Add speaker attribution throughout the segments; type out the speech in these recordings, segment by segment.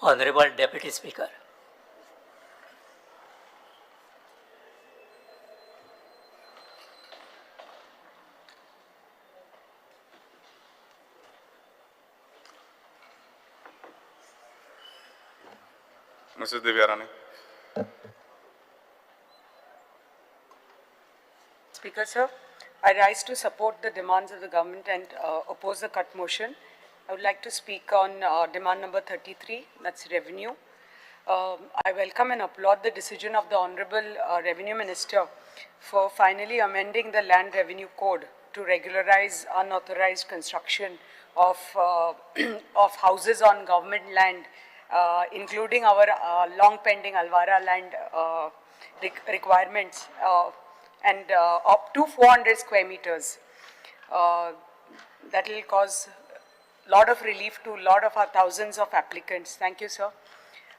Speaker 1: Honorable Deputy Speaker.
Speaker 2: Mrs. Divya Rane.
Speaker 3: Speaker, sir, I rise to support the demands of the government and oppose the cut motion. I would like to speak on demand number 33, that's revenue. I welcome and applaud the decision of the Honorable Revenue Minister for finally amending the Land Revenue Code to regularize unauthorized construction of of houses on government land, including our long pending Alvara land requirements, and up to 400 square meters. That will cause a lot of relief to a lot of our thousands of applicants. Thank you, sir.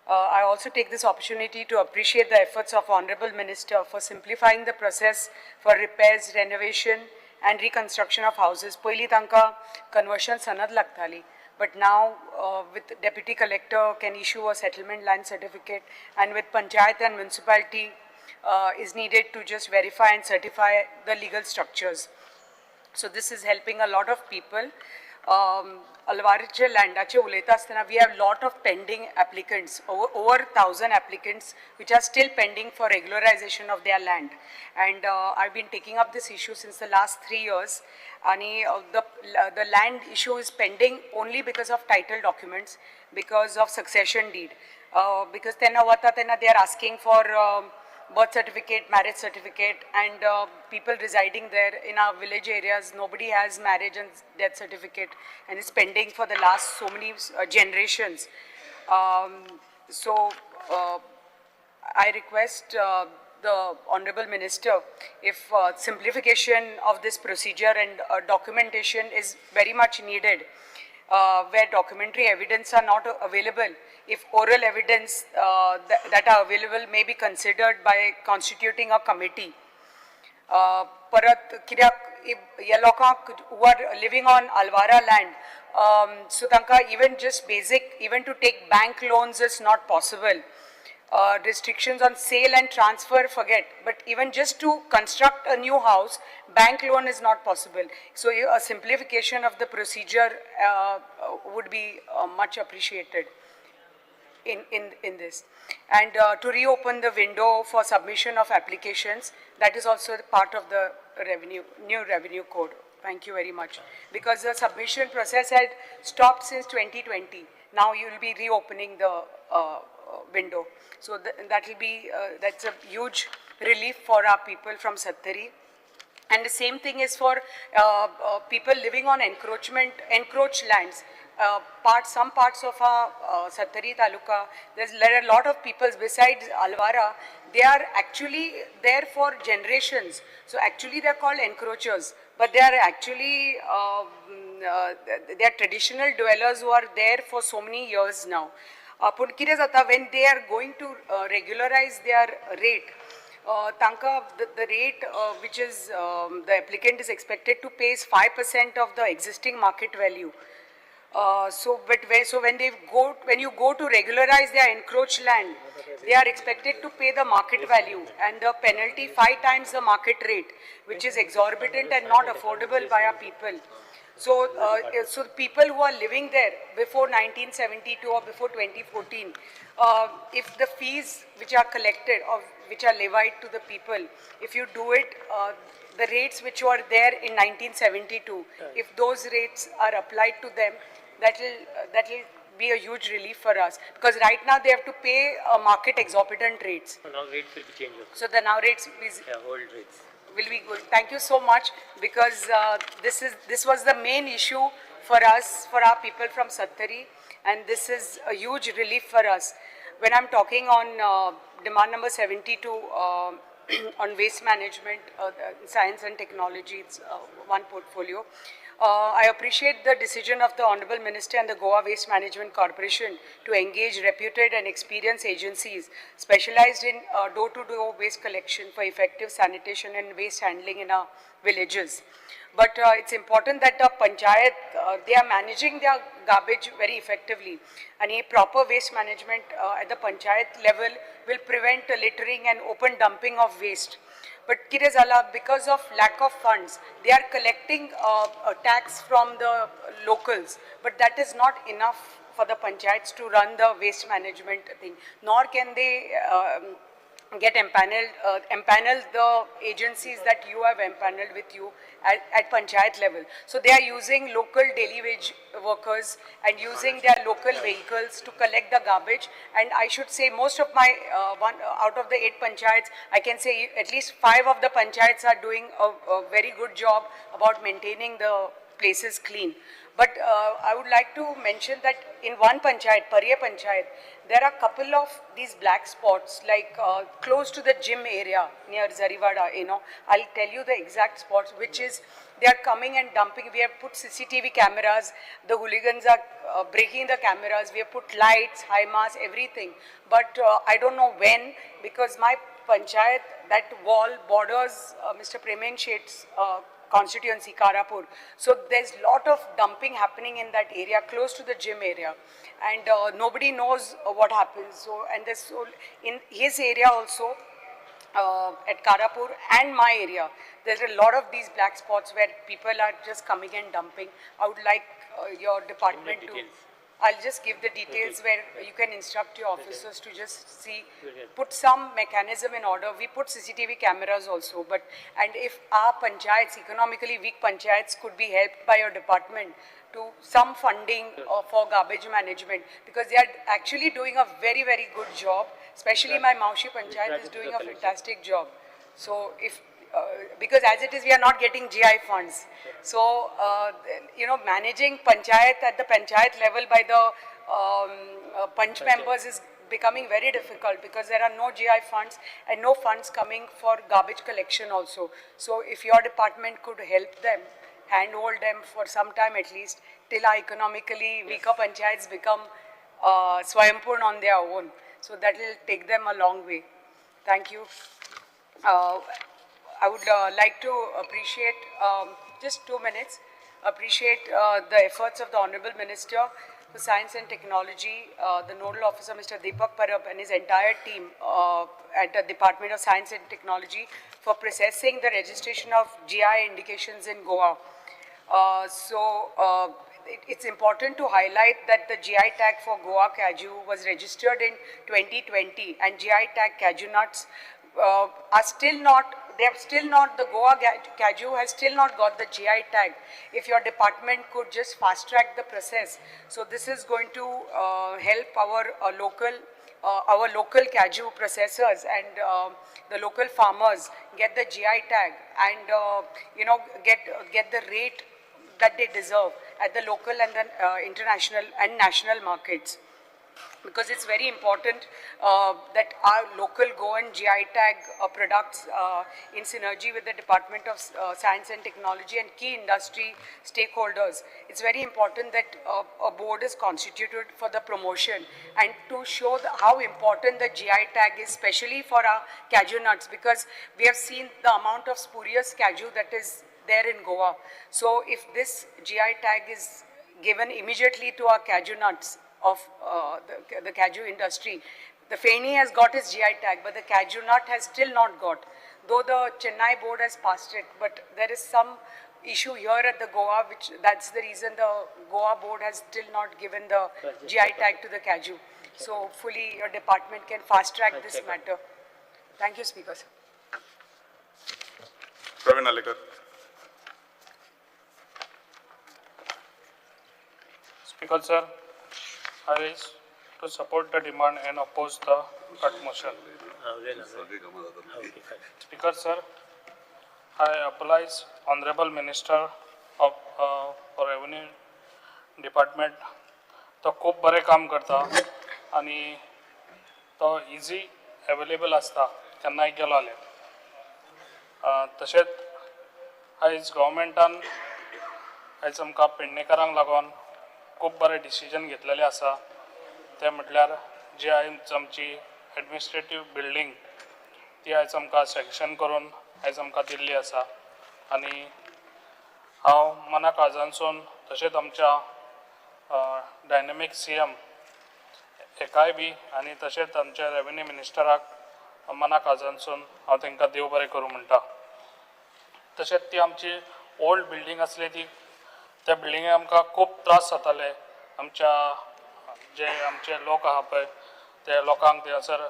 Speaker 3: I also take this opportunity to appreciate the efforts of Honorable Minister for simplifying the process for repairs, renovation and reconstruction of houses. पयलीं तांकां conversion सनद लागताली, but now with deputy collector can issue a settlement land certificate, and with panchayat and municipality is needed to just verify and certify the legal structures. So this is helping a lot of people. अलवारचे लँडाचे उलयता आसतना we have lot of pending applicants, over 1,000 applicants which are still pending for regularization of their land. And I been taking up this issue since the last 3 years. आणि the land issue is pending only because of title documents, because of succession deed. Because तेन्ना वता तेन्ना they are asking for birth certificate, marriage certificate, and people residing there in our village areas, nobody has marriage and death certificate, and it's pending for the last so many generations. So I request the Honorable Minister if simplification of this procedure and documentation is very much needed, where documentary evidence are not available, if oral evidence that are available may be considered by constituting a committee. परत कित्याक ह्या लोकांक who are living on Alvara land, so तांकां even just basic, even to take bank loans is not possible. Restrictions on sale and transfer, forget, but even just to construct a new house, bank loan is not possible. So a simplification of the procedure would be much appreciated in this. And to reopen the window for submission of applications, that is also part of the new revenue code. Thank you very much. Because the submission process had stopped since 2020. Now you will be reopening the window. So that's a huge relief for our people from Sattari. And the same thing is for people living on encroached lands. Some parts of our Sattari Taluka, there are a lot of people besides Alvara, they are actually there for generations. So actually they are called encroachers, but they are actually, they are traditional dwellers who are there for so many years now. पूण कितें जाता, when they are going to regularize their rate, तांकां the rate which is the applicant is expected to pay is 5% of the existing market value. So when they go, when you go to regularize their encroached land, they are expected to pay the market value and the penalty 5 times the market rate, which is exorbitant and not affordable by our people. So people who are living there before 1972 or before 2014, if the fees which are collected or which are levied to the people, if you do it, the rates which were there in 1972, if those rates are applied to them, that will be a huge relief for us. Because right now they have to pay market exorbitant rates.
Speaker 4: So now rates will be changed also.
Speaker 3: So the now rates is
Speaker 4: Yeah, old rates.
Speaker 3: Will be good. Thank you so much, because this was the main issue for us, for our people from Sattari, and this is a huge relief for us. When I'm talking on demand number 72 on waste management, science and technology, it's one portfolio. I appreciate the decision of the Honorable Minister and the Goa Waste Management Corporation to engage reputed and experienced agencies specialized in door-to-door waste collection for effective sanitation and waste handling in our villages. But it's important that the panchayat, they are managing their garbage very effectively. And a proper waste management at the panchayat level will prevent littering and open dumping of waste. But कितें जाला, because of lack of funds, they are collecting a tax from the locals, but that is not enough for the panchayats to run the waste management thing, nor can they get empaneled the agencies that you have empaneled with you at panchayat level. So they are using local daily wage workers and using their local vehicles to collect the garbage. And I should say most of my, one out of the 8 panchayats, I can say at least 5 of the panchayats are doing a very good job about maintaining the places clean. But I would like to mention that in one panchayat, Pariya Panchayat, there are a couple of these black spots, like close to the gym area near Zariwada, you know. I'll tell you the exact spots, which is they are coming and dumping. We have put CCTV cameras, the hooligans are breaking the cameras, we have put lights, high mass, everything. But I don't know when, because my panchayat, that wall borders Mr. Premen Sheth's constituency, Karapur. So there's a lot of dumping happening in that area, close to the gym area, and nobody knows what happens. So, and there's, so in his area also, at Karapur and my area, there's a lot of these black spots where people are just coming and dumping. I would like your department to... I'll just give the details where you can instruct your officers to just see, put some mechanism in order. We put CCTV cameras also, but, and if our panchayats, economically weak panchayats, could be helped by your department to some funding for garbage management, because they are actually doing a very, very good job. Especially my Maushi Panchayat is doing a fantastic job. So if, because as it is, we are not getting GI funds. So, you know, managing panchayat at the panchayat level by the panch members is becoming very difficult, because there are no GI funds and no funds coming for garbage collection also. So if your department could help them, handhold them for some time at least, till our economically weaker panchayats become Swayampurn on their own. So that will take them a long way. Thank you. I would like to appreciate, just 2 minutes, appreciate the efforts of the Honorable Minister for Science and Technology, the Nodal Officer, Mr. Deepak Parab, and his entire team at the Department of Science and Technology for processing the registration of GI indications in Goa. It's important to highlight that the GI tag for Goa Kaju was registered in 2020, and GI tag Kaju nuts are still not, they have still not, the Goa Kaju has still not got the GI tag. If your department could just fast track the process. So this is going to help our local Kaju processors and the local farmers get the GI tag and you know, get the rate that they deserve at the local and the international and national markets. Because it's very important that our local Goan GI tag products in synergy with the Department of Science and Technology and key industry stakeholders, it's very important that a board is constituted for the promotion and to show how important the GI tag is, especially for our cashew nuts, because we have seen the amount of spurious cashew that is there in Goa. So if this GI tag is given immediately to our cashew nuts of the cashew industry, the Feni has got its GI tag, but the cashew nut has still not got. Though the Chennai board has passed it, but there is some issue here at the Goa, which that's the reason the Goa board has still not given the GI tag to the cashew. So hopefully your department can fast track this matter. Thank you, Speaker sir.
Speaker 2: Praveen Alekar.
Speaker 1: Speaker sir, I wish to support the demand and oppose the cut motion. Speaker sir, I apologize Honorable Minister of Revenue Department. तो खूब बरें काम करता आनी तो easy available आसता केन्नाय गेलो जाल्यार. तशेंच आयज गव्हर्मेंटान आयज आमकां पेडणेकारांक लागून खूब बरें डिसिजन घेतलेलें आसा. तें म्हटल्यार जी आयज आमची एडमिनिस्ट्रेटीव बिल्डींग ती आयज आमकां सँक्शन करून आयज आमकां दिल्ली आसा आनी हांव मना काळजांसून तशेंच आमच्या डायनॅमीक सीएम हेकाय बी आनी तशेंच आमच्या रेवेन्यू मिनिस्टराक मना काळजांसून हांव तांकां देव बरें करूं म्हणटा. तशेंच ती आमची ओल्ड बिल्डींग आसली ती त्या बिल्डिंगे आमकां खूब त्रास जाताले. आमच्या जे आमचे लोक आहा पळय ते लोकांक थंयसर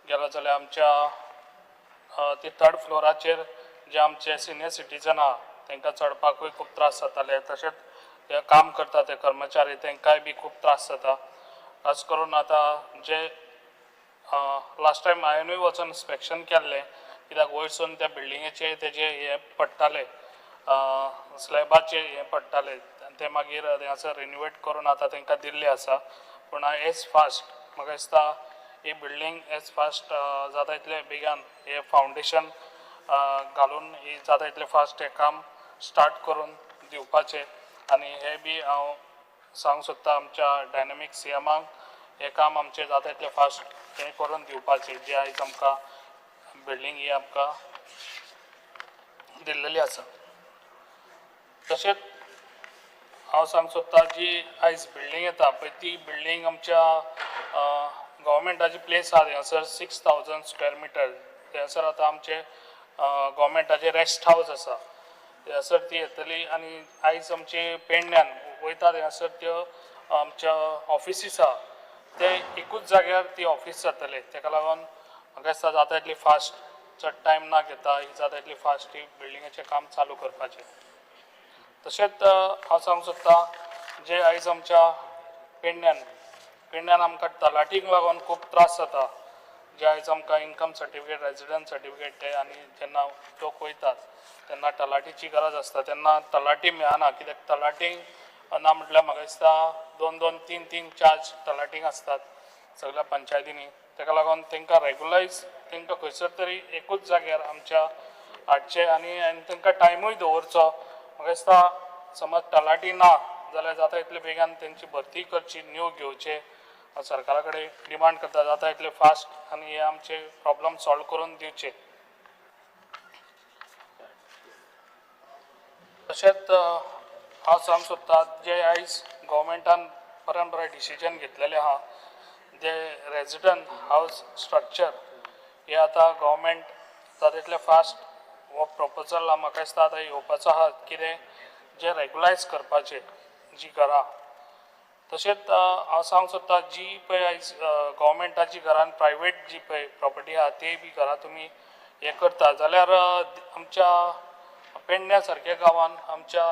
Speaker 1: गेलो जाल्यार आमच्या ती थर्ड फ्लोराचेर जे आमचे सिनियर सिटीजन आहा तांकां चडपाकूय खूब त्रास जाताले. तशेंच ते काम करता ते कर्मचारी तांकांय बी खूब त्रास जाता. खास करून आतां जे लास्ट टायम हांवेनूय वचून इन्स्पेक्शन केल्लें, कित्याक वयरसून त्या बिल्डिंगेचे तेजे हें पडटाले, स्लॅबाचे हें पडटाले आनी ते मागीर थंयसर रिनोवेट करून आतां तांकां दिल्लें आसा. पूण एज फास्ट म्हाका दिसता ही बिल्डींग एज फास्ट जाता इतले बेगान हें फावंडेशन घालून ही जाता इतलें फास्ट हें काम स्टार्ट करून दिवपाचें. आनी हें बी हांव सांगूंक सोदता आमच्या डायनॅमीक सीएमाक हें काम आमचें जाता इतलें फास्ट हें करून दिवपाचें, जें आयज आमकां बिल्डींग ही आमकां दिल्लेली आसा. तशेंच हांव सांगूंक सोदता जी आयज बिल्डींग येता पळय ती बिल्डींग आमच्या गव्हर्मेंटाची प्लेस आहा थंयसर 6000 स्क्वेअर मिटर. थंयसर आतां आमचे गव्हर्मेंटाचे रेस्ट हावज आसा थंयसर ती येतली. आनी आयज आमचे पेडण्यान वयता थंयसर त्यो आमच्या ऑफिसीस आहा ते एकूच जाग्यार ती ऑफीस जातले. तेका लागून म्हाका दिसता जाता इतली फास्ट, चड टायम ना घेता ही जाता इतली फास्ट ही बिल्डिंगेचें काम चालू करपाचें. तशेंच हांव सांगूंक सोदता जे आयज आमच्या पेडण्यान आमकां तलाठीक लागून खूब त्रास जाता. जे आयज आमकां इनकम सर्टिफिकेट, रेजिडंट सर्टिफिकेट ते आनी जेन्ना लोक वयतात तेन्ना तलाठीची गरज आसता तेन्ना तलाठी मेळना. कित्याक तलाठी ना म्हटल्यार म्हाका दिसता 2-2, 3-3 चार्ज तलाठीक आसतात सगळ्या पंचायतींनी. तेका लागून तांकां रेगुलायज तांकां खंयसर तरी एकूच जाग्यार आमच्या हाडचें आनी तांकां टायमूय दवरचो. म्हाका दिसता समज तलाठी ना जाल्यार जाता इतले बेगान तेंची भरती करची, न्यू घेवचे. हांव सरकारा कडेन डिमांड करता जाता इतले फास्ट आनी हे आमचे प्रॉब्लम सॉल्व करून दिवचे. तशेंच हांव सांगूंक सोदता जे आयज गव्हर्मेंटान बरें बरें डिसिजन घेतलेलें आहा जे रेजिडंट हावज स्ट्रक्चर हे आतां गव्हर्मेंट जाता तितलें फास्ट हो प्रपोजल म्हाका दिसता आतां येवपाचो आहा कितें जे रेगुलायज करपाचें जी घरां. तशेंच हांव सांगूंक सोदता जी पळय आयज गव्हर्मेंटाची घरां प्रायवेट जी पळय प्रॉपर्टी आहा ते बी घरां तुमी हें करता जाल्यार आमच्या पेडण्या सारक्या गांवान आमच्या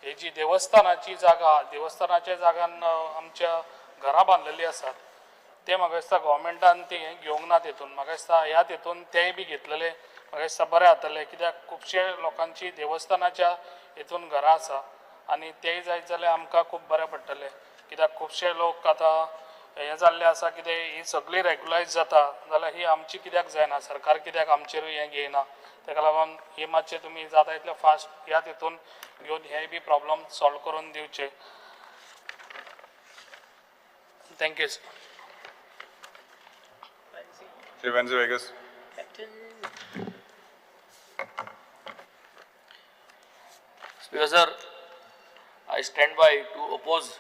Speaker 1: ही जी देवस्थानाची जागा आहा देवस्थानाच्या जागान आमच्या घरां बांदलेलीं आसात ते म्हाका दिसता गव्हर्मेंटान ते हें घेवंक ना तेतून. म्हाका दिसता ह्या तेतून तेय बी घेतलेले म्हाका दिसता बरें जातलें, कित्याक खुबशे लोकांची देवस्थानाच्या हेतून घरां आसा आनी तेय जायत जाल्यार आमकां खूब बरें पडटलें. कित्याक खुबशे लोक आतां हें जाल्लें आसा कितें ही सगळी रेगुलायज जाता जाल्यार ही आमची कित्याक जायना, सरकार कित्याक आमचेरूय हें घेयना. तेका लागून हे मातशें तुमी जाता इतलें फास्ट ह्या तितून घेवन हे बी प्रॉब्लम सॉल्व करून दिवचे. Thank you sir.
Speaker 2: Shri Venzy Viegas.
Speaker 5: Speaker sir, I stand by to oppose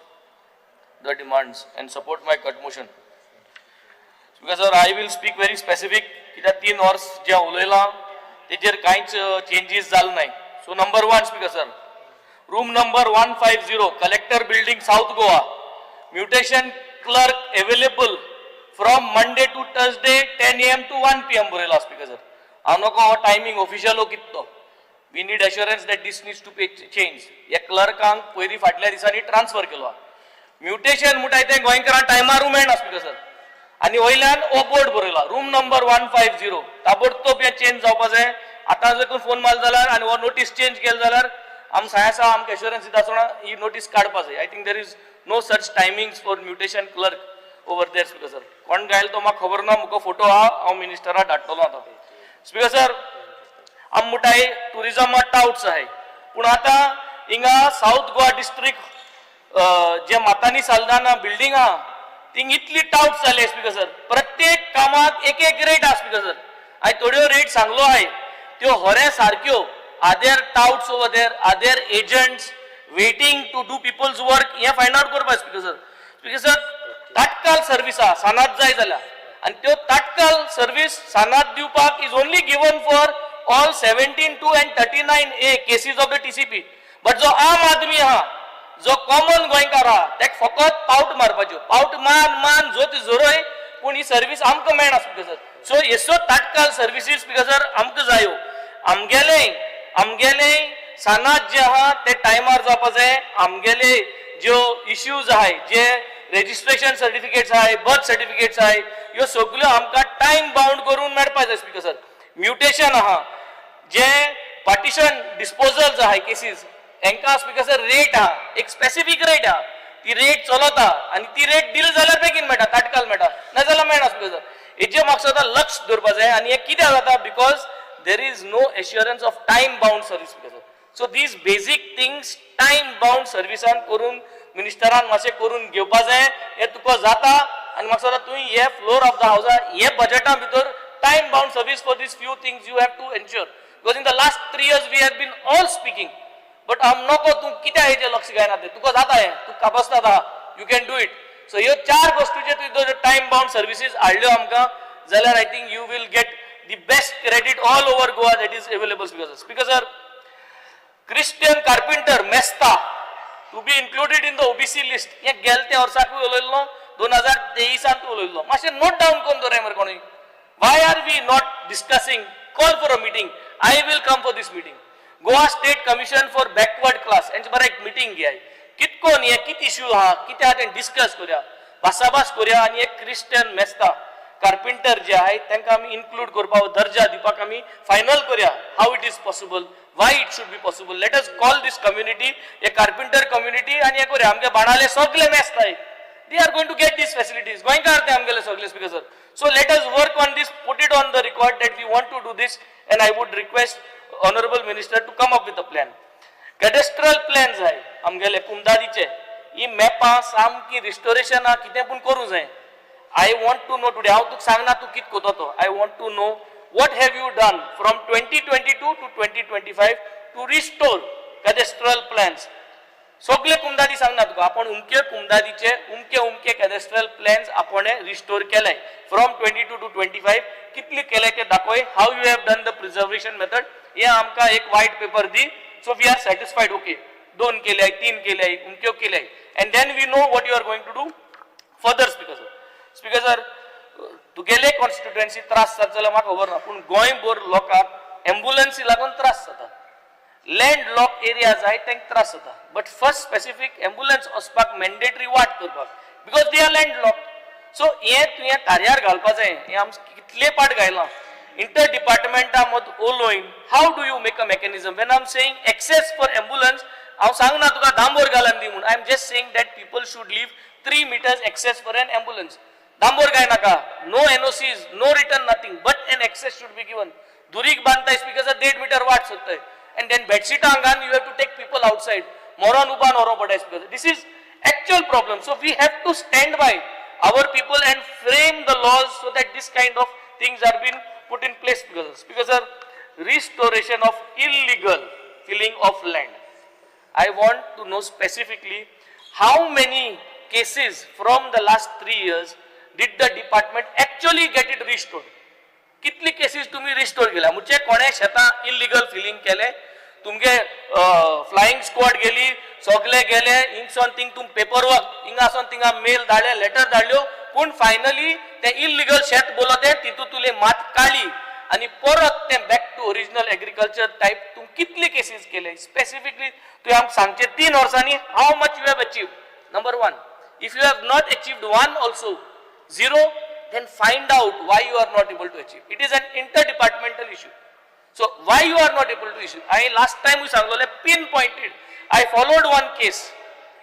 Speaker 5: the demands and support my cut motion. Speaker sir, I will speak very specific कित्याक 3 वर्स जे उलयलां तेजेर कांयच चेंजीस जाले नाय. So number 1 speaker sir, room number 150 collector building South Goa, mutation clerk available from Monday to Thursday 10 AM to 1 PM बरयला. Speaker sir, हांव नको हो टायमींग ऑफिशियल हो कित तो. We need assurance that this needs to be change. ह्या क्लर्कांक पयलीं फाटल्या दिसांनी ट्रान्सफर केलो. म्युटेशन म्हणटाय तें गोंयकारांक टायमारूय मेळना स्पीकर सर. आनी वयल्यान हो बोर्ड बरयला रूम नंबर 150 ताबडतोब हें चेंज जावपा जाय. आतां जर कोण फोन मारलो जाल्यार आनी हो नोटीस चेंज केली जाल्यार आम साय आसा आमकां एश्योरन्स दिता आसतना ही नोटीस काडपा जाय. I think there is no such timings for mutation clerk over there. Speaker sir, कोण गायल तो म्हाका खबर ना, मुका फोटो आहा, हांव मिनिस्टराक धाडटलो आतां. स्पीकर सर, आम म्हणटाय टुरिजमा टावट्स आहाय, पूण आतां हिंगा सावथ गोवा डिस्ट्रिक्ट जे मातानी साल्दाना बिल्डींग आहा थिंग इतली टावट्स जाले. स्पीकर सर, प्रत्येक कामाक एक एक रेट आहा. स्पीकर सर, हांवें थोड्यो रेट सांगलो आहाय त्यो हरे सारक्यो. Are there touts over there? Are there agents waiting to do people's work? हें फायंड आवट करपाक स्पीकर सर. स्पीकर सर, तात्काळ सर्वीस आहा सानात जाय जाल्यार आनी त्यो तात्काळ सर्वीस सानात दिवपाक is only given for all 17(2) and 39A cases of the TCP. But जो आम आदमी आहा, जो कॉमन गोंयकार आहा, तेका फकत पावट मारपाच्यो. पावट मान मान जोत झरय, पूण ही सर्वीस आमकां मेळना स्पीकर सर. सो हेसो तात्काळ सर्विसीस स्पीकर सर आमकां जायो. आमगेले सानात जे आहा ते टायमार जावपा जाय. आमगेले ज्यो इश्यूज आहाय, जे रेजिस्ट्रेशन सर्टिफिकेट्स आहाय, बर्थ सर्टिफिकेट्स आहाय, ह्यो सगल्यो आमकां टायम बाउंड करून मेळपा जाय स्पीकर सर. म्युटेशन आहा, जे पार्टिशन डिस्पोजल्स आहाय केसीस, हेंकां स्पीकर सर रेट आहा, एक स्पेसिफीक रेट आहा. ती रेट चलता आनी ती रेट दिली जाल्यार बेगीन मेळटा, तात्काळ मेळटा, नाजाल्यार मेळना स्पीकर सर. हेजे म्हाका सुद्दां लक्ष दवरपा जाय. आनी हें कित्याक जाता? Because there is no assurance of time bound service, speaker sir. So these basic things time bound सर्विसान करून मिनिस्टरान मातशें करून घेवपा जाय. हें तुका जाता आनी म्हाका दिसता तुवें हे फ्लोर ऑफ the हावसा हे बजेटा भितर time bound service for these few things you have to ensure, because in the last 3 years we have been all speaking, but आम नको तूं कित्याक हेजेर लक्ष घायना तें. तुका जाता हें, तूं कापस्ताद आहा, you can do it. So ह्यो चार गोश्टीचेर तुवें जर टायम बाउंड सर्विसीस हाडल्यो आमकां जाल्यार I think you will get the best credit all over Goa that is available, speaker sir. Speaker sir, Christian carpenter Mesta to be included in the OBC list. हे गेले त्या वर्साकूय उलयल्लो, 2023त उलयल्लो. मातशें note down करून दवराय मरे कोणी. Why are we not discussing? Call for a meeting. I will come for this meeting. Goa State Commission for Backward Class हेंचे बरें एक मिटींग घेयाय. कितकोन हे कित इश्यू आहा, कितें आहा तें डिस्कस करुया, भासाभास करुया आनी एक क्रिस्टियन मेस्ता कार्पेंटर जे आहाय तांकां आमी इन्क्लूड करपाक, दर्जा दिवपाक आमी फायनल करुया. How it is possible, why it should be possible? Let us call this community, हे कार्पेंटर कम्युनिटी, आनी हें करुया. आमगे बाणाले सगळे मेस्ताय, they are going to get these facilities. गोंयकार ते आमगेले सगळे, speaker sir. So let us work on this. Put it on the record that we want to do this, and I would request honourable minister to come up with a plan. Cadastral plans आहाय आमगेले कुमदादीचे, ही मॅपां सामकी रिस्टोरेशनां कितें पूण करूं जाय. I want to know today, हांव तुका सांगना तूं कितें करता तो. I want to know what have you done from 2022 to 2025 to restore cadastral plans. सगळे कुमदादी सांगना तुका आपण उमके कुमदादीचे उमके उमके कॅडेस्ट्रल प्लॅन्स आपण रिस्टोर केले from 22 to 25, कितले केले ते दाखय. How you have done the preservation method, हे आमकां एक white paper the. So we are satisfied, okay, दोन केले, तीन केले, उमक्यो केले, and then we know what you are going to do further, speaker sir. Speaker sir, तुगेले कॉन्स्टिट्युएन्सी त्रास जाता जाल्यार म्हाका खबर ना, पूण गोंयभर लोकांक एम्बुलन्सी लागून त्रास जाता. लँड लॉक एरिया जाय तांकां त्रास जाता. बट फर्स्ट स्पेसिफीक एम्बुलन्स वचपाक मॅन्डेटरी वाट करपाक, because they are land lock. So हें तुवें कार्यार घालपा जाय. हें आम कितले पाट घायलां इंटर डिपार्टमेंटा मद उलोवन. How do you make a mechanism? When I am saying access for ambulance, हांव सांगना तुका डांबोर घालून दी म्हूण. I am just saying that people should leave 3 meters access for an ambulance. डांबोर काय नाका, no NOCs, no written nothing, but an access should be given. दुरीग बांदताय speaker, 1.5 metre वाट सोदताय and then बेडशीटां हांगान you have to take people outside. मोरोन उबान व्हरों पडटा speaker. This is actual problem. So we have to stand by our people and frame the laws so that this kind of things are been put in place. Because sir, restoration of illegal filling of land. I want to know specifically how many cases from the last 3 years did the department actually get it restored? कितली cases तुम्ही restore केल्या? म्हणजे कोणे शेतां illegal filling केले, तुमगे flying squad गेली, सगले गेले, हिंगसोन थिंग तुम पेपर वर्क हिंगासोन थिंगा मेल धाडले, लेटर धाडल्यो, पूण फायनली ते इलिगल शेत बोलो ते तितूंतली मात काडली आनी परत ते back to original agriculture type तुम कितले केसीस केले स्पेसिफिकली तुवें आमकां सांगचे 3 वर्सांनी how much you have achieve. Number one, if you have not achieved one also, zero, then find out why you are not able to achieve. It is an interdepartmental issue. So why you are not able to issue? I last time we सांगलोले pinpointed. I followed one case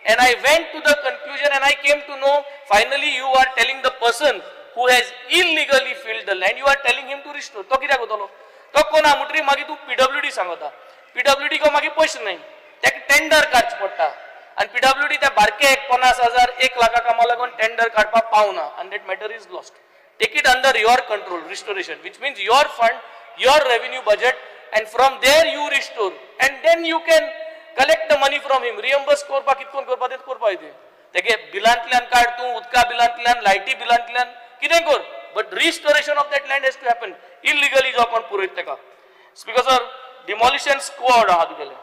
Speaker 5: and I went to the conclusion and I came to know finally you are telling the person who has illegally filled the land, you are telling him to restore. तो कित्याक वतलो? तो कोणा म्हणटरी मागीर तूं PWD सांगता. PWD को मागीर पयशे नाही, ताका टेंडर काडचें पडटा आनी पीडब्ल्यूडी त्या बारके एक 50,000 1 लाखा कामा लागून टेंडर काडपाक पावना आनी that matter is lost. Take it under your control, restoration, which means your fund, your revenue budget. And from there you restore and then you can collect the money from him. Reimburse करपाक कितकोन करपा तें करपा तें तेगे बिलांतल्यान काड तूं, उदका बिलांतल्यान, लायटी बिलांतल्यान, कितें कर, but restoration of that land has to happen. Illegally जो कोण पुरयत तेका. स्पीकर सर, डिमॉलिशन स्क्वॉड आहा तुगेलें.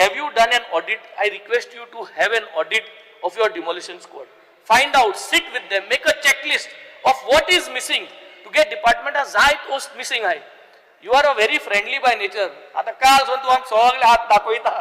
Speaker 5: Have you done an audit? I request you to have an audit of your demolition squad. Find out, sit with them, make a checklist of what is missing. तुगे डिपार्टमेंटा जाय वस्त missing आहाय. You are a very friendly by nature. आतां काल सावन तूं आमकां सगळे हात दाखयता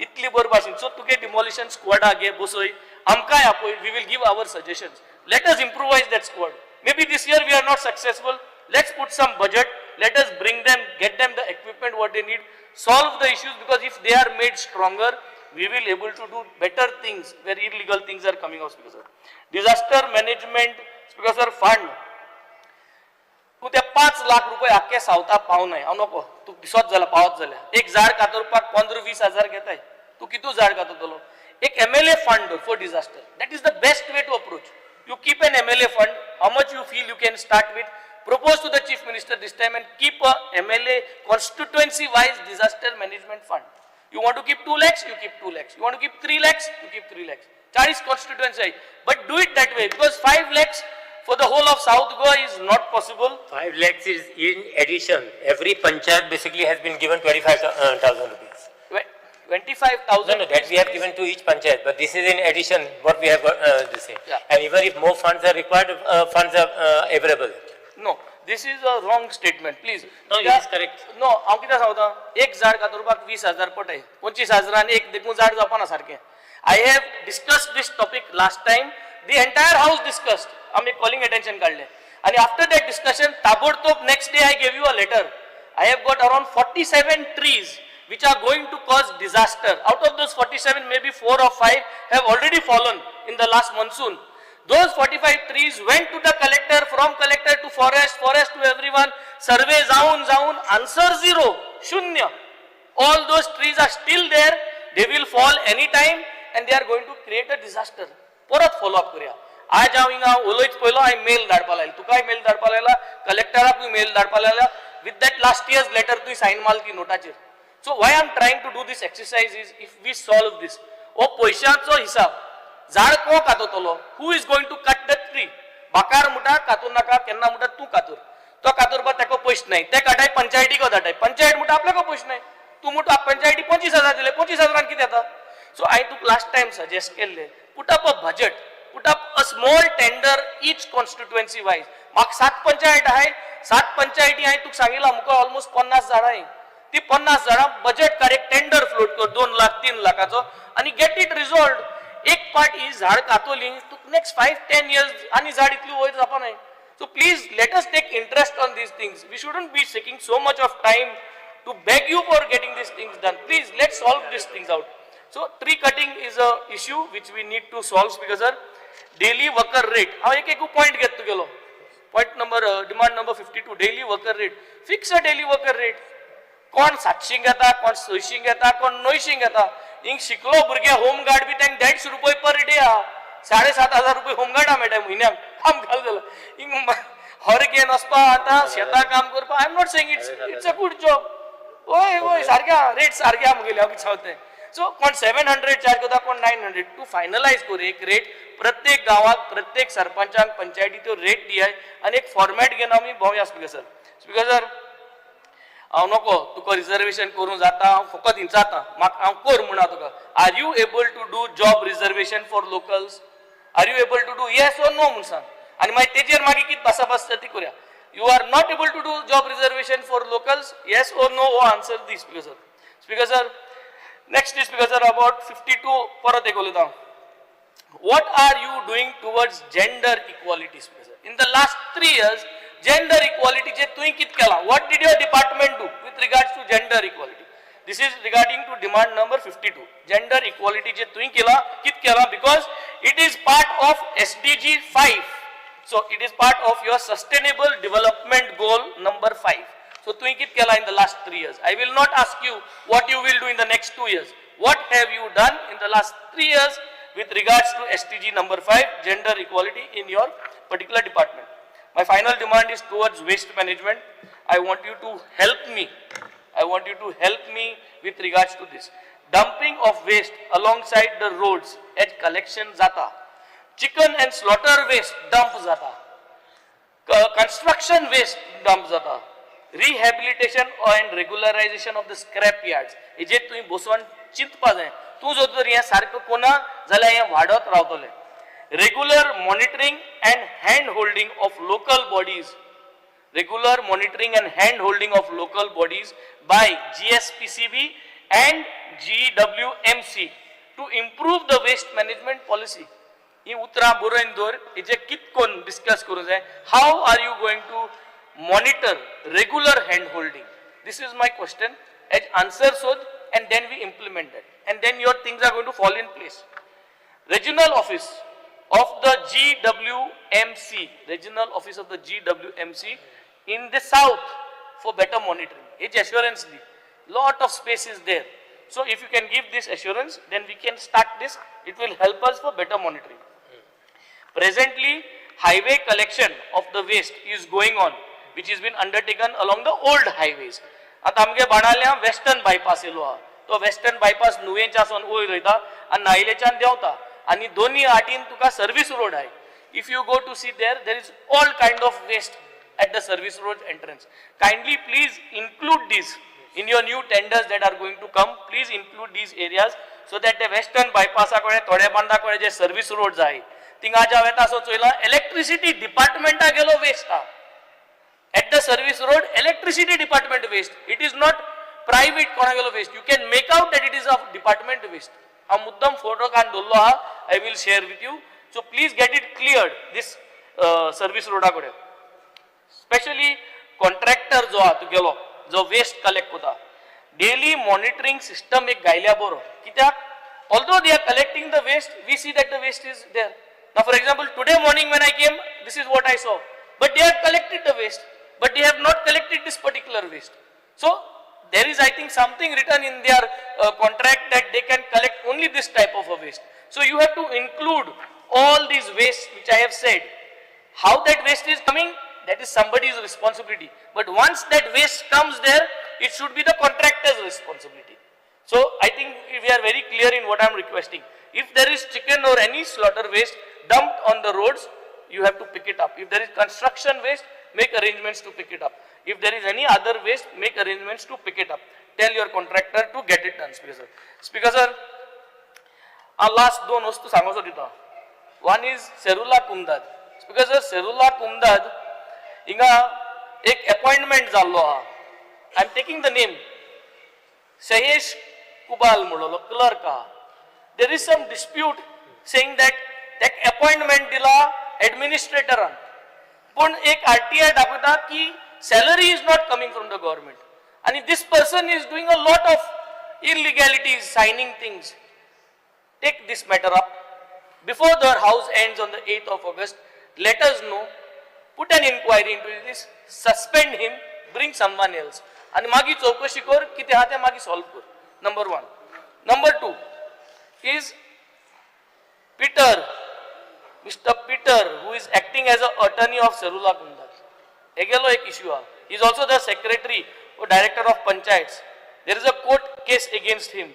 Speaker 5: इतली बरी भाशेन. सो तुगे डिमॉलिशन स्क्वॉडा घे, बसय, आमकांय आपय. We will give our suggestions. Let us improvise that squad. Maybe this year we are not successful. Let's put some budget, let us bring them, get them the equipment what they need, solve the issues, because if they are made stronger, we will able to do better things where illegal things are coming out. Speaker sir, disaster management, Speaker sir, fund. तूं ते 5 लाख रुपये आख्खे सावथा पावनाय. हांव नको तूं दिसत जाल्यार पावत जाल्यार एक झाड कातरपाक 15-20 हजार घेताय. तूं कितू झाड कातरतलो? एक MLA fund for disaster, that is the best way to approach. You keep an MLA fund. How much you feel you can start with, propose to the Chief Minister this time and keep a MLA constituency wise disaster management fund. You want to keep 2 lakhs, you keep 2 lakhs. You want to keep 3 lakhs, you keep 3 lakhs. 40 constituency, but do it that way, because 5 lakhs for the whole of South Goa is not possible.
Speaker 4: 5 lakhs is in addition. Every panchayat basically has been given 25,000 rupees.
Speaker 5: 25,000.
Speaker 4: No, no, that we have given to each panchayat, but this is in addition what we have got, this thing.
Speaker 5: Yeah.
Speaker 4: And even if more funds are required, funds are available.
Speaker 5: No, this is a wrong statement, please.
Speaker 4: No, it is correct.
Speaker 5: No, हांव कितें सांगता, एक झाड कातरपाक 20,000 पडटाय. 25 हजारान एक देखून झाड जावपाना सारकें. I have discuss this topic last time. The entire house discussed. आमी कॉलिंग अटेन्शन काडलें आनी आफ्टर that discussion ताबडतोब next day I gave you a letter. I have got around 47 trees which are going to cause disaster. Out of those 47, maybe 4 or 5 have already fallen in the last monsoon. Those 45 trees went to the collector, from collector to forest, forest to everyone. Survey जाऊन जाऊन answer zero, शून्य. All those trees are still there. They will fall anytime and they are going to create a disaster. परत follow up करूया. आज हांव हिंगा उलयत पयलो हांवें मेल धाडपा लायलो, तुकाय मेल धाडपा लायला, कलेक्टराकूय मेल धाडपा लायला with that last year's letter. तुवें सायन मारली ती नोटाचेर. So why I am trying to do this exercise is, if we solve this, हो पयशांचो हिसाब, झाड कोण कातरतलो? Who is going to cut the tree? बाकार म्हणटा कातूर नाका, केन्ना म्हणटा तूं कातूर. तो कातरपा ताका पयशे नाय. ते काडाय पंचायतीक धाडाय. पंचायत म्हणटा आपल्याक पयशे नाय. तूं म्हणटा पंचायती 25,000 दिले, 25 हजारान कितें जाता? सो हांवें तुका लास्ट टायम सजेस्ट केल्लें, put up a budget, put up a small tender each constituency wise. म्हाका सात पंचायत आहाय. सात पंचायती हांवें तुका सांगिलां, मुखार ऑलमोस्ट 50 झाडां आहाय. ती 50 झाडां बजेट काड, एक टेंडर फ्लोट कर 2 लाख 3 लाखाचो आनी get it resolved. एक पार्ट ही झाड कातोली तुका नेक्स्ट 5-10 इयर्स आनी झाड इतली वयर जावपा नाय. So please let us take interest on these things. We shouldn't be taking so much of time to beg you for getting these things done. Please, let's solve these things out. So tree cutting is a issue which we need to solve, because sir, daily worker rate. हांव एक एक point घेत तुगेलो. Point number, demand number 52, daily worker rate. Fix a daily worker rate. कोण 700 घेता, कोण 600 घेता, कोण 900 घेता. हिंग शिकलो भुरगे होमगार्ड बी तांकां 150 रुपये पर डे आहा. 7500 रुपये होमगार्डा मेळटा म्हयन्याक. काम घाल जाल्यार हिंग हर घेवन वचपा आतां शेतां काम करपा. I am not saying it's a good job. हय हय, सारकें रेट सारकें आहा मुगेली. हांव कितें सांगता तें. सो कोण 700 चार्ज करता, कोण 900. तूं फायनलायज कर एक रेट. प्रत्येक गांवाक, प्रत्येक सरपंचाक, पंचायती त्यो रेट दियाय आनी एक फॉर्मेट घेवन आमी भोंवया. स्पीकर सर, स्पीकर सर, हांव नको तुका रिजर्वेशन करूं जाता. हांव फकत विचारता, म्हाका हांव कर म्हणा तुका. Are you able to do job reservation for locals? Are you able to do, yes or no म्हणून सांग आनी मागीर तेजेर मागीर कितें भासाभास जाता ती करुया. You are not able to do job reservation for locals, yes or no? हो answer the, Speaker sir. Speaker sir, next is, Speaker sir, about 52. परत एक उलयता. What are you doing towards gender equality, Speaker sir? In the last 3 years, gender equality जे तुवें कितें केलां? What did your department do with regards to gender equality? This is regarding to demand number 52. Gender equality जे तुवें केलां, कितें केलां? Because it is part of SDG 5. So it is part of your sustainable development goal number 5. So तुवें कितें केलां in the last 3 years? I will not ask you what you will do in the next 2 years. What have you done in the last 3 years with regards to SDG number 5, gender equality, in your particular department? My final demand is towards waste management. I want you to help me. I want you to help me with regards to this. Dumping of waste alongside the roads at collection जाता, chicken and slaughter waste dump जाता, construction waste dump जाता, rehabilitation and regularization of the scrap yards हेजेर तुवें बसोन चिंतपा जाय. तूं जर तर हें सारकें कोना जाल्यार हें वाडत रावतलें. Regular monitoring and hand holding of local bodies, regular monitoring and hand holding of local bodies by GSPCB and GWMC to improve the waste management policy. ही उतरां बरोवन दवर, हेजे कित कोन डिस्कस करूंक जाय. How are you going to monitor regular hand holding? This is my question. As answer सोद and then we implement it and then your things are going to fall in place. Regional office of the GWMC, regional office of the GWMC in the south for better monitoring. H assurance the lot of space is there. So if you can give this assurance, then we can start this. It will help us for better monitoring. Presently, highway collection of the waste is going on, which has been undertaken along the old highways. आतां आमगे बाणाल्या western bypass येयलो आहा, तो western bypass नुवेंच्या सावन वयर वयता आनी नायलेच्यान देंवता आनी दोनी आटीन तुका सर्वीस रोड आहाय. If you go to see there, there is all kind of waste at the service road entrance. Kindly please include this in your new tenders that are going to come. Please include these areas so that the western bypass कडेन थोड्या बांदा कडेन जे service road आहाय थिंगा ज्या वेता असो चोयला electricity डिपार्टमेंटा गेलो वेस्ट आहा. At the service road, electricity department waste. It is not private कोणागेलो waste. You can make out that it is of department waste. हांव मुद्दम फोटो काडून दवरलो आहा, I will share with you. So please get it cleared, this service रोडा कडेन. Specially contractor जो आहा तुगेलो जो वेस्ट कलेक्ट करता, डेली मॉनिटरींग सिस्टम एक घायल्या बरो. कित्याक although they are collecting the waste, we see that the waste is there. Now, for example, today morning when I came, this is what I saw. But they have collected the waste, but they have not collected this particular waste. So there is, I think, something written in their contract that they can collect only this type of a waste. So you have to include all these wastes which I have said. How that waste is coming, that is somebody's responsibility. But once that waste comes there, it should be the contractor's responsibility. So I think we are very clear in what I am requesting. If there is chicken or any slaughter waste dumped on the roads, you have to pick it up. If there is construction waste, make arrangements to pick it up. If there is any other waste, make arrangements to pick it up. Tell your contractor to get it done, Speaker sir. Speaker sir, हांव last दोन वस्तू सांगोसो दिता. One is Serula Kumdad. Speaker sir, Serula Kumdad हिंगा एक appointment जाल्लो आहा. I am taking the name, Sahesh Kubal म्हणलो clerk आहा. There is some dispute saying that ताका अपॉइंटमेंट दिला एडमिनिस्ट्रेटरान, पूण एक आरटीआय दाखयता की salary is not coming from the government आनी this person is doing a lot of illegalities, signing things. Take this matter up before the house ends on the 8th of August. Let us know. Put an inquiry into this. Suspend him. Bring someone else. आणि मागीर चौकशी कर कितें आहा तें मागीर solve कर. Number one. Number two is Peter, Mister Peter, who is acting as a attorney of Serula Kumdad. हेगेलो एक इश्यू आहा. Is also the secretary or director of panchayats. There is a court case against him.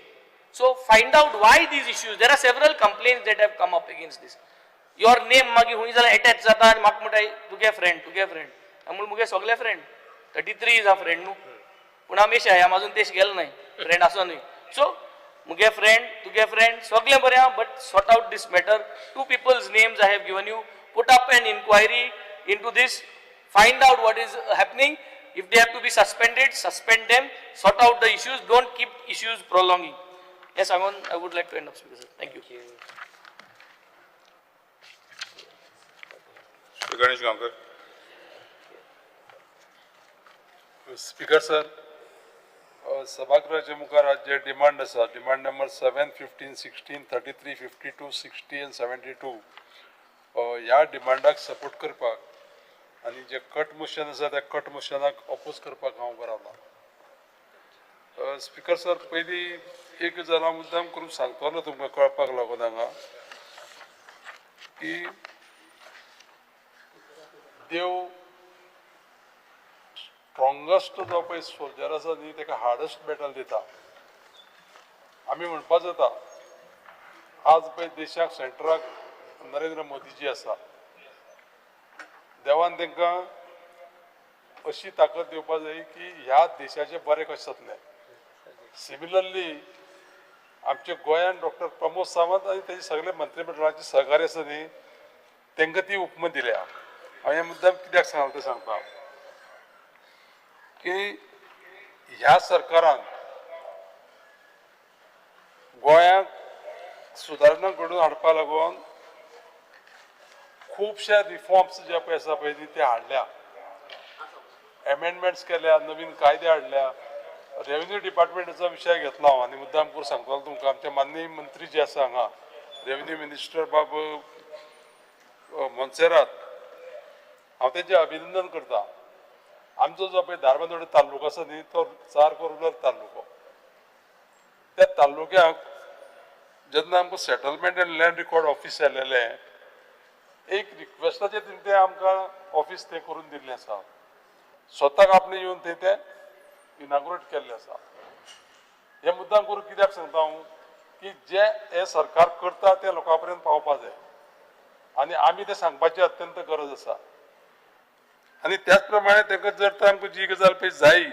Speaker 5: So find out why these issues. There are several complaints that have come up against this. Your name मागीर हुंय जाल्यार attach जाता आनी म्हाका म्हणटा तुगे friend, तुगे friend. हांव म्हणून मुगे सगळे फ्रेंड, 33 is a friend न्हू, पूण आमी अशें हांव अजून तेश गेलो न्हय, फ्रेंड आसो न्हय. सो मुगे फ्रेंड, तुगे फ्रेंड, सगळें बरें आहा, but sort out this matter. Two people's names I have given you. Put up an inquiry into this, find out what is happening. If they have to be suspended, suspend them. Sort out the issues. Don't keep issues prolonging. Yes, I would like to end up, Speaker sir. Thank you.
Speaker 2: Shri Ganesh Gaonkar.
Speaker 6: Speaker sir, सभागृहाच्या मुखार आज जे demand आसा, demand number 7, 15, 16, 33, 52, 60 आनी 72, ह्या डिमांडाक support करपाक आनी जे cut motion आसा त्या कट मोशनाक अपोज करपाक हांव उबो रावला. स्पीकर सर, पयलीं एक गजाल हांव मुद्दाम करून सांगतलो तुमकां कळपाक लागून हांगा की देव स्ट्रॉंगस्ट जो पळय सोल्जर आसा न्ही ताका हार्डस्ट बॅटल दिता. आमी म्हणपा जाता आज पळय देशाक सेंटराक नरेंद्र मोदीजी आसा, देवान तांकां अशी ताकद दिवपा जाय की ह्या देशाचें बरें कशें जातलें. सिमिलरली आमच्या गोंयान डॉक्टर प्रमोद सावंत आनी तेजे सगळे मंत्रीमंडळाचे सहकार्य आसा न्ही तांकां ती उपमा दिल्या. हांवें मुद्दाम कित्याक सांगलां तें सांगता की ह्या सरकारान गोंयांक सुदारणा घडोवन हाडपा लागून खुबशे रिफॉर्म्स जे पळय आसा पळय न्ही ते हाडल्या, एमेंडमेंट्स केल्या, नवीन कायदे हाडल्या. रेव्हेन्यू डिपार्टमेंटाचो विशय घेतला हांव आनी मुद्दाम करून सांगतलो तुमकां, आमचे माननीय मंत्री जे आसा हांगा रेव्हेन्यू मिनिस्टर बाब मोन्सेरात, हांव तेंचें अभिनंदन करता. आमचो जो पळय धारबांदोडे तालुको आसा न्ही तो सारको रुरल तालुको. त्या तालुक्याक जेन्ना आमकां settlement and land record office आयलेलें एक रिक्वेस्टाचेर तें आमकां ऑफिस तें करून दिल्लें आसा, स्वताक आपणें येवन थंय तें इनाग्रेट केल्लें आसा. हें मुद्दाम करून कित्याक सांगता हांव की जें हें सरकार करता तें लोकां पर्यंत पावपा जाय आनी आमी तें सांगपाची अत्यंत गरज आसा. आनी त्याच प्रमाणे तांकां जर तर आमकां जी गजाल पळय जाय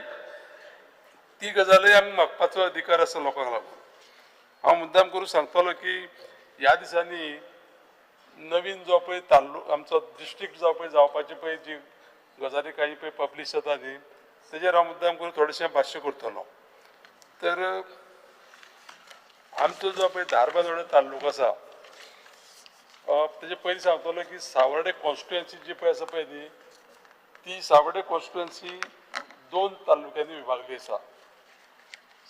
Speaker 6: ती गजालय आमी मागपाचो अधिकार आसा लोकांक लागून. हांव मुद्दाम करून सांगतलो की ह्या दिसांनी नवीन जो पळय आमचो डिस्ट्रिक्ट जो पळय जावपाची पळय जी गजाली काही पळय पब्लीश जाता न्ही तेजेर हांव मुद्दाम करून थोडेशें भाश्य करतलो. तर आमचो जो पळय धारबांदोडे तालुको आसा तेजे पयलीं सांगतलो की सावर्डे कॉन्स्टिट्युएन्सी जी पळय आसा पळय न्ही ती सावर्डे कॉन्स्टिट्युएन्सी 2 तालुक्यांनी विभागली आसा.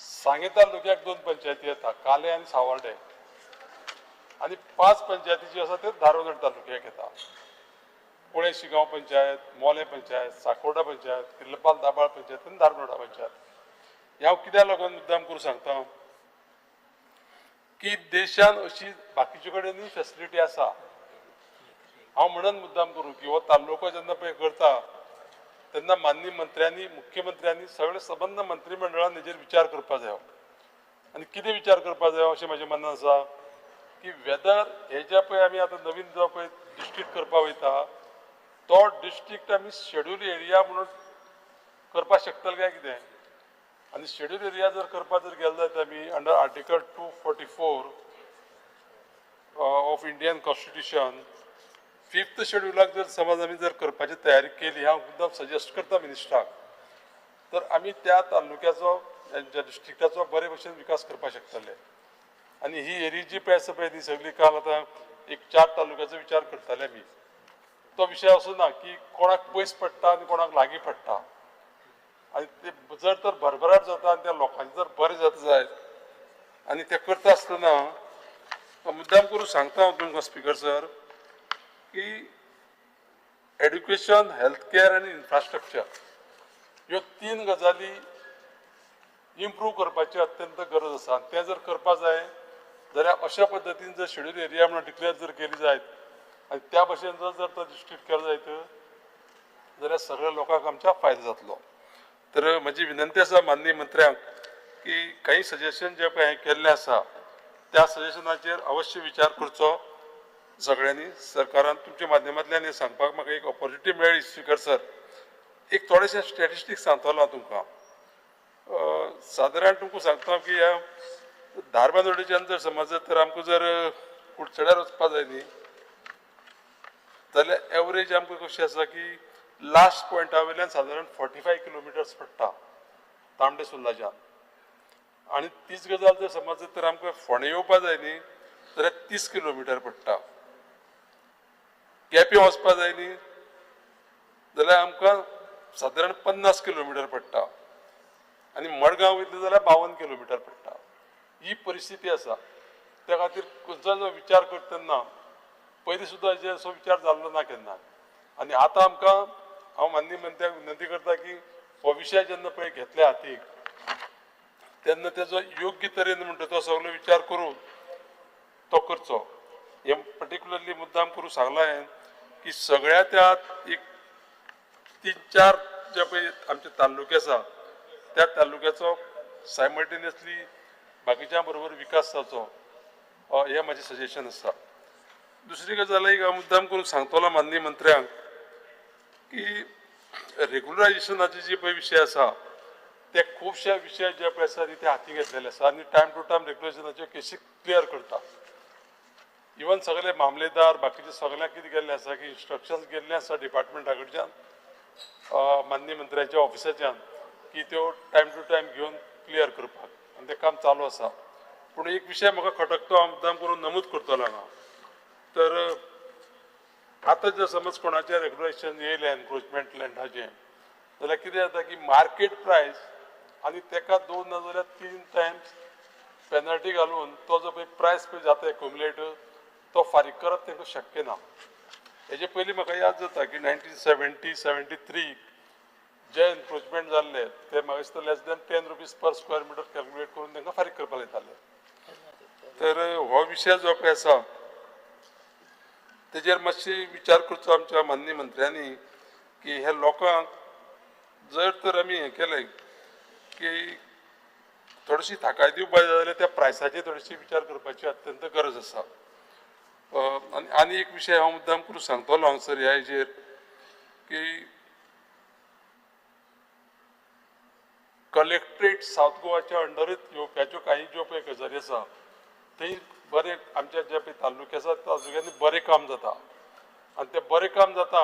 Speaker 6: सांगें तालुक्याक 2 पंचायती येता, काले आनी सावर्डे, आनी 5 पंचायती ज्यो आसा त्यो धारबांदोडे तालुक्याक येता. कुळे शिगांव पंचायत, मोलें पंचायत, साकोर्डा पंचायत, किर्लपाल दाबाळ पंचायत आनी धारबांदोडा पंचायत. हें हांव कित्याक लागून मुद्दाम करून सांगता की देशान अशी बाकीचे कडेनूय फेसिलिटी आसा. हांव म्हणून मुद्दाम करूं की हो तालुको जेन्ना पळय करता तेन्ना माननीय मंत्र्यांनी, मुख्यमंत्र्यांनी, सगळे सबंद मंत्रीमंडळान हेजेर विचार करपा जायो. आनी कितें विचार करपा जायो अशें म्हजें मनान आसा की वेदर हे जे पळय आमी आतां नवीन जो पळय डिस्ट्रिक्ट करपा वयता तो डिस्ट्रिक्ट आमी शेड्यूल एरिया म्हणून करपाक शकतले काय कितें. आनी शेड्यूल एरिया जर करपाक जर गेले जाल्यार आमी under article 244 of Indian constitution 5th शेड्युलाक जर समज आमी जर करपाची तयारी केली, हांव मुद्दाम सजेस्ट करता मिनिस्टराक, तर आमी त्या तालुक्याचो डिस्ट्रिक्टाचो बरे भशेन विकास करपाक शकतले. आनी ही एरिया जी पळय आसा पळय ती सगळी काल आतां एक 4 तालुक्याचो विचार करताले आमी. तो विशय असो ना की कोणाक पयस पडटा आनी कोणाक लागीं पडटा, आनी ते जर तर भरभराट जाता आनी त्या लोकांचें जर बरें जाता जायत आनी ते करता आसतना मुद्दाम करून सांगता हांव तुमकां स्पिकर सर की एड्युकेशन, हेल्थ केअर आनी इन्फ्रास्ट्रक्चर ह्यो 3 गजाली इम्प्रूव करपाची अत्यंत गरज आसा. तें जर करपा जाय जाल्यार अशा पद्दतीन जर शेड्यूल एरिया म्हणून डिक्लेअर जर केली जायत आनी त्या भशेन जर तो डिस्ट्रिक्ट केलो जायत जाल्यार सगळ्या लोकांक आमच्या फायदो जातलो. तर म्हजी विनंती आसा माननीय मंत्र्यांक की काही सजेशन जे पळय हांवें केल्लें आसा त्या सजेशनाचेर अवश्य विचार करचो सगळ्यांनी. सरकारान तुमच्या माध्यमांतल्यान हें सांगपाक म्हाका एक ऑपॉर्च्युनिटी मेळ्ळी स्पिकर सर. एक थोडेशें स्टॅटिस्टिक्स सांगतलो हांव तुमकां. सादारण तुमकां सांगता की ह्या धारबांदोडेच्यान जर समज तर आमकां जर कुडचड्यार वचपा जाय न्ही जाल्यार एवरेज आमकां कशी आसा की लास्ट पॉयंटा वयल्यान सादारण 45 किलोमिटर्स पडटा तांबडे सुर्लाच्यान. आनी तीच गजाल जर समज तर आमकां फोंडें येवपा जाय न्ही जाल्यार 30 किलोमिटर पडटा. केपें वचपा जाय न्ही जाल्यार आमकां सादारण 50 किलोमिटर पडटा आनी मडगांव वयतले जाल्यार 52 किलोमिटर पडटा. ही परिस्थिती आसा. त्या खातीर खंयचो जो विचार करता तेन्ना पयलीं सुद्दां हेजेर असो विचार जाल्लो ना केन्ना. आनी आतां आमकां हांव माननीय मंत्र्याक विनंती करता की हो विशय जेन्ना पळय घेतले हातीक तेन्ना तेजो योग्य तरेन म्हणटा तो सगलो विचार करून तो करचो. हें पर्टिक्युलरली मुद्दाम करून सांगलां हांवें की सगळ्या त्या एक 3-4 जे पळय आमचे तालुके आसा त्या तालुक्याचो सायमल्टेनियसली बाकीच्या बरोबर विकास जावचो, हें म्हाजें सजेशन आसा. दुसरी गजाल एक हांव मुद्दाम करून सांगतलो माननीय मंत्र्यांक की रेगुलरायजेशनाचे जे पळय विशय आसा ते खुबशे विशय जे पळय आसा ते हाती घेतलेले आसा आनी टायम टू टायम रेगुलरायजेशनाच्यो केसी क्लियर करता. इवन सगळे मामलेदार बाकीचे सगळ्यांक कितें केल्लें आसा की इन्स्ट्रक्शन्स गेल्ले आसा डिपार्टमेंटा कडच्यान माननीय मंत्र्याच्या ऑफिसाच्यान की त्यो टायम टू टायम घेवन क्लियर करपाक, आनी तें काम चालू आसा. पूण एक विशय म्हाका खटकतो, हांव मुद्दाम करून नमूद करतलो हांगा. तर आतां जर समज कोणाचें रेगुलेशन येयलें एनक्रोचमेंट लँडाचें जाल्यार कितें जाता की मार्केट प्रायस आनी तेका 2 ना जाल्यार 3 टायम्स पेनल्टी घालून तो जो पळय प्रायस पळय जाता एक्युमुलेट तो फारीक करप तांकां शक्य ना. हेजे पयलीं म्हाका याद जाता की 1970-73 जे एनक्रोचमेंट जाल्ले ते म्हाका दिसता less than 10 rupees per square metre calculate करून तांकां फारीक करपाक लायताले. तर हो विशय जो पळय आसा तेजेर मातशी विचार करचो आमच्या माननीय मंत्र्यांनी की हे लोकांक जर तर आमी हें केलें की थोडीशी थाकाय दिवपा जाय जाल्यार त्या प्रायसाचेर थोडीशी विचार करपाची अत्यंत गरज आसा. आनी आनी एक विशय हांव मुद्दाम करून सांगतलो हांगसर ह्या हेजेर की कलेक्ट्रेट सावथ गोवाच्या अंडरूच येवप्याच्यो काही ज्यो पळय गजाली आसा थंय बरें आमच्या जे पळय तालुके आसा तालुक्यांनी बरें काम जाता आनी तें बरें काम जाता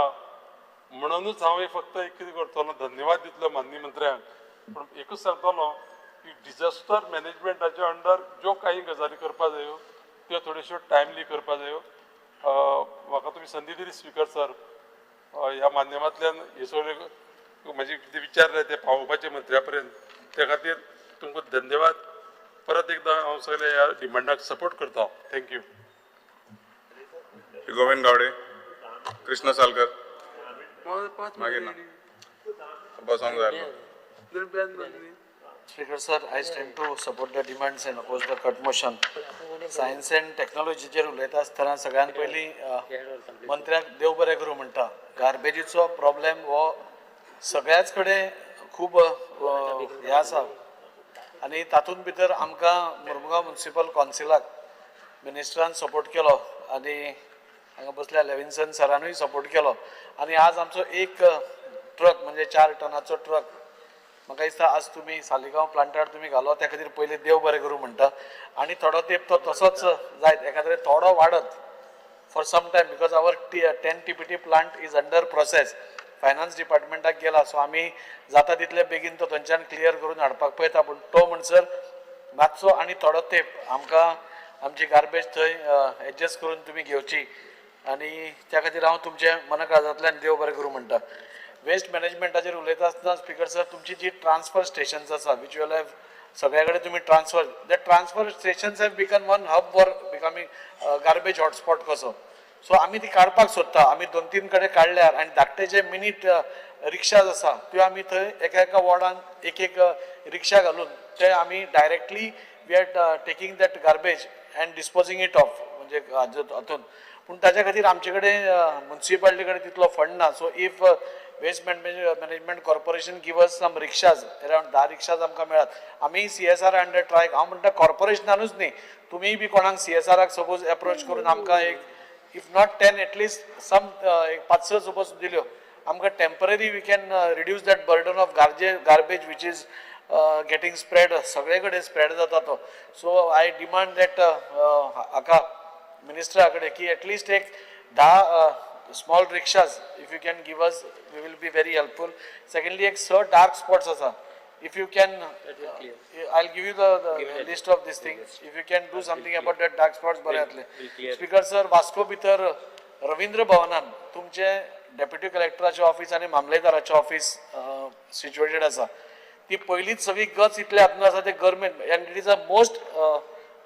Speaker 6: म्हणूनच हांव फक्त एक कितें करतलो, धन्यवाद दितलो माननीय मंत्र्यांक. पूण एकूच सांगतलो की डिजास्टर मॅनेजमेंटाच्या अंडर ज्यो काही गजाली करपा जायो त्यो थोड्योश्यो टायमली करपा जायो. म्हाका तुमी संदी दिली स्पीकर सर, ह्या माध्यमांतल्यान हे सगळे म्हजे कितें विचार ते पावोवपाचे मंत्र्या पर्यंत, त्या खातीर तुमकां धन्यवाद. परत एकदां हांव सगळे ह्या डिमांडाक सपोर्ट करता. Thank you.
Speaker 2: Shri Govind Gawade, Krishna Salkar, मागीर ना बसोंक जाय आसलो.
Speaker 7: Speaker sir, I stand to support the demands and oppose the cut motion. Science and टेक्नॉलॉजीचेर उलयता आसतना सगळ्यांत पयलीं मंत्र्याक देव बरें करूं म्हणटा. गार्बेजीचो प्रॉब्लेम हो सगळ्याच कडेन खूब हें आसा आनी तातूंत भितर आमकां मुरमुगांव म्युनिसिपल कौन्सिलाक मिनिस्टरान सपोर्ट केलो आनी हांगा बसल्या लेविन्सन सरानूय सपोर्ट केलो आनी आज आमचो एक ट्रक म्हणजे 4 टनाचो ट्रक म्हाका दिसता आज तुमी सालिगांव प्लांटार तुमी घालो, त्या खातीर पयलीं देव बरें करूं म्हणटा. आनी थोडो तेंप तो तसोच जायत एखाद्रे थोडो वाडत for some time because our 10 TPT plant is under process, finance डिपार्टमेंटाक गेला. सो आमी जाता तितले बेगीन तो थंयच्यान क्लियर करून हाडपाक पळयता, पूण तो म्हणसर मातसो आनी थोडो तेंप आमकां आमची गार्बेज थंय एडजस्ट करून तुमी घेवची आनी त्या खातीर हांव तुमच्या मनाकाळजांतल्यान देव बरें करूं म्हणटा. वेस्ट मॅनेजमेंटाचेर उलयता आसतना स्पीकर सर, तुमची जी ट्रान्सफर स्टेशन्स आसा which you have सगळ्या कडेन तुमी transfer, the transfer stations have become one hub for becoming garbage hotspot कसो. सो आमी ती काडपाक सोदता, आमी 2-3 कडेन काडल्यार आनी धाकटे जे मिनीट रिक्षाज आसा त्यो आमी थंय एका एका वॉर्डान एक एक रिक्षा घालून ते आमी directly we are taking that garbage and disposing it off म्हणजे हातून. पूण ताच्या खातीर आमचे कडेन म्युनिसिपालिटी कडेन तितलो फंड ना. So if waste management corporation give us some rickshaws, around 10 rickshaws आमकां मेळत, आमी CSR under try. हांव म्हणटा कॉर्पोरेशनानूच न्ही, तुमी बी कोणाक CSRाक सपोज एप्रोच करून आमकां एक if not 10 at least some एक 5-6 सपोज दिल्यो आमकां temporary we can reduce that burden of garbage which is getting spread, सगळे कडेन स्प्रेड जाता तो. सो I demand that हाका मिनिस्टरा कडेन की एटलिस्ट एक 10 small rickshaws if you can give us, we will be very helpful. Secondly, एक 6 dark spots asa, if you can, I'll give you the list of this thing, if you can do something about that dark spots बरें जातलें. Speaker sir, Vasco भितर रवींद्र भवनान तुमचे deputy कलेक्टराचें office आनी मामलेदाराचें office situated आसा, ती पयलींच सगळी गच इतले हातून आसा ते government and it is a most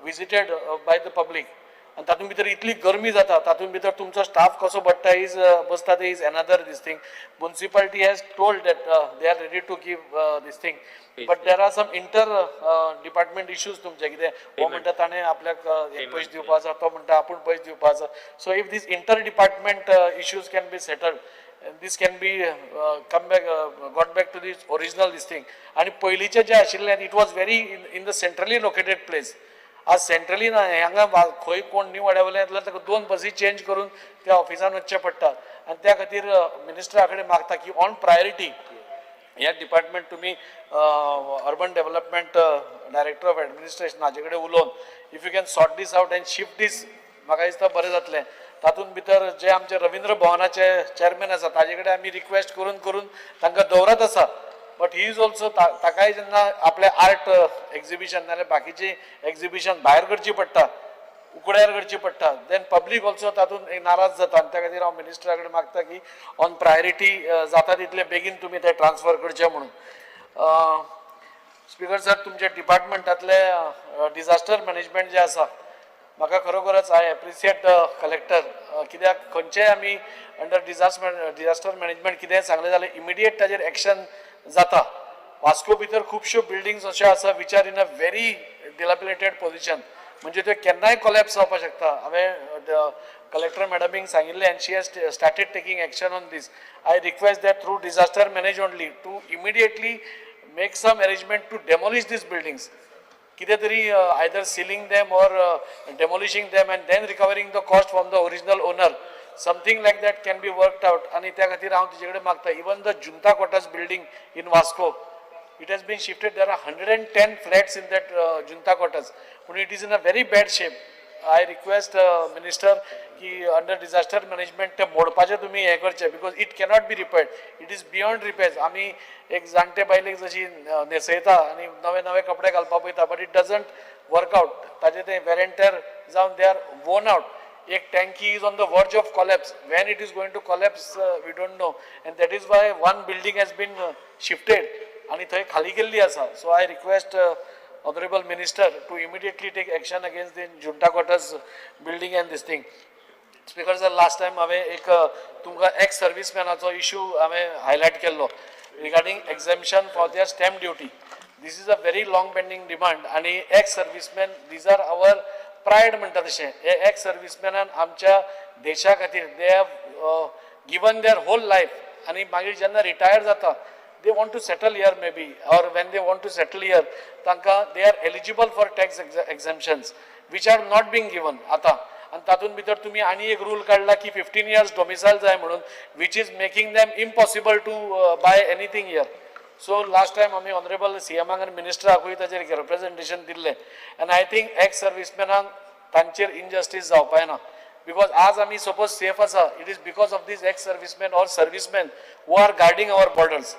Speaker 7: visited by the public आनी तातूंत भितर इतली गरमी जाता, तातूंत भितर तुमचो स्टाफ कसो बडटा is बसता ते is another this thing. Municipality has told that they are ready to give this thing, but there are some inter department issues. तुमचे कितें हो म्हणटा ताणें आपल्याक एक पयशे दिवपा आसा, तो म्हणटा आपूण पयशे दिवपा आसा. So if these inter department issues can be settled This can be come back got back to this original this thing. आनी पयलींचें जें आशिल्लें it was very in the centrally located place. आज सेंट्रली ना, हांगा खंय कोण न्यू वाड्या वयल्यान येतलो ताका 2 बसी चेंज करून त्या ऑफिसान वचचें पडटा. आनी त्या खातीर मिनिस्टरा कडेन मागता की ऑन प्रायोरिटी ह्या डिपार्टमेंट तुमी urban development director of administration हाजे कडेन उलोवन if you can sort this out and shift this, म्हाका दिसता बरें जातलें. तातूंत भितर जे आमचे रविंद्र भवनाचे चॅरमॅन आसा ताजे कडेन आमी रिक्वेस्ट करून करून तांकां दवरत आसा. बट he is also ताकाय जेन्ना आपलें आर्ट एक्झिबिशन नाजाल्यार बाकीचें एक्झिबिशन भायर करची पडटा, उकड्यार करची पडटा, then public also तातूंत नाराज जाता. आनी त्या खातीर हांव मिनिस्टरा कडेन मागता की ऑन प्रायोरिटी जाता तितले बेगीन तुमी ते ट्रान्सफर करचे म्हणून. स्पिकर सर, तुमच्या डिपार्टमेंटांतले डिजास्टर मॅनेजमेंट जें आसा, म्हाका खरोखरच I appreciate the collector. कित्याक खंयचेय आमी अंडर डिजास्टर मॅनेजमेंट कितेंय सांगलें जाल्यार इमिडिएट ताजेर एक्शन जाता. वास्को भितर खुबश्यो बिल्डिंग्स अश्यो आसा which are in a very dilapidated position, म्हणजे त्यो केन्नाय कोलॅप्स जावपाक शकता. हांवें कलेक्टर मॅडमींक सांगिल्लें and she has started taking action on this. I request that through disaster manage only to immediately make some arrangement to demolish these buildings. कितें तरी either sealing them or demolishing them and then recovering the cost from the original owner, something like that can be worked out. आनी त्या खातीर हांव तिजे कडेन मागता. Even the Junta quarters building in Vasco, it has been shifted. There are 110 flats in that Junta quarters, पूण it is in a very bad shape. I request minister की under disaster management ते मोडपाचें तुमी हें करचें, because it cannot be repaired, it is beyond repairs. आमी एक जाणटे बायलेक जशी न्हेसयता आनी नवे नवे कपडे घालपाक पळयता, but it doesn't work out. ताजें तें वेर एंड टेर जावन they are worn out. एक टँकी is on the verge of collapse. When it is going to collapse we don't know, and that is why one building has been shifted आनी थंय खाली केल्ली आसा. So I request honourable minister to immediately take action against the Junta quarters building and this thing. Speaker sir, last time हांवें एक तुमकां x सर्विसमॅनाचो issue हांवें highlight केल्लो regarding exemption for their stamp duty. This is a very long pending demand. आनी ex serviceman, these are our pride म्हणटा तशें. हे x सर्विसमॅनान आमच्या देशा खातीर they have given their whole life. आनी मागीर जेन्ना रिटायर जाता, they want to settle here maybe, or when they want to settle here, तांकां they are eligible for tax exemptions which are not being given आतां. आनी तातूंत भितर तुमी आनी एक रूल काडला की 15 इयर्स डोमिसायल जाय म्हणून, which is making them impossible to buy anything here. So last time आमी ऑनरेबल सी एमाक आनी मिनिस्टराकूय ताचेर एक रिप्रेझेंटेशन दिल्लें. आनी I think x सर्विसमॅनांक तांचेर इनजस्टीस जावपाना, because आज आमी सपोज सेफ आसा, it is because of these ex servicemen or servicemen who are guarding our borders.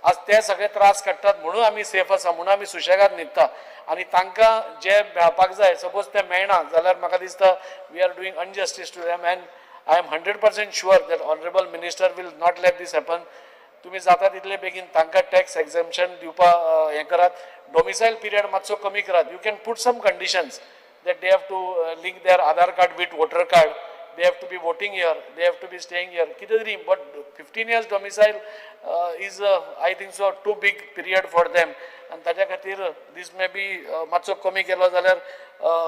Speaker 7: आज ते सगळे त्रास काडटात म्हणून आमी सेफ आसा, म्हणून आमी सुशेगाद न्हिदता. आनी तांकां जे मेळपाक जाय सपोज ते मेळना जाल्यार म्हाका दिसता we are doing injustice to them. And I am 100% sure that honourable minister will not let this happen. तुमी जाता तितले बेगीन तांकां टॅक्स एक्झाम्शन दिवपा हें करात. डोमिसायल पिरियड मातसो कमी करात. You can put some conditions that they have to link their Aadhaar card with voter card, they have to be voting here, they have to be staying here, कितें तरी. But 15 years domicile is I think so too big period for them. आनी ताच्या खातीर दीस may be मातसो कमी केलो जाल्यार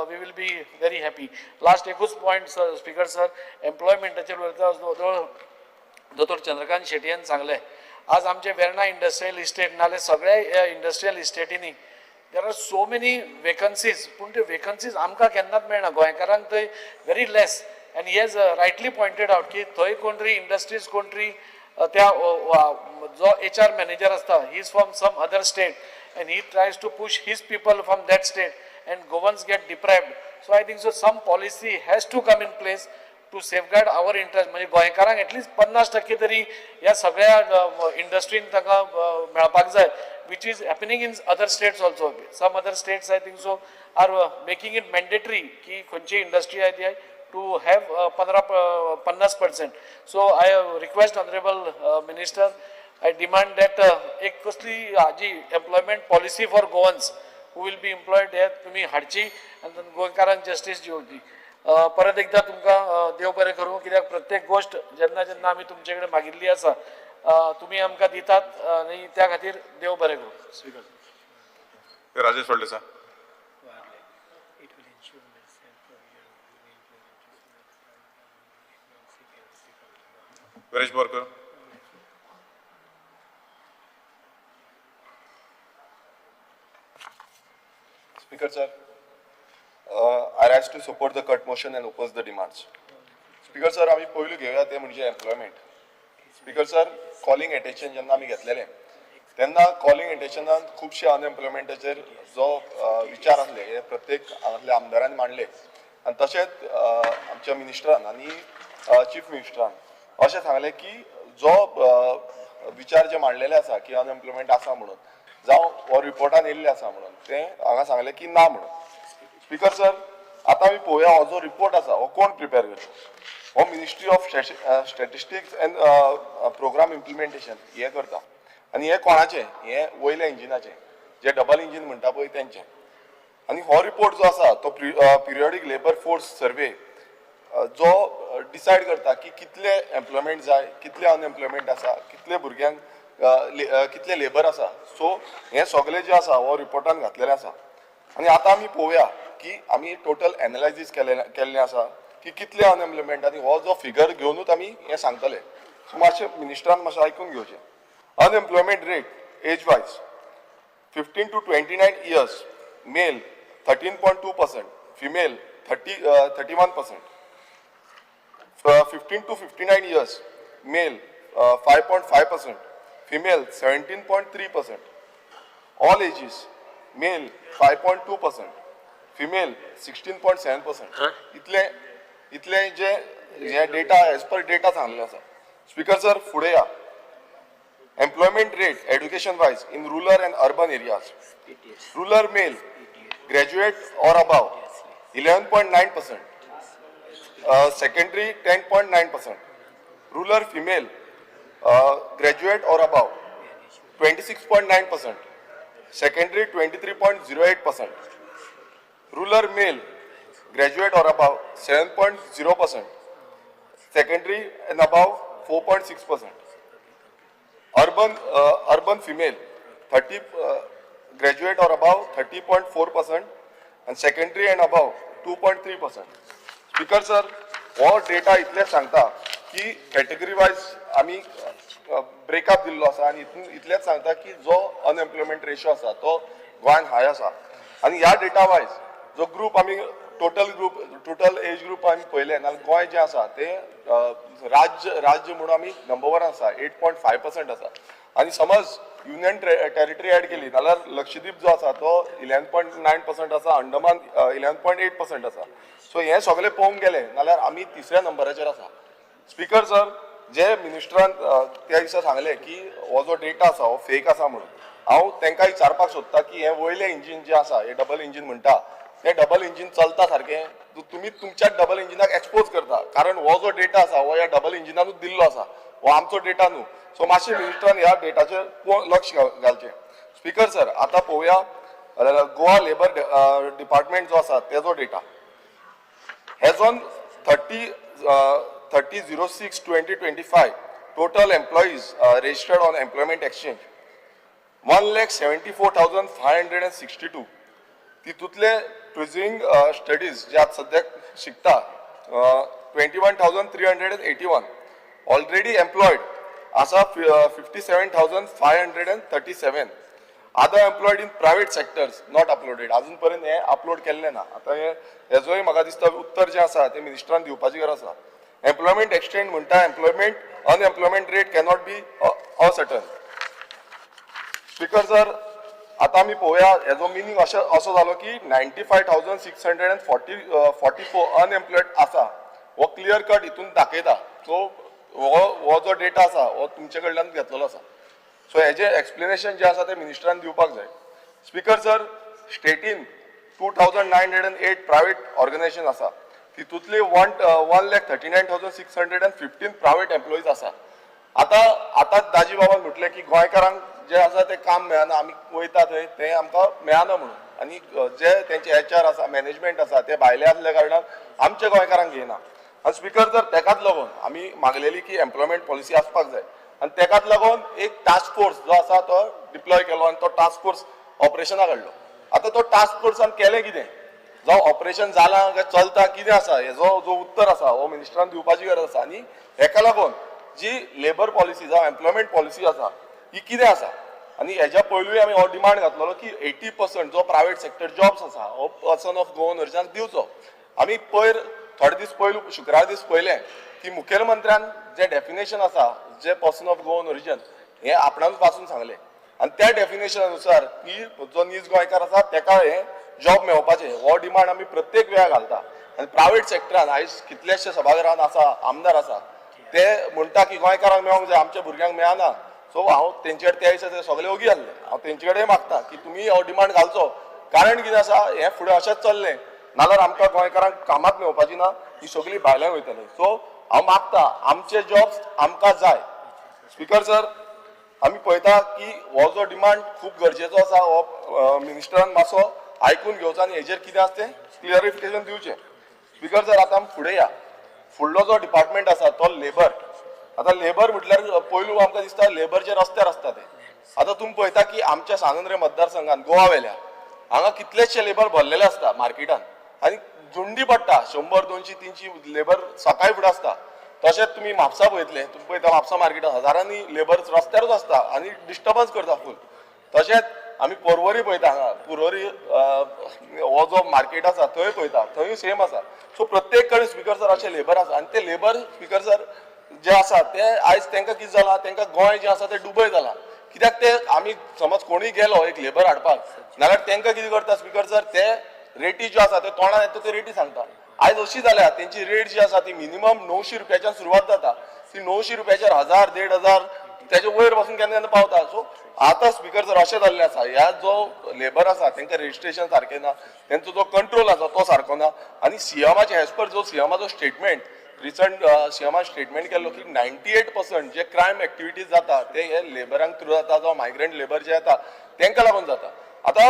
Speaker 7: we will be very happy. Last एकूच पॉयंट सर, स्पिकर सर, एम्प्लॉयमेंटाचेर उलयता दोतोर चंद्रकांत शेटयेन सांगलें. आज आमचे वेर्णा इंडस्ट्रियल इस्टेट नाल्यार सगळ्या industrial इस्टेटींनी there are so many vacancies, पूण त्यो वेकन्सीज आमकां केन्नाच मेळना गोंयकारांक थंय, very less. And he has rightly pointed out की थंय कोण तरी इंडस्ट्रीज कोण तरी त्या जो एच आर मॅनेजर आसता, he is from some other state and he tries to push his people from that state and Goans get deprived. So I think so some policy has to come in place to safeguard our interest. म्हणजे गोंयकारांक at least 50% तरी ह्या सगळ्या इंडस्ट्रीन तांकां मेळपाक जाय, which is happening in other states also. Some other states, I think so, are making it mandatory की खंयची इंडस्ट्री आहे ती two have 50%. So I request honourable minister, I demand that एक कसली हाजी employment policy for Goans who will be employed हे तुमी हाडची आनी गोंयकारांक जस्टीस दिवची. परत एकदा तुमकां देव बरें करूं, कित्याक प्रत्येक गोश्ट जेन्ना जेन्ना आमी तुमचे कडेन मागिल्ली आसा, तुमी आमकां दितात आनी त्या खातीर देव बरें करूं speaker.
Speaker 2: Rajesh Phaldesai. Viresh Borkar.
Speaker 8: Speaker sir, I rise to support the cut motion and oppose the demands. Speaker sir, आमी पयलू घेवया ते म्हणजे employment. Speaker sir, calling attention जेन्ना आमी घेतलेलें तेन्ना कॉलिंग एटेन्शनान खुबशे अनएम्प्लॉयमेंटाचेर जो विचार आसले हे प्रत्येक हांगासल्या आमदारांनी मांडले आनी तशेंच आमच्या मिनिस्टरान आनी चीफ मिनिस्टरान अशें सांगलें की जो विचार जे मांडलेले आसा की अनएम्प्लॉयमेंट आसा म्हणून जावं हो रिपोर्टान येयल्ले आसा म्हणून ते हांगा सांगलें की ना म्हणून. स्पीकर सर, आतां आमी पळोवया हो जो रिपोर्ट आसा हो कोण प्रिपेर करता. हो Ministry of Statistics and Programme Implementation हे करता आनी हे कोणाचें, हे वयल्या इंजिनाचें जे डबल इंजीन म्हणटा पळय तेंचें. आनी हो रिपोर्ट जो आसा तो पिरियॉडीक लेबर फोर्स सर्वे जो डिसायड करता की कितले एम्प्लॉयमेंट जाय, कितले अनएम्प्लॉयमेंट आसा, कितले भुरग्यांक कितले लेबर आसा. सो हें सगळें जें आसा हो रिपोर्टान घातलेलें आसा. आनी आतां आमी पळोवया की आमी टोटल एनालायजीस केल्लें आसा की कितले अनएम्प्लॉयमेंट आनी हो जो फिगर घेवनूच आमी हें सांगतले. सो मातशें मिनिस्टरान मातशें आयकून घेवचें. Unemployment rate age wise 15 to 29 years, male 13.2%, female 31%. 15 to 59 years, male 5.5%, female 17.3%. All ages, male 5.2%, female 16.7%. इतले इतले जे हे डेटा एज पर डेटा सांगलेले आसा. स्पीकर सर, फुडें या. Employment rate education wise in rural and urban areas. Rural male, graduate or above, 11.9%, secondary 10.9%. Rural female, graduate or above, 26.9%, secondary 23.08%. Rural male, graduate or above, 7.0%, secondary and above 4.6%. Urban female, 30 graduate or above 30.4% and secondary and above 2.3%. Speaker sir, हो data इतलें सांगता की category wise आमी breakup दिल्लो आसा आनी हितून इतलेंच सांगता की जो अनएम्प्लॉयमेंट रेशो आसा तो गोंयान हाय आसा. आनी ह्या डेटा वायज जो ग्रूप आमी total group, total age group आमी पळयलें जाल्यार गोंय जें आसा तें राज्य म्हणून आमी नंबर वन आसा, 8.5% आसा. आनी समज युनियन टेरिटरी एड केली जाल्यार लक्षद्वीप जो आसा तो 11.9% आसा, अंडमान 11.8% आसा. सो हें सगळें पळोवंक गेलें जाल्यार आमी तिसऱ्या नंबराचेर आसा. स्पीकर सर, जे मिनिस्टरान त्या दिसा सांगलें की हो जो डेटा आसा हो फेक आसा म्हणून, हांव तांकां विचारपाक सोदता की हें वयलें इंजीन जें आसा, हें डबल इंजीन म्हणटा, तें डबल इंजीन चलता सारकें? तुमी तुमच्याच डबल इंजिनाक एक्सपोज करता, कारण हो जो डेटा आसा हो ह्या डबल इंजिनानूच दिल्लो आसा, हो आमचो डेटा न्हू. सो मातशें मिनिस्टरान ह्या डेटाचेर लक्ष घालचें. स्पीकर सर, आतां पळोवया गोवा लेबर डिपार्टमेंट जो आसा तेजो data. As on 30/06/2025, total employees registered on employment exchange 1,74,562. तितूंतले प्रुसिंग स्टडीज जे आतां सद्याक शिकता 21,381, already employed आसा 57,537, other employed in private sectors not uploaded. अजून पर्यंत हें अपलोड केल्लें ना. आतां हें हेजोय म्हाका दिसता उत्तर जें आसा तें मिनिस्टरान दिवपाची गरज आसा. एम्प्लॉयमेंट एक्सचेंज म्हणटा employment unemployment rate cannot be ascertain. Speaker sir, आतां आमी पळोवया हेजो मिनींग अशें असो जालो की 95,644 unemployed आसा, हो क्लियर कट हितून दाखयता. सो हो जो डेटा आसा हो तुमचे कडल्यान घेतलेलो आसा. सो हेजें एक्सप्लेनेशन जें आसा तें मिनिस्टरान दिवपाक जाय. स्पीकर सर, स्टेटीन 2908 private organization आसा, तितूंतले 1,39,615 private employees आसा. आतां आतां दाजी बाबान म्हटलें की गोंयकारांक जें आसा तें काम मेळना, आमी वयता थंय तें आमकां मेळना म्हणून, आनी जे तेंचे एच आर आसा, मॅनेजमेंट आसा, ते भायले आसल्या कारणान आमच्या गोंयकारांक घेयना. आनी स्पीकर सर, तेकाच लागून आमी मागलेली की एम्प्लॉयमेंट पॉलिसी आसपाक जाय आनी तेकाच लागून एक टास्क फोर्स जो आसा तो डिप्लॉय केलो आनी तो टास्क फोर्स ऑपरेशनाक हाडलो. आतां तो टास्क फोर्सान केलें कितें, जावं ऑपरेशन जालां काय चलता कितें आसा, हेजो जो उत्तर आसा हो मिनिस्टरान दिवपाची गरज आसा. आनी हेका लागून जी लेबर पॉलिसी जावं एम्प्लॉयमेंट पॉलिसी आसा ही कितें आसा आनी हेज्या पयलूय आमी हो डिमांड घातलेलो की 80% जो प्रायवेट सेक्टर जॉब्स आसा हो पर्सन ऑफ गोवन ओरिजिनाक दिवचो. आमी पयर थोडे दीस पयलू शुक्रार दीस पळयलें की मुखेलमंत्र्यान जे डेफिनेशन आसा जे पर्सन ऑफ गोवन ओरिजन हें आपणानूच वाचून सांगलें आनी त्या डेफिनेशना नुसार की जो नीज गोंयकार आसा तेका हें जॉब मेळोवपाचें हो डिमांड आमी प्रत्येक वेळार घालता. आनी प्रायवेट सेक्टरान आयज कितलेशे सभाघरान आसा आमदार आसा ते म्हणटा की गोंयकारांक मेळोंक जाय, आमच्या भुरग्यांक मेळना. सो हांव तेंचे कडेन त्या दिसा ते सगळे ओगी आसले. हांव तेंचे कडेन मागता की तुमी हो डिमांड घालचो, कारण कितें आसा हें फुडें अशेंच चल्लें नाल्यार आमकां गोंयकारांक कामांत मेळोवपाची ना, ही सगळी भायल्यान वयतली. सो हांव मागता आमचे जॉब्स आमकां जाय. स्पिकर सर, आमी पळयता की हो जो डिमांड खूब गरजेचो आसा, हो मिनिस्टरान मातसो आयकून घेवचो आनी हेजेर कितें आसा तें क्लियरिफिकेशन दिवचें. स्पिकर सर, आतां आमी फुडें या. फुडलो जो डिपार्टमेंट आसा तो लेबर. आतां लेबर म्हटल्यार पयलू आमकां दिसता लेबर जे रस्त्यार आसता ते. आतां तुमी पळयता की आमच्या सांत मतदारसंघात गोवा वेल्या हांगा कितलेशे लेबर भरलेले आसता मार्केटान आनी झुंडी पडटा, 100, 200, 300 लेबर सकाळी फुडें आसता. तशेंच तुमी म्हापसा पळयतले, तुमी पळयता म्हापसा मार्केटान हजारांनी लेबर रस्त्यारूच आसता आनी डिस्टर्बन्स करता फूल. तशेंच आमी पोरवरी पळयता, हांगा पोरवरी हो जो मार्केट आसा थंय पळयता, थंय सेम आसा. सो प्रत्येक कडेन स्पिकर सर अशे लेबर आसा आनी ते लेबर स्पिकर सर जे आसा ते आयज तांकां कितें जालां, तांकां गोंय जें आसा तें डुबय जालां. कित्याक ते आमी समज कोणूय गेलो एक लेबर हाडपाक नाल्यार तांकां कितें करता स्पिकर सर, ते रेटी ज्यो आसा ते तोंडान येता ते रेटी सांगता. आयज अशी जाल्या तेंची रेट जी आसा ती मिनिमम 900 रुपयाच्यान सुरवात जाता, ती 900 रुपयाचेर 1000, 1500 तेजे वयर पासून केन्ना केन्ना पावता. सो आतां स्पिकर सर अशें जाल्लें आसा, ह्या जो लेबर आसा तेंकां रजिस्ट्रेशन सारकें ना, तेंचो जो कंट्रोल आसा तो सारको ना. आनी सीएमाचे एज पर जो सीएमाचो स्टेटमेंट रिसंट सीएमान स्टेटमेंट केल्लो की 98% जे क्रायम एक्टिविटीज जाता ते हे लेबरांक थ्रू जाता, जावं मायग्रंट लेबर जे येता तेंकां लागून जाता. आतां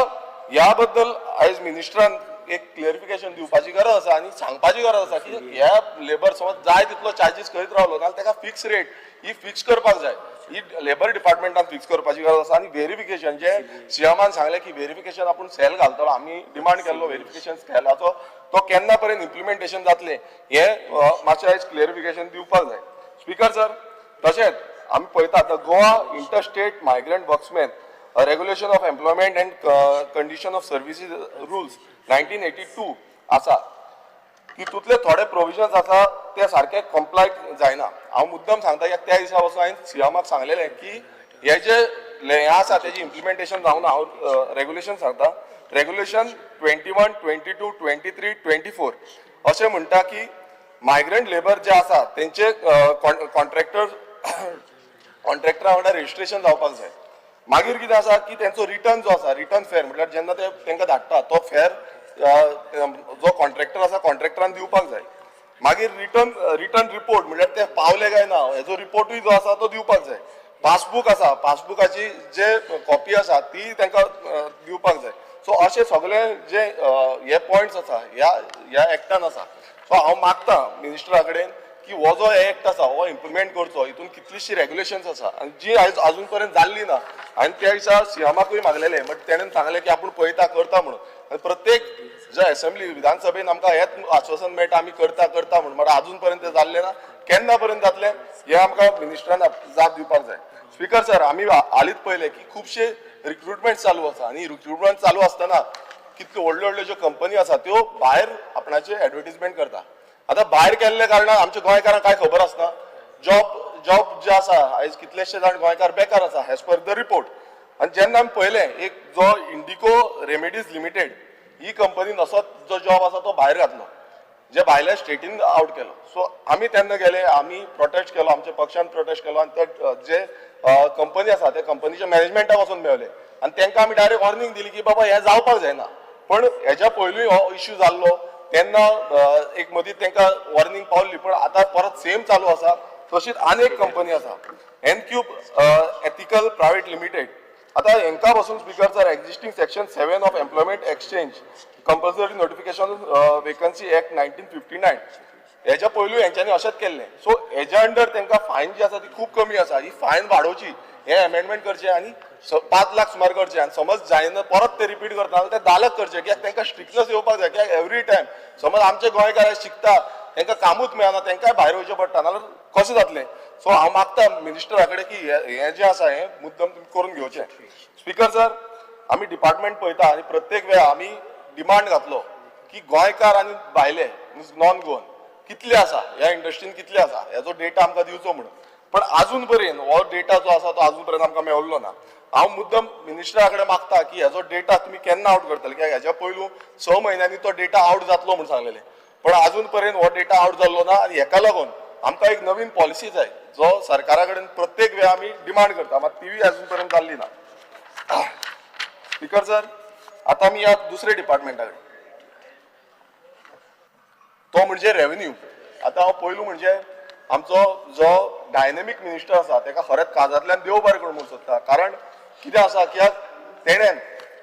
Speaker 8: ह्या बद्दल आयज मिनिस्टरान एक क्लियरिफिकेशन दिवपाची गरज आसा आनी सांगपाची गरज आसा की ह्या लेबर समज जाय तितलो चार्जीस करीत रावलो नाल्यार ताका फिक्स रेट ही फिक्स करपाक जाय, ही लेबर डिपार्टमेंटान फिक्स करपाची गरज आसा. आनी व्हेरिफिकेशन जे सीएमान सांगलें की व्हेरिफिकेशन आपूण सेल घालतलो, आमी डिमांड केल्लो व्हेरिफिकेशन सेलाचो, तो केन्ना पर्यंत इम्प्लिमेंटेशन जातलें हें मातशें आयज क्लियरिफिकेशन दिवपाक जाय. स्पिकर सर, तशेंच आमी पळयता आतां Goa interstate migrant workmen regulation of employment and condition of services rules 1982 आसा, तितूंतले थोडे प्रोविजन्स आसा ते सारके कंप्लाय जायना. हांव मुद्दम सांगता कित्याक त्या दिसा पासून हांवें सीएमाक सांगलेलें की हे जे हें आसा तेजी इम्प्लिमेंटेशन जावना. हांव रेगुलेशन सांगता, रेगुलेशन 21, 22, 23, 24 अशें म्हणटा की मायग्रंट लेबर जे आसा तेंचे कॉन्ट्रॅक्टरा वांगडा रजिस्ट्रेशन जावपाक जाय. मागीर कितें आसा की तेंचो रिटर्न जो आसा, रिटर्न फेर म्हटल्यार जेन्ना ते तांकां धाडटा तो फेर जो कॉन्ट्रॅक्टर आसा कॉन्ट्रॅक्टरान दिवपाक जाय. मागीर रिटर्न रिपोर्ट म्हटल्यार ते पावले काय ना हेजो रिपोर्टूय जो आसा तो दिवपाक जाय. पासबूक आसा, पासबुकाची जे कॉपी आसा ती तांकां दिवपाक जाय. सो अशे सगळे जे हे पॉयंट्स आसा ह्या ह्या एक्टान आसा. सो हांव मागता मिनिस्टरा कडेन की हो जो एक्ट आसा हो इम्प्लिमेंट करचो. हितून कितलीशीं रेगुलेशन्स आसा आनी जी आयज अजून पर्यंत जाल्ली ना. आनी त्या दिसा सीएमाकूय मागलेलें, बट तेणेन सांगलें की आपूण पळयता करता म्हणून. आनी प्रत्येक जे असेंब्ली विधानसभेन आमकां हेंच आश्वासन मेळटा आमी करता करता म्हणून, बट अजून पर्यंत तें जाल्लें ना. केन्ना पर्यंत जातलें हें आमकां मिनिस्टरान जाप दिवपाक जाय. स्पिकर सर, आमी हालींच पळयलें की खुबशे रिक्रुटमेंट चालू आसा आनी रिक्रुटमेंट चालू आसतना कितल्यो व्हडल्यो व्हडल्यो ज्यो कंपनी आसा त्यो भायर आपणाचे एडवर्टीजमेंट करता. आतां भायर केल्ल्या कारणान आमच्या गोंयकारांक कांय खबर आसना. जॉब जे आसा आयज कितलेशे जाण गोंयकार बेकार आसा एज पर the report. आनी जेन्ना आमी पळयलें एक जो इंडिको रेमेडीज लिमिटेड ही कंपनीन असोच जो जॉब आसा तो भायर घातलो, जे भायल्या स्टेटीन आवट केलो. सो आमी तेन्ना गेले, आमी प्रोटेस्ट केलो, आमच्या पक्षान प्रोटेस्ट केलो आनी ते जे कंपनी आसा त्या कंपनीच्या मॅनेजमेंटाक वचून मेवले आनी तांकां आमी डायरेक्ट वॉर्निंग दिली की बाबा हें जावपाक जायना. पण हेज्या पयलूय हो इश्यू जाल्लो तेन्ना एक मदीं तांकां वॉर्निंग पावली, पण आतां परत सेम चालू आसा. तशीच आनी एक कंपनी आसा एनक्यूब एथिकल प्रायवेट लिमिटेड. आतां हेंकां पासून speaker sir existing section 7 of employment exchange compulsory notification vacancy act 1959 हेज्या पयलू हेंच्यांनी अशेंच केल्लें. सो हेज्या अंडर तांकां फायन जी आसा ती खूब कमी आसा, ही फायन वाडोवची, हे अमेंडमेंट करचें आनी 5 लाख सुमार करचें. आनी समज जायना परत ते रिपीट करता जाल्यार ते 10 लाख करचे, कित्याक तांकां स्ट्रिक्टनस येवपाक जाय. कित्याक एवरी टायम समज आमचे गोंयकार शिकता तांकां कामूच मेळना, तांकांय भायर वयचें पडटा, नाल्यार कशें जातलें? सो हांव मागता मिनिस्टरा कडेन की हें जें आसा हें मुद्दम तुमी करून घेवचें. स्पिकर सर, आमी डिपार्टमेंट पळयता आनी प्रत्येक वेळा आमी डिमांड घातलो की गोंयकार आनी भायले नॉन गोवन कितले आसा ह्या इंडस्ट्रीन, कितले आसा हेजो डेटा आमकां दिवचो म्हणून, पण अजून पर्यंत हो डेटा जो आसा तो अजून पर्यंत आमकां मेळिल्लो ना. हांव मुद्दम मिनिस्टरा कडेन मागता की हेजो डेटा तुमी केन्ना आवट करतले, कित्याक हेज्या पयलू 6 म्हयन्यांनी तो डेटा आवट जातलो म्हूण सांगलेलें, पण अजून पर्यंत हो डेटा आवट जाल्लो ना. आनी हेका लागून आमकां एक नवीन पॉलिसी जाय जो सरकारा कडेन प्रत्येक वेळा आमी डिमांड करता, मात तिवूय अजून पर्यंत जाल्ली ना. स्पिकर सर, आतां आमी ह्या दुसऱ्या डिपार्टमेंटा कडेन, तो म्हणजे रेव्हेन्यू. आतां हांव पयलू म्हणजे आमचो जो डायनेमीक मिनिस्टर आसा तेका खरेंच काळजांतल्यान देव बरें करूं म्हणूंक सोदता. कारण कितें आसा की तेणेन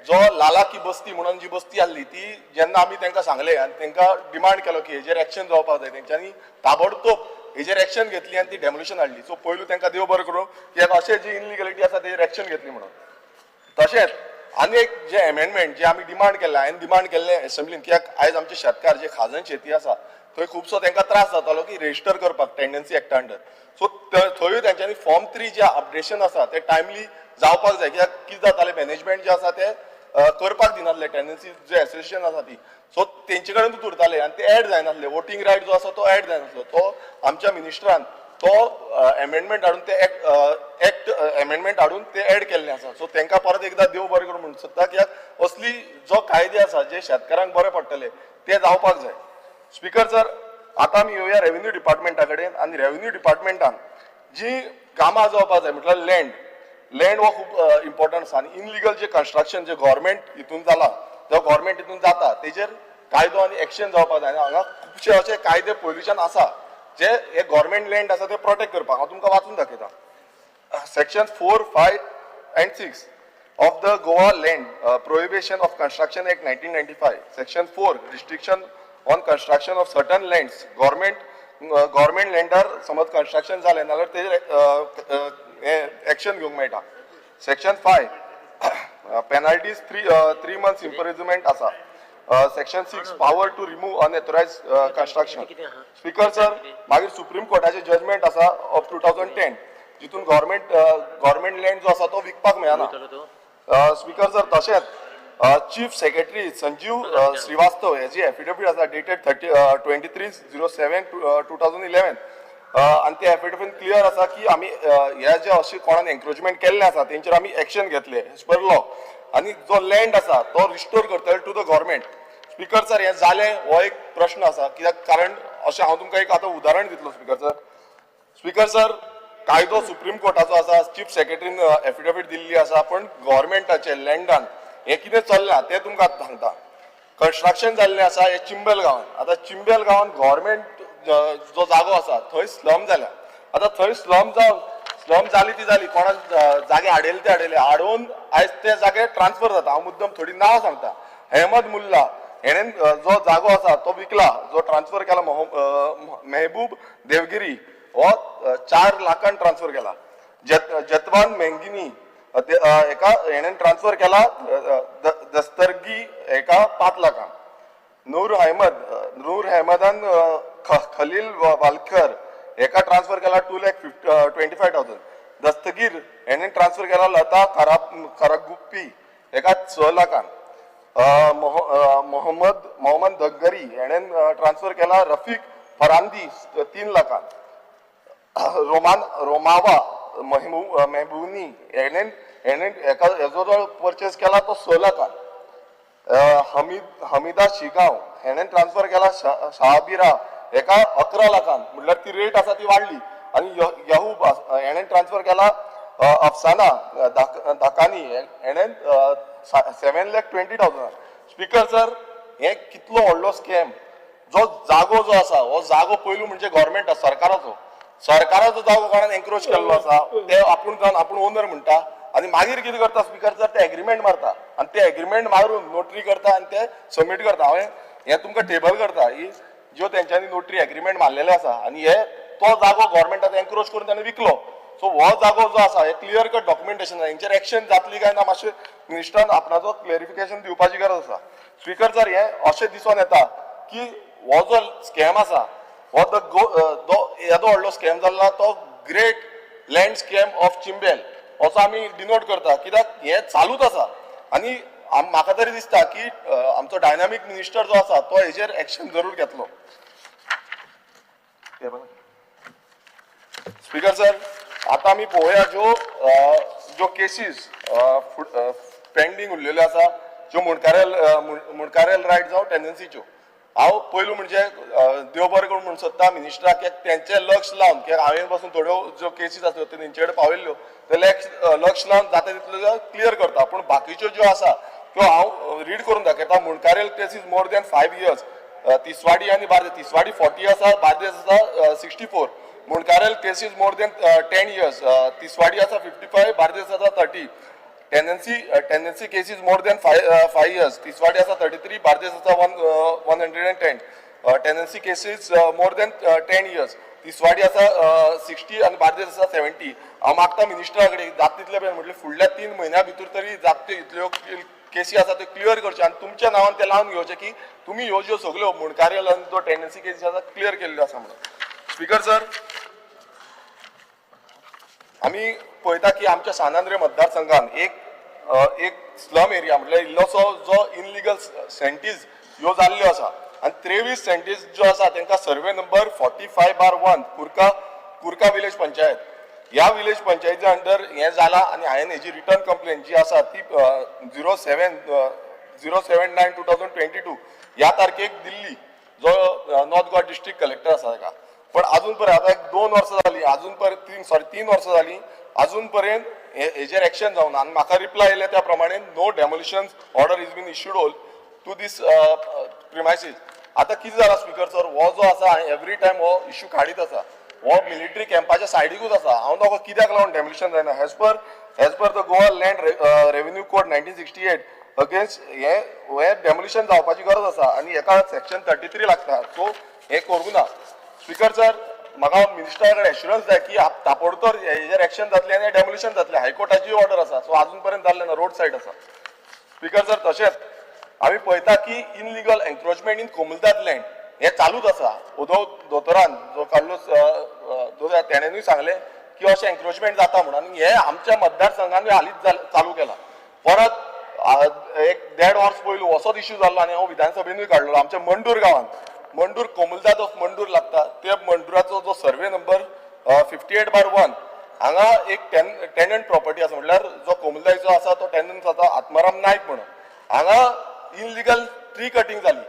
Speaker 8: जो लाला की बस्ती म्हणून जी बस्ती आहली ती जेन्ना आमी तांकां सांगलें आनी तांकां डिमांड केलो की हेजेर एक्शन जावपाक जाय, तेंच्यांनी ताबडतोब हेजेर एक्शन घेतली आनी ती डेमोलिशन हाडली. सो पयलू तांकां देव बरें करूं की अशें जी इनलिगलिटी आसा तेजेर एक्शन घेतली म्हणून. तशेंच आनी एक जे एमेंडमेंट जे आमी डिमांड केल्लें, हांवें डिमांड केल्लें एसेंब्लीन, कित्याक आयज आमचे शेतकार जे खाजन शेती आसा थंय खुबसो तांकां त्रास जातालो की रेजिस्टर करपाक टेंडन्सी एक्टा अंडर. सो थंयूय तेंच्यांनी फॉर्म 3 जे अपडेशन आसा ते टायमली जावपाक जाय, कित्याक कितें जातालें मॅनेजमेंट जें आसा तें करपाक दिनासले टेंडन्सी जे एसोसिएशन आसा ती, सो तेंचे कडेनूच उरताले आनी ते एड जायनासले. वोटींग रायट जो आसा तो एड जायनासलो, तो आमच्या मिनिस्टरान तो एमेंडमेंट हाडून ते एक्ट एमेंडमेंट हाडून ते एड केल्ले आसा. सो तांकां परत एकदां देव बरें करूं म्हणून सोदता, कित्याक असली जो कायदे आसा जे शेतकारांक बरे पडटले ते जावपाक जाय. स्पिकर सर, आतां आमी येवया रेव्हेन्यू डिपार्टमेंटा कडेन आनी रेव्हेन्यू डिपार्टमेंटान जी कामां जावपाक जाय म्हटल्यार लँड, लँड हो खूब इम्पॉर्टंट आसा आनी इनलिगल जे कन्स्ट्रक्शन जे गव्हर्मेंट हितून जाला, जो गव्हर्मेंट हितून जाता तेजेर कायदो आनी एक्शन जावपाक जाय. आनी हांगा खुबशे अशे कायदे पयलूच्यान आसा जे हे गव्हर्मेंट लँड आसा ते प्रोटेक्ट करपाक. हांव तुमकां वाचून दाखयता. Section 4, 5 and 6 of the Goa Land Prohibition of Construction Act 1995. Section 4, restriction on construction of certain lands. Government लँडार समज कन्स्ट्रक्शन जालें जाल्यार तेजेर एक्शन घेवंक मेळटा. Section 5, penalties 3 months imprisonment आसा. Section 6, power to remove unauthorise construction. Speaker sir, मागीर supreme कोर्टाचें judgement आसा of 2010, जितून गव्हर्मेंट लँड जो आसा तो विकपाक मेळना. स्पिकर सर, तशेंच चीफ सेक्रेटरी संजीव श्रीवास्तव हेजी एफिडेवीट आसा dated 30 23/07/2011 आनी ते एफिडेवीट क्लियर आसा की आमी हे जे अशे कोणान एन्क्रोचमेंट केल्ले आसा तेंचेर आमी एक्शन घेतले एज पर लॉ आनी जो लँड आसा तो रिस्टोर करतले to the government. Speaker sir, हें जालें हो एक प्रश्न आसा, कित्याक कारण अशें हांव तुमकां एक आतां उदाहरण दितलो स्पिकर सर. स्पिकर सर, कायदो सुप्रीम कोर्टाचो आसा, चीफ सेक्रेटरीन एफिडेवीट दिल्ली आसा, पण गव्हर्मेंटाचे लँडान हें कितें चल्लां तें तुमकां आतां सांगता. कन्स्ट्रक्शन जाल्लें आसा हें चिंबल गांवान. आतां चिंबल गांवान गव्हर्मेंट जो जागो आसा थंय स्लम जाल्या. आतां थंय स्लम जावन, स्लम जाली ती जाली, कोणाक जागे हाडयले ते हाडयले, हाडून आयज ते जागे ट्रान्सफर जाता. हांव मुद्दम थोडी नांवां सांगता. अहमद मुल्ला हेणेन जो जागो आसा तो विकला, जो ट्रान्सफर केला मेहबूब देवगिरी हो 4 लाखान ट्रान्सफर केला. जतवान मेंगिनी हेका हेणेन ट्रान्सफर केला दस्तरगी हेका 5 लाखान. नूर अहमद, नूर अहमदान खलील वालकर हेका ट्रान्सफर केला 2,25,000. दस्तगीर हेणेन ट्रान्सफर केला लता खरागुप्पी हेका 6 लाखान. मोहम्मद मोहम्मद दग्गरी हेणेन ट्रान्सफर केला रफीक फरांदी 3 लाखान. रोमान रोमावा मेहबुनी हेणेन हेणेन हेका हेजो जो परचेस केला तो 6 लाखान. हमीदा शिगांव हेणेन ट्रान्सफर केला शहाबिरा हेका 11 लाखान, म्हटल्यार ती रेट आसा ती वाडली. आनी यहूब हेणेन ट्रान्सफर केला अफसाना धाकानी हेणेन 7,20,000. स्पिकर सर, हे कितलो व्हडलो स्कॅम. जो जागो जो आसा हो जागो पयलू म्हणजे गव्हर्मेंट सरकाराचो, सरकाराचो जागो कोणान एन्क्रोच केल्लो आसा ते आपूण जावन आपूण ओनर म्हणटा आनी मागीर कितें करता स्पिकर सर, ते एग्रीमेंट मारता आनी ते एग्रीमेंट मारून नोटरी करता आनी ते सबमीट करता. हांवें हें तुमकां टेबल करता, ही ज्यो तेंच्यांनी नोटरी एग्रीमेंट मारलेले आसा आनी हे तो जागो गव्हर्मेंटान एन्क्रोच करून ताणें विकलो. सो हो जागो जो आसा हे क्लियर कट डॉक्युमेंटेशन आसा. हेंचेर एक्शन जातली काय ना मातशें मिनिस्टरान आपणाचो क्लॅरिफिकेशन दिवपाची गरज आसा. स्पिकर सर, हें अशें दिसून येता की हो जो स्कॅम आसा हो the गो येदो व्हडलो स्कॅम जाल्ला तो great land scam of Chimbel असो आमी डिनोट करता, कित्याक हें चालूच आसा. आनी म्हाका तरी दिसता की आमचो डायनामीक मिनिस्टर जो आसा तो हेजेर एक्शन जरूर घेतलो. स्पीकर सर, आतां आमी पळोवया ज्यो ज्यो केसीस पेंडींग उरलेल्यो आसा, ज्यो मुंडकारेल मुंडकारेल रायट जावं टेंडन्सीच्यो. हांव पयलू म्हणजे देव बरें करूं म्हूण सोदता मिनिस्टराक की तेंचें लक्ष लावन, कित्याक हांवें पासून थोड्यो ज्यो केसीस आसल्यो त्यो तेंचे कडेन पावयल्ल्यो, ते लक्ष लावन जाता तितल्यो क्लियर करता. पूण बाकीच्यो ज्यो आसा त्यो हांव रीड करून दाखयता. Mundkariel cases more than 5 years, Tiswadi आनी बार्देस, तिसवाडी 40 आसा, बार्देस आसा 64. Mundkariel cases more than 10 years, Tiswadi आसा 55, बार्देस आसा 30. Tenancy cases more than 5 years, Tiswadi आसा 33, बार्देस आसा 110. Tenancy cases more than 10 years, Tiswadi आसा 60 आनी बार्देस आसा 70. हांव मागता मिनिस्टरा कडेन जाता तितले बेगीन, म्हटल्यार फुडल्या 3 म्हयन्या भितर तरी जाता इतल्यो केसी आसा त्यो क्लियर करच्यो आनी तुमच्या नांवान ते लावन घेवचे की तुमी ह्यो ज्यो सगल्यो मुंडकारेल आनी जो टेंडन्सी केसी आसा क्लियर केल्ल्यो आसा म्हणून. स्पीकर सर, आमी पळयता की आमच्या सान आंद्रे मतदारसंघान एक एक स्लम एरिया, म्हटल्यार इल्लोसो जो इनलिगल सेंटीज ह्यो जाल्ल्यो आसा आनी 23 सेंटीज ज्यो आसा तांकां survey number 45/1 Curca village panchayat, ह्या विलेज पंचायतीच्या अंडर हें जालां. आनी हांवें हेजी रिटर्न कंप्लेन जी आसा ती 07/09/2022 ह्या तारखेक दिल्ली, जो नॉर्थ गोवा डिस्ट्रिक्ट कलेक्टर आसा ताका. पण अजून पर्यंत आतां एक 2 वर्सां जालीं, अजून पर्यंत 3 वर्सां जालीं, अजून पर्यंत हेजेर एक्शन जावना. आनी म्हाका रिप्लाय येयल्या त्या प्रमाणे no demolition order is been issued all to this premises. आतां कितें जालां स्पीकर सर, हो जो आसा एवरी टायम हो इश्यू काडीत आसा, हो मिलिटरी कॅम्पाच्या सायडीकूच आसा. हांव नको कित्याक लागून डेमोलिशन जायना. As per the Goa land revenue code 1968 against हें डेमोलिशन जावपाची गरज आसा आनी हेका सेक्शन 33 लागता. सो हें करूंक ना. स्पीकर सर, म्हाका मिनिस्टरा कडेन एश्युरन्स जाय की ताबडतोब हेजेर एक्शन जातलें आनी डेमोलिशन जातलें. हायकोर्टाची ऑर्डर आसा, सो आजून पर्यंत जाल्लें ना, रोड सायड आसा. स्पीकर सर, तशेंच आमी पळयता की illegal encroachment in Comunidade land हें चालूच आसा. उदो दोतोरान जो कार्लोस दोतोर तेणेनूय सांगलें की अशें एन्क्रोचमेंट जाता म्हणून, आनी हें आमच्या मतदारसंघानूय हालींच चालू केलां. परत एक 1.5 वर्स पयलू असोच इश्यू जाल्लो आनी हांव विधानसभेनूय काडलेलो. आमच्या मंडूर गांवांत, मंडूर कोमुलदाद ऑफ मंडूर लागता, त्या मंडुराचो जो सर्वे नंबर 58/1 हांगा एक टेनंट प्रॉपर्टी आसा, म्हटल्यार जो कोमुलदाचो आसा तो टेनंट आसा आत्माराम नायक म्हणून. हांगा इनलिगल ट्री कटिंग जाली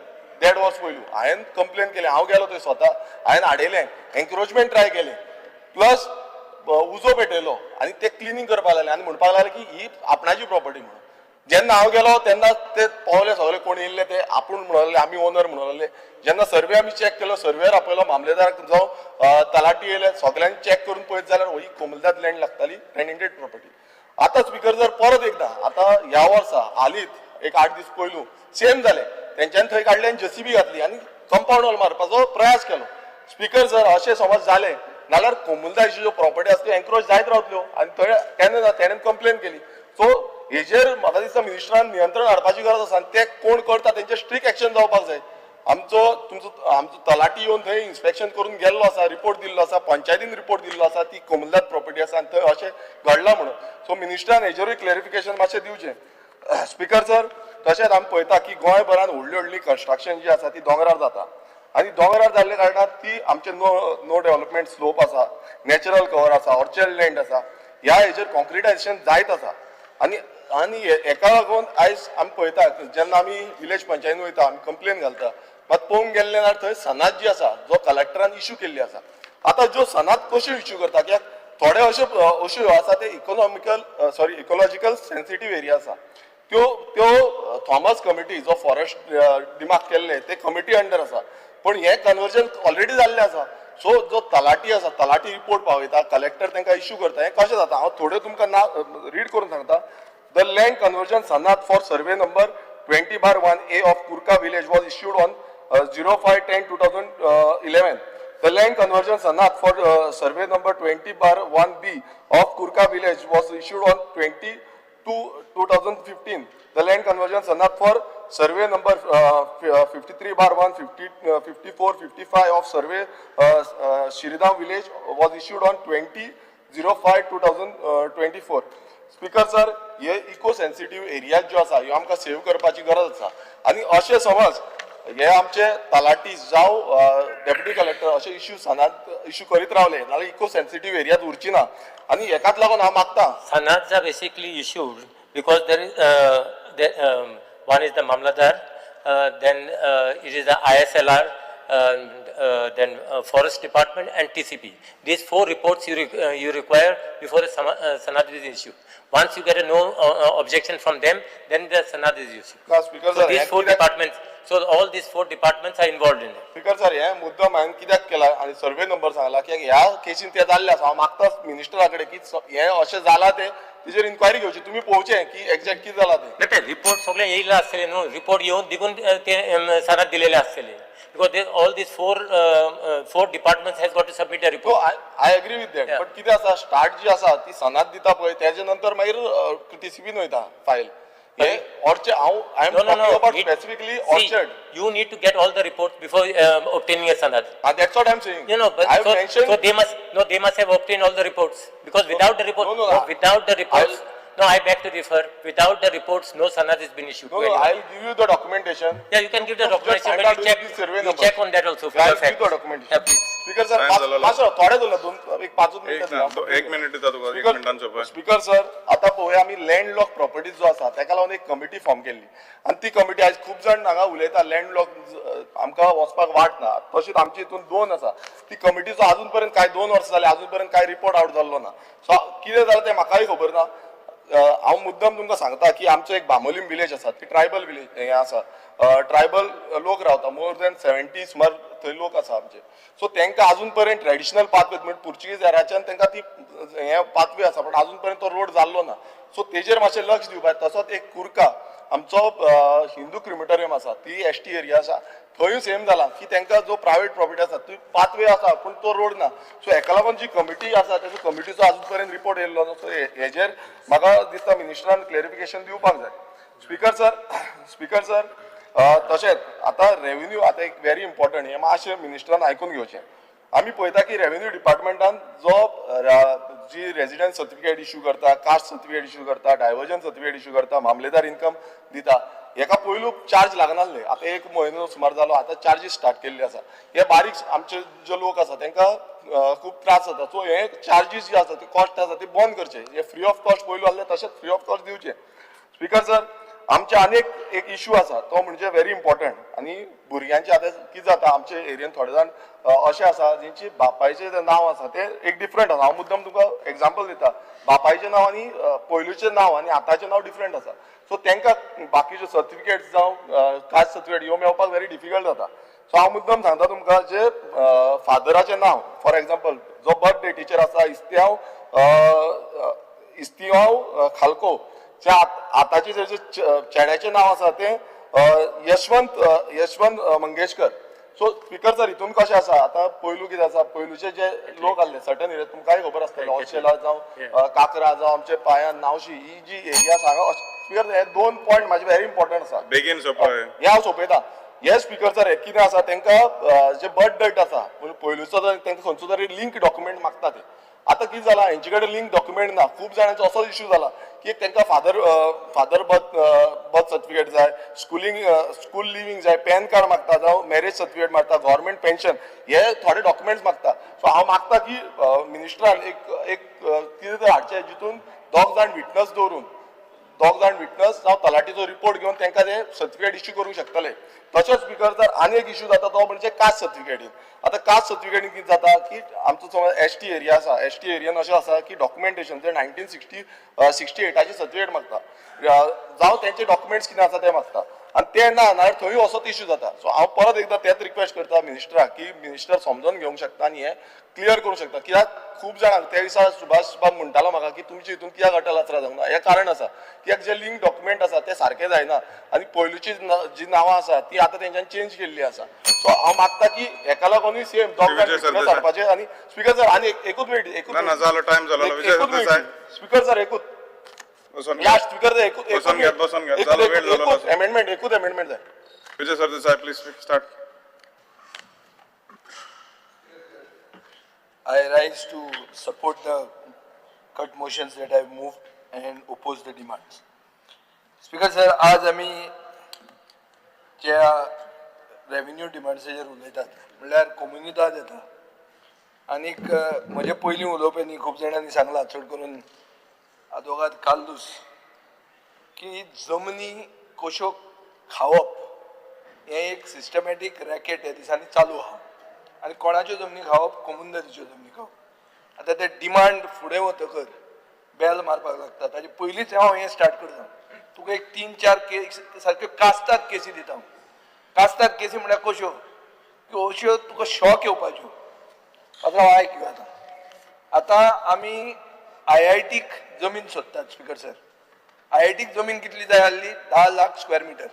Speaker 8: 1.5 वर्स पयलू. हांवें कंप्लेन केलें, हांव गेलो थंय स्वता, हांवें हाडयलें, एन्क्रोचमेंट ट्राय केलें, प्लस उजो पेटयलो आनी ते क्लिनींग करपाक लागले आनी म्हणपाक लागले की ही आपणाची प्रॉपर्टी म्हणून. जेन्ना हांव गेलो तेन्ना ते पावले सगळे कोण येयल्ले ते आपूण म्हणून लागले आमी ओनर म्हणून लागले. जेन्ना सर्वे आमी चॅक केलो, सर्वेर आपयलो मामलेदाराक जावं तलाटी येयले, सगळ्यांनी चॅक करून पळयत जाल्यार ही कोमुलदाद लँड लागताली, टेनेंटेड प्रॉपर्टी. आतां स्पीकर जर परत एकदां आतां ह्या वर्सा हालींच एक 8 दीस पयलू सेम जालें, तेंच्यांनी थंय काडलें आनी जेसीबी घातली आनी कंपाऊंड वॉल मारपाचो प्रयास केलो. स्पीकर सर, अशें समज जालें नाल्यार कोमुलदाची ज्यो प्रॉपर्टी आसा त्यो एन्क्रोच जायत रावतल्यो आनी थंय तेणेन कंप्लेन केली. सो हेजेर म्हाका दिसता मिनिस्टरान नियंत्रण हाडपाची गरज आसा आनी ते कोण करता तेंचेर स्ट्रिक्ट एक्शन जावपाक जाय. आमचो तलाटी येवन थंय इन्स्पेक्शन करून गेल्लो आसा, रिपोर्ट दिल्लो आसा, पंचायतीन रिपोर्ट दिल्लो आसा ती कोमुलदाद प्रॉपर्टी आसा आनी थंय अशें घडलां म्हणून. सो मिनिस्टरान हेजेरूय क्लॅरिफिकेशन मातशें दिवचें. स्पीकर सर, तशेंच आमी पळयता की गोंयभरान व्हडली व्हडली कन्स्ट्रक्शन जी आसा ती दोंगरार जाता आनी दोंगरार जाल्ल्या कारणान ती आमचे नो डेव्हलपमेंट स्लोप आसा, नॅचरल कवर आसा, ऑर्चर्ड लँड आसा, ह्या हेजेर कॉन्क्रिटायझेशन जायत आसा. आनी आनी हेका लागून आयज आमी पळयता जेन्ना आमी विलेज पंचायतीन वयता, आमी कंप्लेन घालता, मात पळोवंक गेल्ले जाल्यार थंय सनाद जी आसा जो कलेक्टरान इश्यू केल्ली आसा. आतां ज्यो सनाद कश्यो इश्यू करता, कित्याक थोडे अश्यो अश्यो आसा ते economical sorry ecological sensitive area आसा, त्यो त्यो थॉमस कमिटी जो फॉरेस्ट डिमार्क केल्ले ते कमिटी अंडर आसा, पण हें कन्वर्जन ऑलरेडी जाल्लें आसा. सो जो तलाटी आसा, तलाटी रिपोर्ट पावयता, कलेक्टर तांकां इश्यू करता. हें कशें जाता हांव थोड्यो तुमकां ना रीड करून सांगता. The land conversion sanad for survey number 20/1A of Curca village was issued on 05/10/2011. The land conversion sanad for survey number 20/1B of Curca village was issued on 20/2/2015. The land conversion sanad for survey number 53/1, 54, 55 of survey Shirdao village was issued on 20/05/2024. Speaker sir, हे eco sensitive areas ज्यो आसा ह्यो आमकां save करपाची गरज आसा. आनी अशें समज हे आमचे तलाठी जावं डेप्युटी कलेक्टर अशे इश्यू सनात इश्यू करीत रावले नाल्यार इको सेन्सिटीव एरियाज उरची ना. आनी हेकाच लागून हांव मागता,
Speaker 4: Sanads are basically issued because there is, one is the Mamladar, then it is the ISLR, then Forest Department and TCP. These four reports you require before a Sanad is issued. Once you get a no objection from them, then the Sanad is issued.
Speaker 8: ना speaker
Speaker 4: So
Speaker 8: sir,
Speaker 4: these four departments, so all these four departments are involved in it.
Speaker 8: Speaker sir, हे मुद्दम हांवें कित्याक केला आनी survey number सांगला की ह्या केसीन तें जाल्लें आसा. हांव मागता मिनिस्टरा कडेन की हें अशें जालां तें तेजेर इन्क्वायरी घेवची, तुमी पळोवचें की एक्झॅक्ट कितें जालां तें.
Speaker 4: नाही, रिपोर्ट सगळे येयले आसतले न्हू, रिपोर्ट येवन देखून ते सनाद दिलेले आसतले, because they all these four departments has got to submit a
Speaker 8: so
Speaker 4: report.
Speaker 8: I agree with that, but कितें आसा, स्टार्ट जी आसा ती सनाद दिता पळय, तेजे नंतर मागीर टीसीबीन वयता फायल. हे ऑर्चर्ड हांव I am
Speaker 4: No, no,
Speaker 8: talking
Speaker 4: no.
Speaker 8: About specifically orchard.
Speaker 4: You need to get all the reports before obtaining a sanad.
Speaker 8: That's what I am saying.
Speaker 4: You know, but
Speaker 8: I
Speaker 4: so,
Speaker 8: mention
Speaker 4: so they must, no, they must have obtained all the reports, because without the report,
Speaker 8: no, no,
Speaker 4: no, without the reports, no, I beg to differ. Without the reports, no sanad has been issued
Speaker 8: No,
Speaker 4: to
Speaker 8: no,
Speaker 4: anyone.
Speaker 8: I'll give you the documentation.
Speaker 4: Yeah, you can give the
Speaker 8: Just
Speaker 4: documentation,
Speaker 8: find
Speaker 4: but
Speaker 8: out
Speaker 4: you check,
Speaker 8: this survey
Speaker 4: you
Speaker 8: number.
Speaker 4: check on that also for
Speaker 8: I'll
Speaker 4: the
Speaker 8: give
Speaker 4: facts.
Speaker 8: the documentation.
Speaker 4: Yeah, please.
Speaker 8: Speaker sir,
Speaker 2: Time जालो.
Speaker 8: मातसो थोडे उरला, दोन एक पांचूच
Speaker 2: एक
Speaker 8: मिनटां
Speaker 2: ना,
Speaker 8: दिला.
Speaker 2: एक मिनिट दिता तुका, एक मिनटान सोंपय.
Speaker 8: स्पीकर सर, आता पळोवया आमी लँड लॉक प्रॉपर्टीज जो आसा ताका लागून एक कमिटी फॉर्म केल्ली आनी ती कमिटी आयज खूब जाण हांगा उलयता लँड लॉक आमकां वचपाक वाट ना. तशीच आमची हितून दोन आसा, ती कमिटीचो अजून पर्यंत काय 2 वर्सां जाली, अजून पर्यंत काय रिपोर्ट आवट जाल्लो ना. सो कितें जालें तें म्हाकाय खबर ना. हांव मुद्दम तुमकां सांगता की आमचो एक बांबोलीम विलेज आसा, ती ट्रायबल विलेज हें आसा, ट्रायबल लोक रावता, मोर दॅन 70 सुमार थंय लोक आसा आमचे. सो तांकां अजून पर्यंत ट्रेडिशनल पाथवे म्हणजे पुर्तुगीज एराच्यान तांकां ती हें पाथवे आसा, पण अजून पर्यंत तो रोड जाल्लो ना. सो तेजेर मातशें लक्ष दिवपाक. तसोच एक कुर्का आमचो हिंदू क्रिमिटोरियम आसा, ती एस टी एरिया आसा, थंयूय सेम जाला की तांकां जो प्रायवेट प्रॉपर्टी आसा ती पाथवे आसा पूण तो रोड ना. सो हेका लागून जी कमिटी आसा तेजो कमिटीचो अजून पर्यंत रिपोर्ट येयल्लो ना. सो हेजेर म्हाका दिसता मिनिस्टरान क्लेरिफिकेशन दिवपाक जाय. स्पीकर सर, स्पीकर सर, तशेंच आतां रेवेन्यू आतां एक व्हेरी इम्पॉर्टंट हें मातशें मिनिस्टरान आयकून घेवचें. आमी पळयता की रेवेन्यू डिपार्टमेंटान जो जी रेजिडन्स सर्टिफिकेट इश्यू करता, कास्ट सर्टिफिकेट इश्यू करता, डायवर्जन सर्टिफिकेट इश्यू करता, मामलेदार इनकम दिता, हेका पयलू चार्ज लागनासले. आतां एक म्हयनो सुमार जालो, आतां चार्जीस स्टार्ट केल्ले आसा. हे बारीक आमचे जे लोक आसा तांकां खूब त्रास जाता. सो हे चार्जीस जे आसा ते कॉस्ट आसा ते बंद करचे. हे फ्री ऑफ कॉस्ट पयलू आहले तशेंच फ्री ऑफ कॉस्ट दिवचे. स्पीकर सर, आमचे आनी एक इशू आसा तो म्हणजे व्हेरी इम्पॉर्टंट. आनी भुरग्यांचे आतां कितें जाता, आमचे एरियेन थोडे जाण अशे आसा जेंची बापायचें जें नांव आसा तें एक डिफरंट आसा. हांव मुद्दम तुमकां एग्जाम्पल दिता, बापायचें नांव आनी पयलूचें नांव आनी आतांचें नांव डिफरंट आसा. सो तांकां बाकीच्यो सर्टिफिकेट्स जावं कास्ट सर्टिफिकेट ह्यो मेळपाक व्हेरी डिफिकल्ट जाता. सो हांव मुद्दम सांगता तुमकां, जे फादराचें नांव फॉर एग्जाम्पल जो बर्थ डेटीचेर आसा इस्तियांव इस्तियांव खालको, जे आतांचे जे चेड्याचें नांव आसा तें Yashwant Yashwant Mangeshkar. So speaker sir, हितून कशें आसा, आतां पयलू कितें आसा, पयलूचे जे लोक आहले सर्टन एरिया तुमकांय खबर आसतलें, ऑशेला जावं काकरा जावं आमचे पांयान नावशी ही जी एरिया आसा हांगा. स्पीकर, हे 2 पॉयंट म्हाजे व्हेरी इम्पॉर्टंट आसा.
Speaker 2: बेगीन सोंपय.
Speaker 8: हे हांव सोंपयता. हे स्पीकर सर, हे कितें आसा, तांकां जे बर्थ डेट आसा पयलूचो तांकां खंयचो तरी लिंक डॉक्युमेंट मागता ते. आतां कितें जालां, हेंचे कडेन लिंक डॉक्युमेंट ना. खूब जाणांचो असोच इश्यू जाला की एक तांकां फादर बर्थ सर्टिफिकेट जाय, स्कुलींग स्कूल लिवींग जाय, पॅन कार्ड मागता, जावं मॅरेज सर्टिफिकेट मागता, गव्हर्मेंट पेन्शन, हे थोडे डॉक्युमेंट्स मागता. सो हांव मागता की मिनिस्टरान एक एक कितें तरी हाडचें जितून दोग जाण विटनस दवरून, दोग जाण विटनस जावं तलाठीचो रिपोर्ट घेवन तांकां ते सर्टिफिकेट इश्यू करूंक शकतले. तशेंच स्पीकर सर, आनी एक इश्यू जाता तो म्हणजे कास्ट सर्टिफिकेटीन. आतां कास्ट सर्टिफिकेटीन कितें जाता की आमचो समज एस टी एरिया आसा, एस टी एरियन अशें आसा की डॉक्युमेंटेशन जे 1968 सर्टिफिकेट मागता, जावं तेंचे डॉक्युमेंट्स कितें आसा ते मागता, आनी ते ना नाल्यार थंय असोच इश्यू जाता. सो हांव परत एकदां तेंच रिक्वेस्ट करता मिनिस्टराक की मिनिस्टर समजून घेवंक शकता आनी हें क्लियर करूंक शकता. कित्याक खूब जाणांक त्या दिसा सुभाष बाब म्हणटालो म्हाका की तुमचे हितून कित्याक अटल आसरा जावंक ना, हें कारण आसा कित्याक जे लिंक डॉक्युमेंट आसा ते सारके जायना आनी पयलूची जी नांवां आसा ती आतां तेंच्यांनी चेंज केल्ली आसा. सो हांव मागता की हेका लागूनय सेम दोग जाण विटनस हाडपाचे. आनी स्पीकर सर, आनी एकूच मिनिट, एकूच
Speaker 2: ना जालो, टायम जालो. विजय सरदेसाय,
Speaker 8: स्पीकर सर, एकूच
Speaker 2: बसोन
Speaker 8: लास्ट स्पीकर, एकूच
Speaker 2: बसोन घेत, बसोन घेत, जालो, वेळ जालो.
Speaker 8: अमेंडमेंट, एकूच amendment.
Speaker 2: please start.
Speaker 9: I rise to support the cut motions that I have moved and oppose the demands. Speaker sir, आज आमी ज्या रेवेन्यू डिमांड्साचेर उलयतात म्हणल्यार कोमुनिदाद येता आनीक म्हजे पयलीं उलोवप्यांनी खूब जाणांनी सांगलां, चड करून आदवोगाद कार्लूस, की जमनी कश्यो खावप हें एक सिस्टमॅटीक रॅकेट ह्या दिसांनी चालू आहा. आनी कोणाच्यो जमनी खावप? कोमुनिदादीच्यो जमनी खावप. आतां ते डिमांड फुडें वतकर बेल मारपाक लागता. ताजे पयलींच हांव हें स्टार्ट करता. तुका एक 3-4 केस सारक्यो कास्ताद केसी दिता हांव. कास्ताद केसी म्हळ्यार कश्यो की अश्यो तुका शॉक येवपाच्यो. आतां हांव आयक आतां आतां आमी आय-आय-टीक जमीन सोदतात. स्पिकर सर, आय-आय-टीक जमीन कितली जाय आसली? 10 lakh square metre.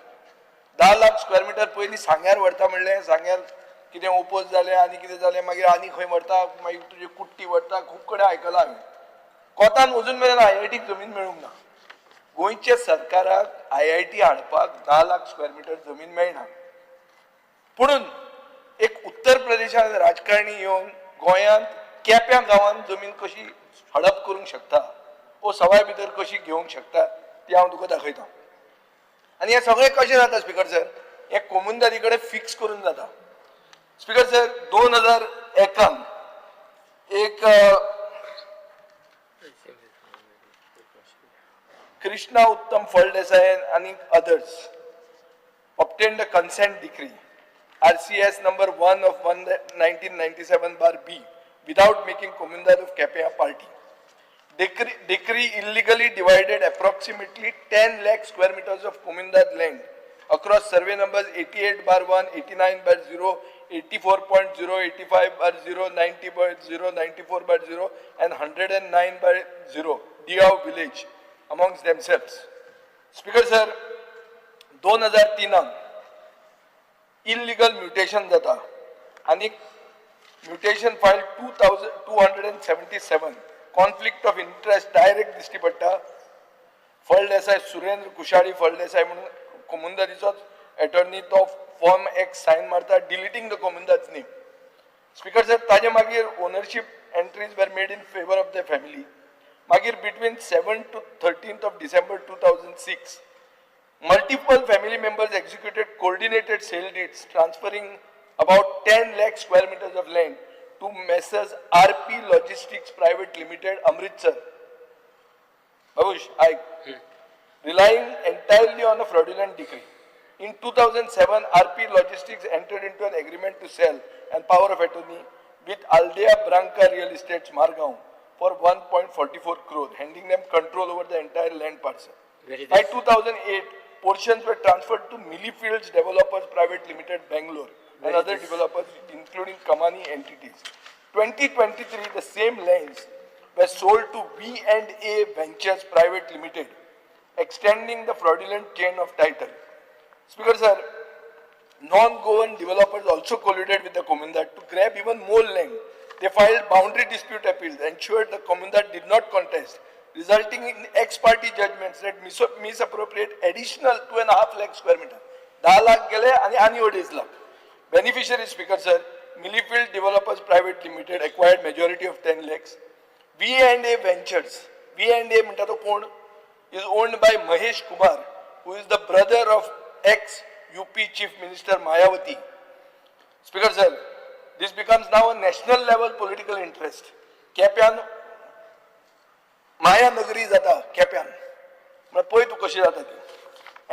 Speaker 9: 10 lakh square metre पयलीं सांग्यार व्हरता म्हणलें, सांग्यार कितें ओपोज जालें आनी कितें जालें, मागीर आनी खंय व्हरता, मागीर तुजी कुट्टी व्हरता, खूब कडेन आयकलां हांवें. कोतान अजून मेरेन आय-आय-टीक जमीन मेळूंक ना. गोंयच्या सरकाराक आय-आय-टी हाडपाक 10 लाख स्क्वेअर मिटर जमीन मेळना. पुणून एक उत्तर प्रदेशांत राजकारणी येवन गोंयांत केप्यां गांवांत जमीन कशी हडप करूंक शकता ओ सवाय भितर कशी घेवंक शकता ती हांव तुका दाखयता. आनी हें सगळें कशें जाता स्पिकर सर? हें कोमुनिदादी कडेन फिक्स करून जाता. स्पिकर सर, 2001 एक कृष्णा उत्तम फळदेसाय आनी others obtained a consent decree RCS number 1 of 1997 bar B without making Comunidade of Quepem a party. Decree illegally divided approximately 10 lakh square meters of Comunidade land across survey numbers 88 bar 1, 89 bar 0, 84.0, 85 bar 0, 90 bar 0, 94 bar 0 and 109 bar 0, Diao village amongst themselves. Speaker sir, 2003 illegal mutation जाता आनी mutation file 2277 conflict of interest direct दिश्टी पडटा. फळदेसाय, सुरेंद्र कुशाळी फळदेसाय म्हणून कोमुनिदादीचोच attorney, तो form x sign मारता deleting the Comunidade name. Speaker sir, ताजे मागीर ownership entries were made in favour of the family. मागीर between 7 to 13 of December 2006 multiple family members executed coordinated sale deeds transferring about 10 lakh square meters of land to Messrs. RP Logistics Private Limited, Amritsar. Babush, relying entirely on a fraudulent decree. In 2007, RP Logistics entered into an agreement to sell and power of attorney with Aldea Branca Real Estates, Margao, for 1.44 crore, handing them control over the entire land parcel. By 2008, portions were transferred to Millifields Developers Private Limited, Bangalore, and other developers, including Kamani entities. 2023, the same lands were sold to V&A Ventures Private Limited, extending the fraudulent chain of title. Speaker sir, non-Goan developers also colluded with the Comunidade to grab even more land. They filed boundary dispute appeals, ensured the Comunidade did not contest, resulting in ex parte judgments that misappropriate additional 2.5 lakh square meter. 10 lakh गेले आणि आणि 2.5 lakh. Beneficiary, Speaker sir, Millifield Developers Private Limited acquired majority of 10 lakhs. V&A Ventures, V&A म्हणटा तो कोण, is owned by Mahesh Kumar, who is the brother of ex-UP Chief Minister Mayawati. Speaker sir, this becomes now a national level political interest. केप्यान माया नगरी जाता केप्यान, म्हळ्यार पळय तूं कशी जाता ती.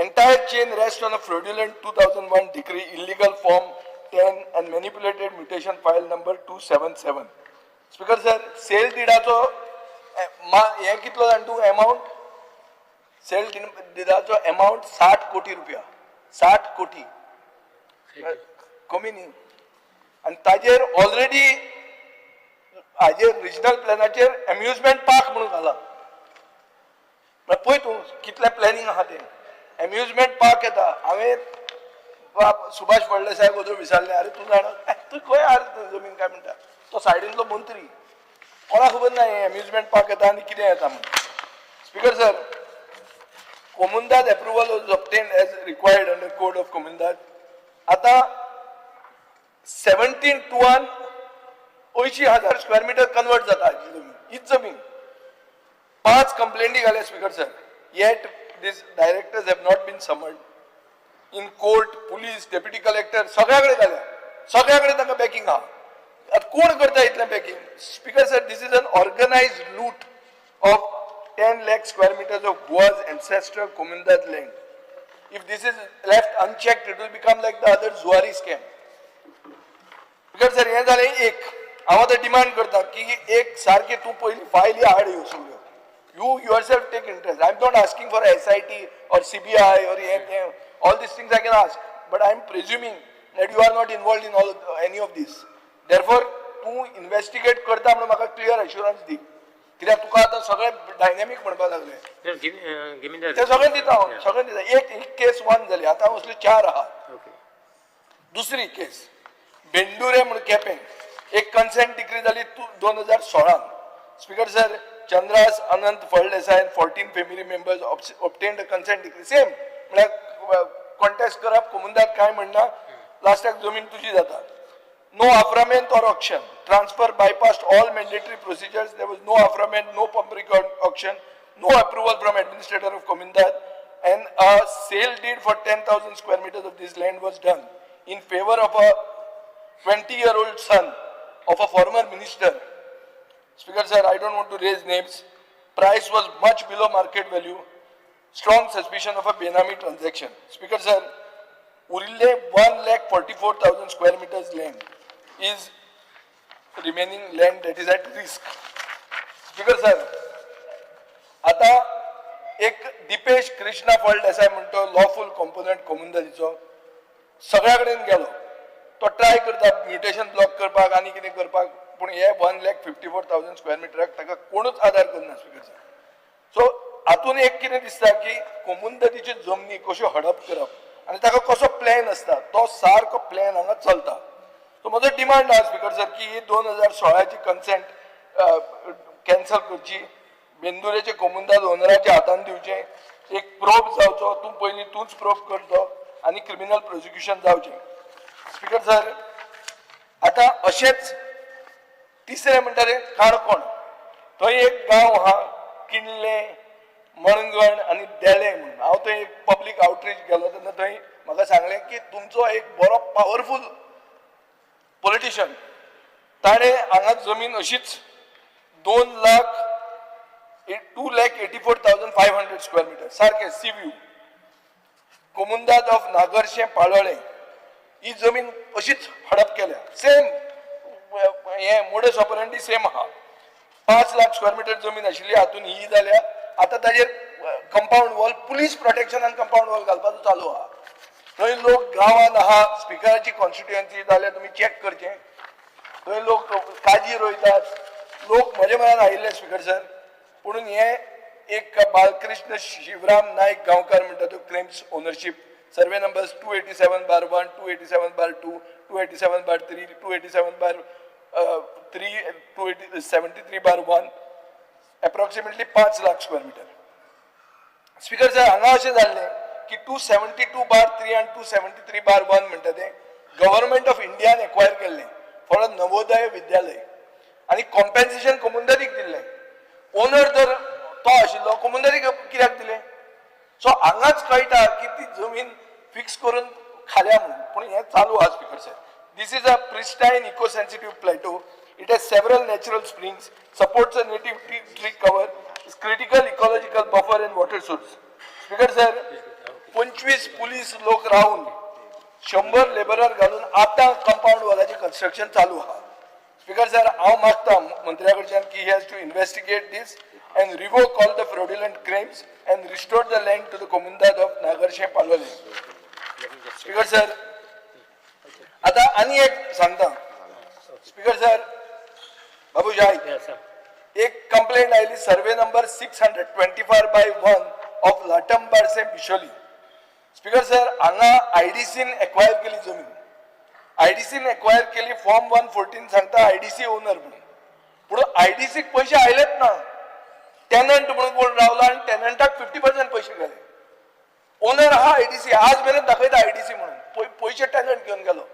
Speaker 9: Entire chain rest on a fraudulent 2001 decree, illegal form 10 and manipulated mutation file number 277. Speaker sir, sale डिडाचो हें कितलो जाण तूं एमावंट? सेल डिडाचो एमावंट 60 कोटी रुपया, 60 कोटी, कमी न्ही. आनी ताजेर ऑलरेडी हाजेर रिजनल प्लॅनाचेर एम्युजमेंट पार्क म्हणून घाला. म्हळ्यार पळय तूं कितलें प्लॅनिंग आहा तें. एम्युजमेंट पार्क येता. हांवें बाब सुभाष फळदेसाय वचून विचारलें, अरे तूं जाणा तूं खंय आहा जमीन काय म्हणटा? तो सायडींतलो मंत्री, कोणाक खबर ना हें एम्युजमेंट पार्क येता आनी कितें येता म्हणून. Speaker sir, Comunidade approval was obtained as required under Code of Comunidade. आतां 17(2) 80,000 स्क्वेअर मिटर कन्वर्ट जाता ही जमीन, हीच जमीन. पांच कंप्लेंटी घाल्या, Speaker sir, yet these directors have not been summoned in court, police, deputy collector, सगळ्या कडेन घाल्या, सगळ्या कडेन तांकां बॅकिंग आहा. आतां कोण करता इतलें backing? Speaker sir, this is an organized loot of 10 lakh square meters of Goa's ancestral Comunidade land. If this is left unchecked, it will become like the other Zuari scam. Speaker sir, हें जालें एक. हांव आतां demand करता की एक सारकी तूं पयलीं फायली हाड ह्यो सगळ्यो. You yourself take interest. I am not asking for SIT or CBI or हें तें. All these things I can ask, but I am presuming that you are not involved in all any of this. Therefore तूं investigate करता म्हणून म्हाका clear assurance दी, कित्याक तुका आतां सगळें डायनॅमीक म्हणपाक लागलें.
Speaker 4: No, give me the.
Speaker 9: ते सगळें दिता हांव, सगळें दिता. एक एक केस वन जाली, आतां असल्यो चार आहा. दुसरी केस बेंडुरे म्हूण केपें एक कन्सेंट डिक्री जाली 2016. Speaker sir, Chandras Anant Phaldesai and 14 family members obtained a consent decree. Same म्हळ्यार कॉन्टेस्ट करप, कोमुंदाद काय म्हणना, लास्टाक जमीन तुजी जाता. No affrayment or auction. Transfer bypassed all mandatory procedures. There was no affrayment, no public auction, no approval from administrator of Comunidade, and a sale deed for 10,000 square meters of this land was done in favor of a 20-year-old son of a former minister. Speaker sir, I don't want to raise names. Price was much below market value. Strong suspicion of a Benami transaction. Speaker sir, उरिल्ले 1,44,000 square meters land is remaining land that is at risk. Speaker sir, आता एक दिपेश कृष्णा फळदेसाय म्हणतो, लॉफूल component कोमुंदादीचो, सगळ्या कडेन गेलो तो, try करता mutation block करपाक आनी कितें करपाक, पूण हे 1,54,000 square मिटराक ताका कोणूच आदार करना. स्पीकर सर, सो हातून एक कितें दिसता की कोमुंदादीच्यो जमनी कश्यो हडप करप आनी ताका कसो प्लॅन आसता, तो सारको प्लॅन हांगा चलता. सो म्हजो डिमांड आहा, स्पीकर सर, की ही 2016ची कन्सेंट कॅन्सल करची, बेंदुरेचे कोमुंदाद ओनराच्या हातान दिवचें, एक प्रोब जावचो, तूं पयलीं तूंच प्रोब करचो आनी क्रिमिनल प्रोसिक्युशन जावचें. स्पीकर सर, आतां अशेंच तिसरें म्हणटा तें काणकोण. थंय एक गांव आहा, किणलें, मणगण आनी देलें म्हणून. हांव थंय एक पब्लीक आउटरीच गेलो तेन्ना थंय म्हाका सांगलें की तुमचो एक बरो पावरफूल पॉलिटिशन, ताणें हांगा जमीन अशीच 2 लाख, 2,84,500 square meter, सारकें सी व्यू, कोमुंदाद ऑफ नागरशें पाळोळें, ही जमीन अशीच हडप केल्या. सेम हे मोडस ऑपरेंडी सेम आहा. 5 लाख स्क्वेअर मिटर जमीन आशिल्ली, हातून ही जाल्या. आतां ताजेर कंपाऊंड वॉल, पुलीस प्रोटेक्शनान कंपाऊंड वॉल घालपाचो चालू आहा. थंय लोक गांवान आहा, स्पिकराची कॉन्स्टिट्युएन्सी जाल्यार तुमी चॅक करचें, थंय लोक काजी रोयतात. लोक म्हजे म्हऱ्यान आयिल्ले, स्पिकर सर. पुणून हे एक बालकृष्ण शिवराम नायक गांवकार म्हणटा, तो claims ownership, survey numbers 287/1, 287/2, 287/3, 287/3, 273/1, approximately 5 lakh square meter. Speaker sir, हांगा अशें जाल्लें की 272/3 आनी 273/1 म्हणटा तें गव्हर्मेंट ऑफ इंडियान एक्वायर केल्लें फॉर नवोदय विद्यालय आनी कॉम्पेन्सेशन कोमुंदादीक दिल्लें. ओनर जर तो आशिल्लो, कोमुंदादीक कित्याक दिलें? सो हांगाच कळटा की ती जमीन फिक्स करून खाल्या म्हणून. पूण हें चालू आहा. Speaker sir, this is a pristine eco sensitive plateau. It has several natural springs, supports a native tree cover, is critical ecological buffer and water source. Speaker sir, 25 police लोक रावून, 100 लेबरर घालून आतां कंपाऊंड वॉलाचें कन्स्ट्रक्शन चालू आहा. Speaker sir, हांव मागता मंत्र्या कडच्यान की he has to investigate this and revoke all the fraudulent claims and restore the land to the Comunidade of Nagarshem Palolem. Speaker sir, आतां आनी एक सांगता, स्पीकर सर. बाबू आयक.
Speaker 4: Yes, sir.
Speaker 9: एक कंप्लेंट आयली, survey number 624/1 of Latambarse, Bicholim. Speaker sir, हांगा आयडीसीन acquire केली जमीन. आयडीसीन एक्वायर केली, फॉर्म 114 सांगता आयडीसी ओनर म्हणून, पूण आयडीसीक पयशे आयलेच ना. टेनंट म्हणून कोण रावला आनी टेनंटाक 50% पयशे गेले. ओनर आहा आयडीसी, आज मेरेन दाखयता आयडीसी म्हणून, पयशे टेनंट घेवन गेलो.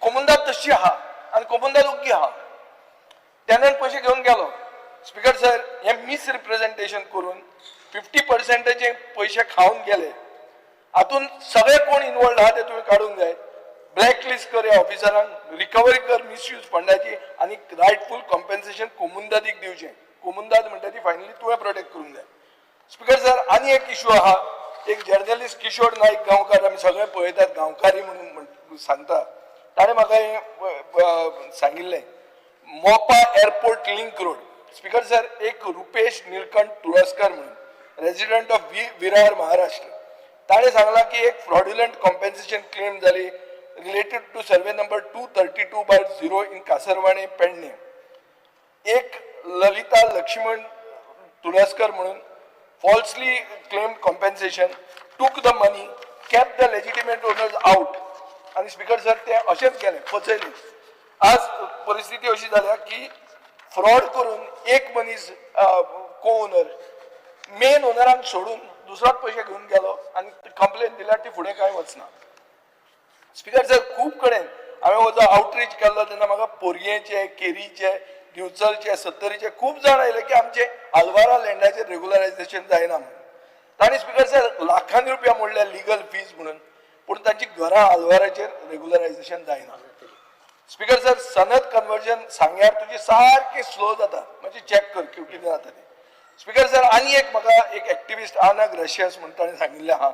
Speaker 9: कोमुंदाद तशी आहा आनी कोमुंदाद ओग्गी आहा, टेनंट पयशे घेवन गेलो. स्पीकर सर, हे मिसरिप्रेझेंटेशन करून 50%चे पयशे खावन गेले. हातून सगळे कोण इनवॉल्ड आहा ते तुवें काडूंक जाय. ब्लॅक लिस्ट कर ह्या ऑफिसरांक, रिकवरी कर मिसयूज फंडाची आनी रायटफूल कॉम्पेन्सेशन कोमुंदादीक दिवचें. कोमुंदाद म्हणटा ती फायनली तुवें प्रोटेक्ट करूंक जाय. स्पीकर सर, आनी एक इशू आहा. एक जर्नलिस्ट किशोर नाईक गांवकार, आमी सगळे पळयतात, गांवकारी म्हणून सांगता, ताणें म्हाका हें सांगिल्लें, Mopa airport link road. Speaker sir, एक रुपेश निलकंठ तुळसकर म्हणून रेजिडंट ऑफ विरार, महाराष्ट्र, ताणें सांगलां की एक फ्रॉड्युलंट कॉम्पेन्सेशन क्लेम जाली related to survey number 232/0 in Kasarvane, Pedne. एक ललिता लक्ष्मण तुळसकर म्हणून falsely claim compensation, took the money, kept the legitimate owners out. आनी स्पीकर सर, ते अशेंच केलें, फसयलें. आज परिस्थिती अशी जाल्या की फ्रॉड करून एक मनीस को ओनर, मेन ओनरांक सोडून दुसरोच पयशे घेवन गेलो आनी कंप्लेन दिल्यार ती फुडें कांय वचना. स्पीकर सर, खूब कडेन हांवें हो जो आउटरीच केल्लो तेन्ना म्हाका पोरयेचे, केरीचे, दिवचलचे, सत्तरीचे खूब जाण आयले की आमचे आलवारा लँडाचेर रेगुलरायझेशन जायना म्हणून. तांणी, स्पीकर सर, लाखांनी रुपया मोडल्या लिगल फीज म्हणून, पूण तांची घरां आलवाराचेर रेगुलरायझेशन जायना. स्पीकर सर, सनद कन्वर्जन सांग्यार तुजी सारकी स्लो जाता, मातशी चॅक कर कितें जाता तें. स्पीकर सर, आनी एक म्हाका एक एक्टिविस्ट आना ग्रेशियस म्हणून ताणें सांगिल्लें आहा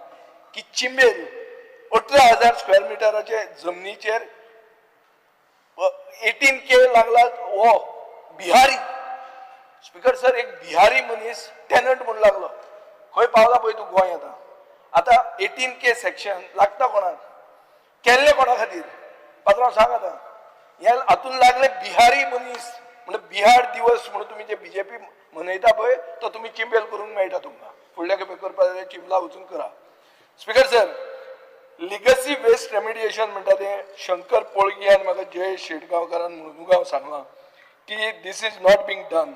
Speaker 9: की चिंबेल 18,000 स्क्वेअर मिटराचे जमनीचेर 18K लागला हो बिहारी. स्पीकर सर, एक बिहारी मनीस टेनंट म्हणून लागलो. खंय पावला पळय तूं गोंय आतां. आतां 18K section लागता कोणाक, केल्ले कोणा खातीर, पात्रांव सांग. आतां हे हातून लागले बिहारी मनीस म्हणल्यार बिहार दिवस म्हणून तुमी जे बीजेपी मनयता पळय, तो तुमी चिंबेल करूंक मेळटा तुमकां. फुडल्या खेपे करपा जाल्यार चिंबला वचून करा. Speaker sir, legacy waste remediation म्हणटा तें शंकर पोळगी आनी म्हाका जयेश शेटगांवकारान मुरमुगांव सांगलां की this is not being done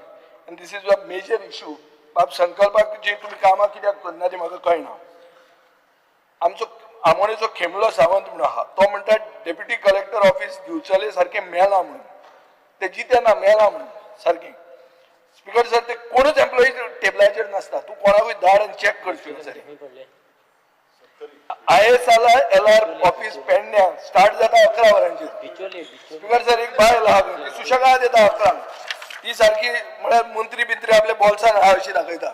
Speaker 9: and this is a major issue. बाब संकल्पाक जी तुमी कामां कित्याक करना ती म्हाका कळना. आमचो आमोणेचो खेमलो सावंत म्हणून आहा, तो म्हणटा डेप्युटी कलेक्टर ऑफिस दिवचले सारकें मेलां म्हणून, ते जिते ना, मेलां म्हणून सारकें. स्पीकर सर, ते कोणूच एम्प्लॉई टेबलाचेर नासता. तूं कोणाकूय धाड आनी चॅक कर. Speaker sir, ISLR office पेडण्या स्टार्ट जाता 11 वरांचेर. स्पीकर सर, एक बायल आहा खंय, ती सुशेगाद येता 11क, ती सारकी म्हळ्यार मंत्री बिंत्री आपल्या बोल्सान आहा अशी दाखयता.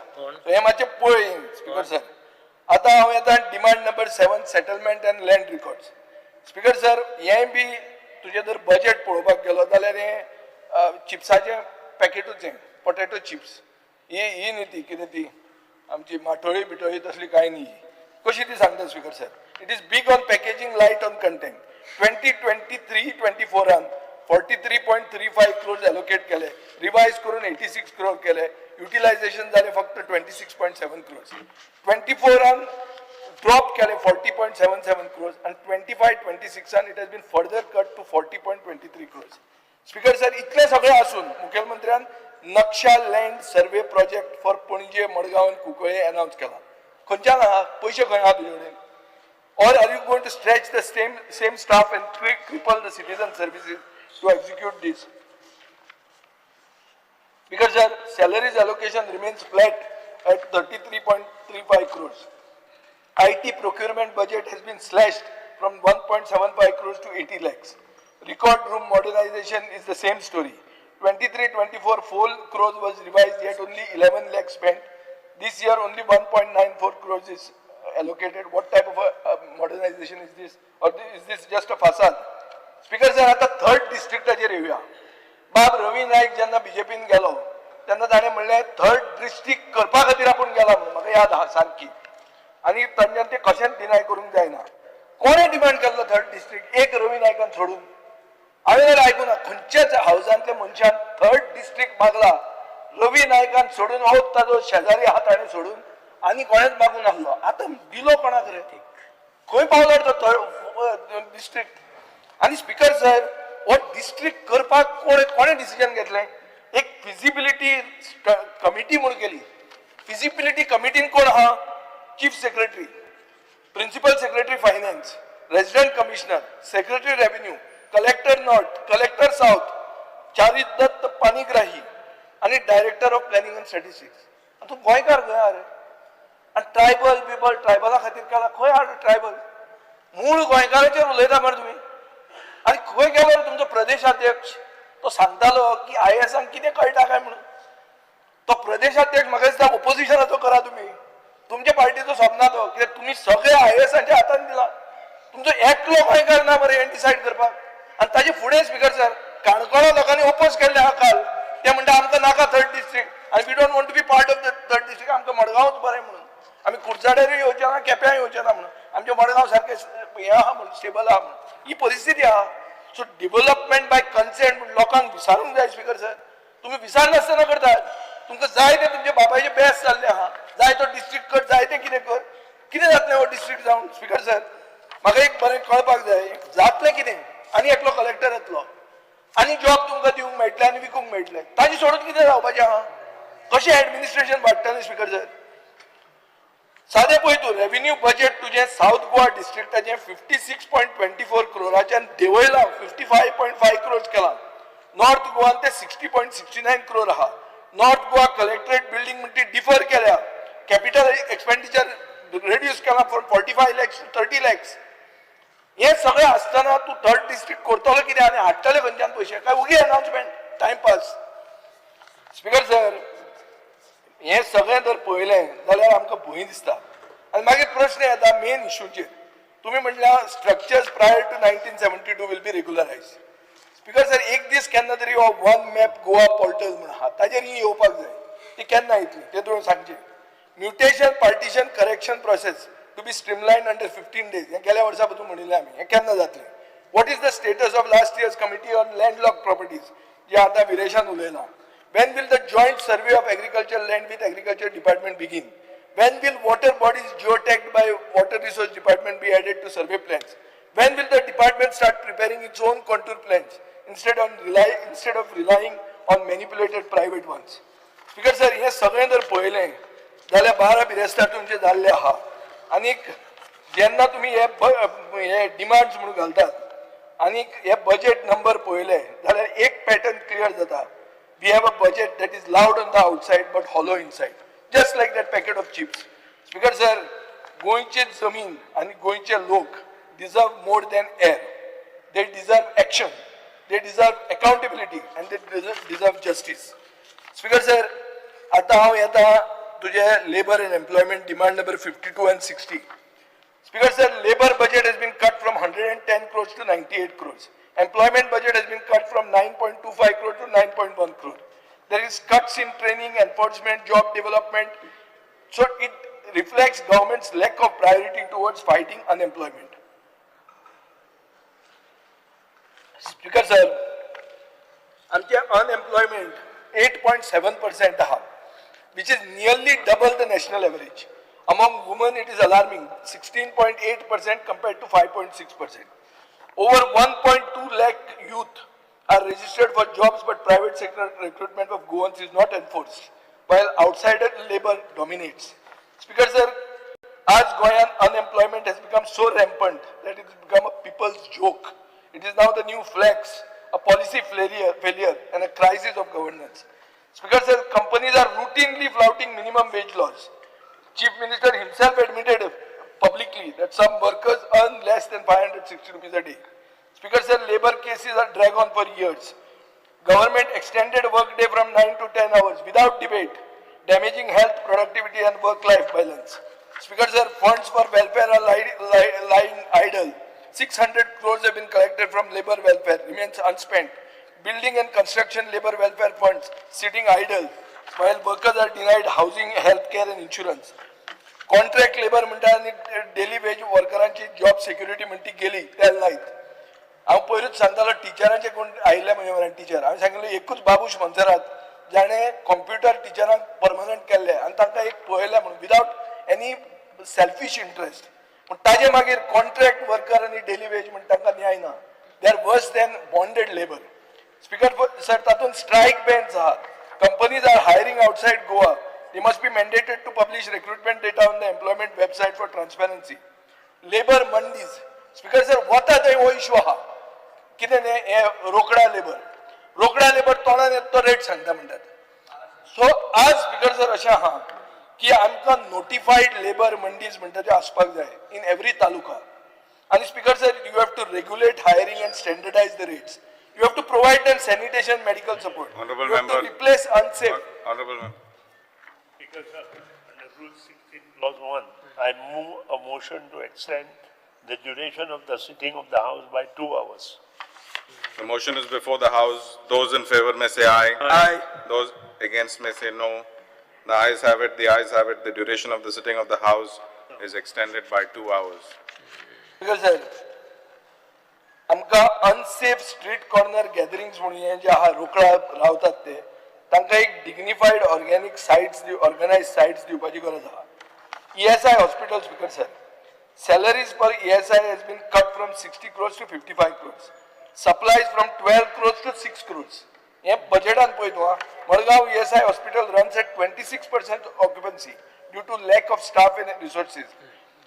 Speaker 9: हें मातशें पळय स्पीकर सर. आतां हांव येता demand number 7, settlement and land records. Speaker sir, हें बी तुजें जर बजेट पळोवपाक गेलो जाल्यार हें चिप्साचें पॅकेटूच, हें पोटेटो चिप्स. ही ही न्ही ती कितें ती आमची माठोळी बिटोळी तसली कांय न्ही. कशी ती सांगता speaker sir, it is big on packaging, light on content. 2023-24 an 43.35 crores allocate केले, रिवायज करून 86 क्रोर केले, युटिलायझेशन जाले फक्त 26.7 क्रोर्स. 24 आन ड्रॉप केले 40.77 क्रोर्स आनी 25-26 आन it has been further cut to 40.23 crores. Speaker sir, इतलें सगळें आसून मुखेलमंत्र्यान नक्षा land survey project for Panjim, Margao आनी कुंकळे अनाउन्स केला. खंयच्यान आहा पयशे, खंय आहा तुजे कडेन? Or are you going to stretch the same staff and cripple the citizen services to execute this? Because sir, salaries allocation remains flat at 33.35 crores. IT procurement budget has been slashed from 1.75 crores to 80 lakhs. Record room modernization is the same story. 23-24, 4 crores was revised, yet only 11 lakhs spent. This year only 1.94 crores is allocated. What type of a modernization is this? Or is this just a facade? Speaker sir, आता third डिस्ट्रिक्टाचेर येवया. बाब रवी नायक जेन्ना बीजेपीन गेलो तेन्ना ताणें म्हणलें third district करपा खातीर आपूण गेला म्हणून, म्हाका याद आहा सारकी. आनी तांच्यान ते कशेंच डिनाय करूंक जायना. कोणें डिमांड केल्लो थर्ड डिस्ट्रिक्ट एक रवी नायकान सोडून हांवें जाल्यार आयकूना खंयच्याच हावजांतल्या मनशान थर्ड डिस्ट्रिक्ट मागला. रवी नायकान सोडून, हो ताजो शेजारी आहा ताणें सोडून आनी कोणेंच मागूंक नासलो. आतां दिलो कोणाक रे? खंय पावला तो थर्ड डिस्ट्रिक्ट? आनी स्पीकर सर, हो डिस्ट्रिक्ट करपाक कोणें डिसिजन घेतलें? एक फिजिबिलिटी कमिटी म्हणून केली. फिजिबिलिटी कमिटीन कोण आहा? Chief secretary. Principal secretary finance, resident commissioner, secretary revenue, collector north, collector south, Charudatta Panigrahi आनी director of planning and statistics. तूं गोंयकार खंय आहा रे? आनी ट्रायबल बिबल ट्रायबला खातीर केला खंय आहा ट्रायबल? मूळ गोंयकाराचेर उलयता मरे तुमी. आनी खंय गेलो रे तुमचो प्रदेशाध्यक्ष? तो सांगतालो की आय ए एसांक कितें कळटा काय म्हणून. तो प्रदेशाध्यक्ष म्हाका दिसता ओपोजिशनाचो करा तुमी. तुमच्या पार्टीचो सोबना तो, कित्याक तुमी सगळे आय ए एसांच्या हातान दिला. तुमचो एकलो गोंयकार ना मरे हें डिसायड करपाक. आनी ताजे फुडें, स्पिकर सर, काणकोणा लोकांनी ओपोज केल्ले आहा काल. ते म्हणटा, आमकां नाका थर्ड डिस्ट्रिक्ट आनी we don't want to be part of the third district. आमकां मडगांवच बरें म्हणून, आमी कुडचड्यारूय येवचे ना, केप्यां येवचे ना म्हणून, आमचें मडगांव सारकें हें आहा म्हणून, स्टेबल आहा म्हणून. ही परिस्थिती आहा. सो डिव्हलपमेंट बाय कन्सेंट म्हूण लोकांक विचारूंक जाय. स्पिकर सर, तुमी विचारनासतना करतात. तुमकां जाय ते तुमच्या बापायचे बेस जाल्ले आहा. जाय तो डिस्ट्रिक्ट कर, जाय ते कितें कर. कितें जातलें हो डिस्ट्रिक्ट जावन? स्पिकर सर, म्हाका एक बरें कळपाक जाय, जातलें कितें? आनी एकलो कलेक्टर येतलो आनी जॉब तुमकां दिवंक मेळटलें आनी विकूंक मेळटलें. ताजें सोडून कितें जावपाचें आहा? कशें एडमिनिस्ट्रेशन वाडटलें, स्पिकर सर? सादें पळय तूं, रेव्हेन्यू बजेट तुजें सावथ गोवा डिस्ट्रिक्टाचें 56.24 क्रोराच्यान देंवयलां, 55.5 क्रोर्स केलां. नॉर्थ गोवान ते 60.69 क्रोर आहा. नॉर्थ गोवा कलेक्टरेट बिल्डींग म्हणटी डिफर केल्या. कॅपिटल एक्सपेंडिचर रेड्यूस केलां from 45 lakhs to 30 lakhs. हें सगळें आसतना तूं थर्ड डिस्ट्रिक्ट करतलो कितें आनी हाडटले खंयच्यान पयशे? काय उगी अनाउन्समेंट, टायमपास? स्पिकर सर, हें सगळें जर पळयलें जाल्यार आमकां भंय दिसता. आनी मागीर प्रश्न येता मेन इशूचेर. तुमी म्हणल्यार structures prior to 1972 will be regularise. Speaker sir, एक दीस केन्ना तरी हो वन मॅप गोवा पोर्टल म्हूण आहा, ताजेर ही येवपाक जाय. ती केन्ना येतली तें तुवें सांगचें. Mutation, partition, correction process to be streamline under 15 days, हें गेल्या वर्सा पसून म्हणिल्लें आमी. हें केन्ना जातलें? What is the status of last year's committee on landlocked properties, जे आतां विरेशान उलयलां? When will the joint survey of agriculture land with agriculture department begin? When will water bodies geotagged by Water Resource Department be added to survey plans? When will the department start preparing its own contour plans instead of relying on manipulated private ones? Speaker sir, हे सगळें जर पळयलें जाल्यार बारा बिरेस्तार तुमचे जाल्ले आहा. आनीक जेन्ना तुमी हे डिमांड्स म्हणून घालतात आनीक हे बजेट नंबर पळयले जाल्यार एक पॅटर्न क्लियर जाता. We have a budget that is loud on the outside but hollow inside, just like that packet of chips. Speaker sir, गोंयचे जमीन आनी गोंयचे लोक deserve more than air. They deserve action, they deserve accountability and they deserve justice. Speaker sir, आतां हांव येता तुजे labour and employment demand number 52 and 60. Speaker sir, labor budget has been cut from 110 crores to 98 crores. Employment budget has been cut from 9.25 crore to 9.1 crore. There is cuts in training, enforcement, job development. So it reflects government's lack of priority towards fighting unemployment. Speaker sir, आमचे unemployment 8.7% आहा, which is nearly double the national average. Among women, it is alarming, 16.8% compared to 5.6%. Over 1.2 lakh youth are registered for jobs, but private sector recruitment of Goans is not enforced, while outsider labor dominates. Speaker sir, आज गोंयान unemployment has become so rampant that it has become a people's joke. It is now the new flex, a policy failure and a crisis of governance. Speaker sir, companies are routinely flouting minimum wage laws. Chief Minister himself admitted publicly that some workers earn less than 560 rupees a day. Speaker sir, labor cases are drag on for years. Government extended workday from 9 to 10 hours without debate, damaging health, productivity and work-life balance. Speaker sir, funds for welfare are lying idle. 600 crores have been collected from labor welfare, remains unspent. Building and construction labor welfare funds sitting idle, while workers are denied housing, healthcare and insurance. Contract labour म्हणटा आनी daily veg वर्करांची job security म्हणटी गेली त्या लायत. हांव पयरूच सांगतालो, टिचरांचे कोण आयिल्ले म्हजे म्हऱ्यान टिचर, हांवें सांगिल्लें, एकूच बाबूश मोन्सेरात जाणें कंप्युटर टिचरांक परमनंट केल्ले आनी तांकां एक पळयलें म्हणून विदावट एनी सेल्फीश इंट्रस्ट. पूण ताजे मागीर कॉन्ट्रॅक्ट वर्कर आनी डेली वेज म्हण तांकां न्याय ना. They are worse than bonded labour. Speaker sir, तातूंत स्ट्रायक बॅन्स आहात. Companies are hiring outside Goa. They must be mandated to publish recruitment data on the employment website for transparency. Labour mandis. Speaker sir, वता थंय हो issue आहा. कितें तें हें रोकडा labour, रोकडा labour तोंडान येता तो रेट सांगता म्हणटात. सो आज स्पीकर सर अशें आहा की आमकां नोटिफायड लेबर मंडीज म्हणटा त्यो आसपाक जाय इन एवरी तालुका. आनी Speaker sir, you have to regulate hiring and standardize the rates. You have to provide them sanitation, medical support.
Speaker 2: Honourable
Speaker 9: You have to
Speaker 2: member.
Speaker 9: Replace unsafe.
Speaker 2: Honourable member.
Speaker 10: Speaker, sir, under Rule 16, Clause 1, I move a motion to extend the duration of the sitting of the House by 2 hours.
Speaker 2: The motion is before the House. Those in favor may say aye.
Speaker 9: Aye.
Speaker 2: Those against may say no. The ayes have it, the ayes have it. The duration of the sitting of the House is extended by 2 hours.
Speaker 9: Speaker sir, आमकां unsafe street corner gatherings म्हणून हे जे आहा रोकडा रावतात ते तांकां एक dignified organic sites organize sites दिवपाची गरज आहा. ESI hospital, Speaker sir, salaries per ESI has been cut from 60 crores to 55 crores, supplies from 12 crores to 6 crores. हे बजेटान पळय तूं. Madgaon ESI hospital runs at 26% occupancy due to lack of staff and resources.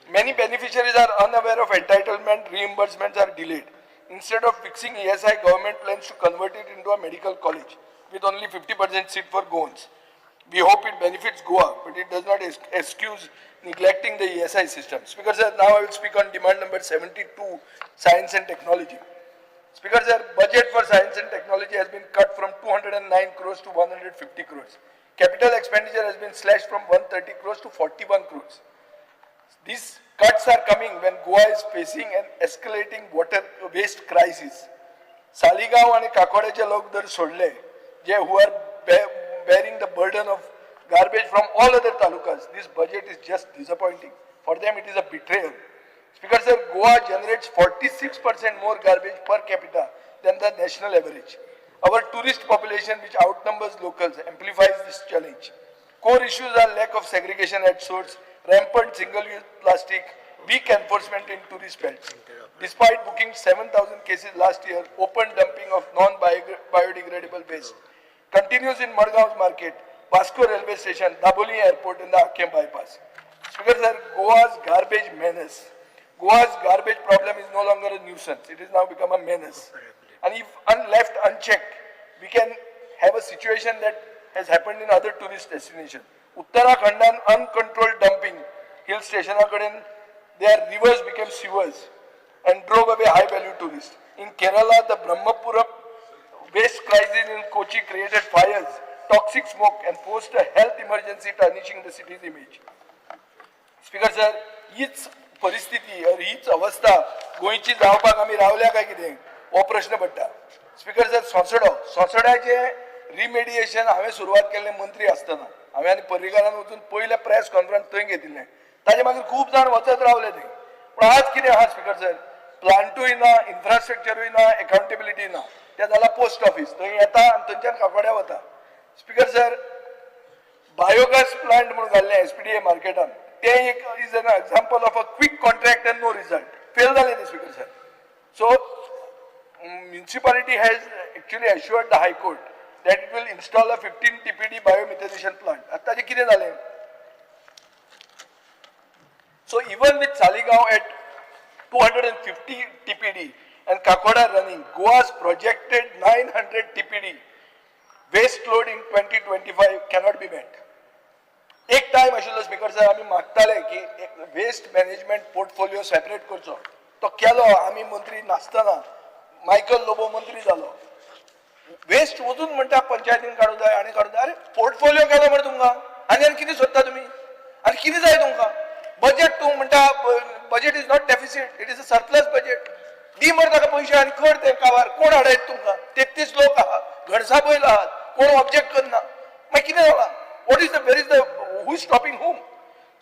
Speaker 9: Many beneficiaries are unaware of entitlement, reimbursements are delayed. Instead of fixing ESI, government plans to convert it into a medical college with only 50% seat for Goans. We hope it benefits Goa, but it does not excuse neglecting the ESI system. Speaker sir, now I will speak on demand number 72, science and technology. Speaker sir, budget for science and technology has been cut from 209 crores to 150 crores. Capital expenditure has been slashed from 130 crores to 41 crores. These cuts are coming when Goa is facing an escalating water waste crisis. Saligao आणि काकोड्याचे लोक जर सोडले, जे who are bearing the burden of garbage from all other talukas, this budget is just disappointing. For them it is a betrayal. Speaker sir, Goa generates 46% more garbage per capita than the national average. Our tourist population, which outnumbers locals, amplifies this challenge. Core issues are lack of segregation at source, rampant single-use plastic, weak enforcement in tourist belts. Despite booking 7,000 cases last year, open dumping of non-biodegradable waste continues in Madgaon's market, Vasco railway station, Dabolim airport and the Akem bypass. Speaker sir, Goa's garbage menace. Goa's garbage problem is no longer a nuisance. It has now become a menace. And if left unchecked, we can have a situation that has happened in other tourist destinations. Uttarakhandan uncontrolled dumping, hill station कडेन their rivers became sewers and drove away high value tourists. In Kerala, the Brahmapura waste crisis in Kochi created fires, toxic smoke and forced a health emergency, tarnishing the city's image. Speaker sir, हीच परिस्थिती or हीच अवस्था गोंयची जावपाक आमी रावल्या काय कितें हो प्रश्न पडटा. स्पीकर सर, सोंसडो सोंसड्याचें रिमेडिएशन हांवें सुरवात केल्लें मंत्री आसतना. हांवें आनी पर्रीकारान वचून पयलें प्रेस कॉन्फरन्स थंय घेतिल्लें. ताजे मागीर खूब जाण वचत रावले थंय. पूण आज कितें आहा स्पीकर सर, प्लांटूय ना, इन्फ्रास्ट्रक्चरूय ना, एकाउंटेबिलिटी ना. तें जालां पोस्ट ऑफीस, थंय येता आनी थंयच्यान काकोड्या वता. स्पीकर सर, बायोगॅस प्लांट म्हणून घाल्लें एसपीडीए मार्केटान, तें एक is an example of a quick contract and no result. Fail जालें तें Speaker sir. So municipality has actually assured the High Court that it will install a 15 TPD biomethanation plant. आतां ताजें कितें जालें? So even with Saligao at 250 TPD and Kakoda running, Goa's projected 900 TPD waste load in 2025 cannot be met. एक time आशिल्लो speaker sir, आमी मागताले की waste management portfolio separate करचो. तो केलो आमी मंत्री नासतना. मायकल लोबो मंत्री जालो. वेस्ट वचून म्हणटा पंचायतीन काडूं जाय आनी काडूं जाय. अरे, पोर्टफोलिओ केलो मरे तुमकां, आनी आनी कितें सोदता तुमी, आनी कितें जाय तुमकां? बजेट तूं म्हणटा, budget is not deficit, it is a surplus budget. दी मरे ताका पयशे आनी कर ते काबार. कोण हाडायत तुमकां? 33 लोक आहा, घडसा बैल आहात, कोण ऑब्जेक्ट करना. मागीर कितें जालां? What is the where is the who is stopping whom?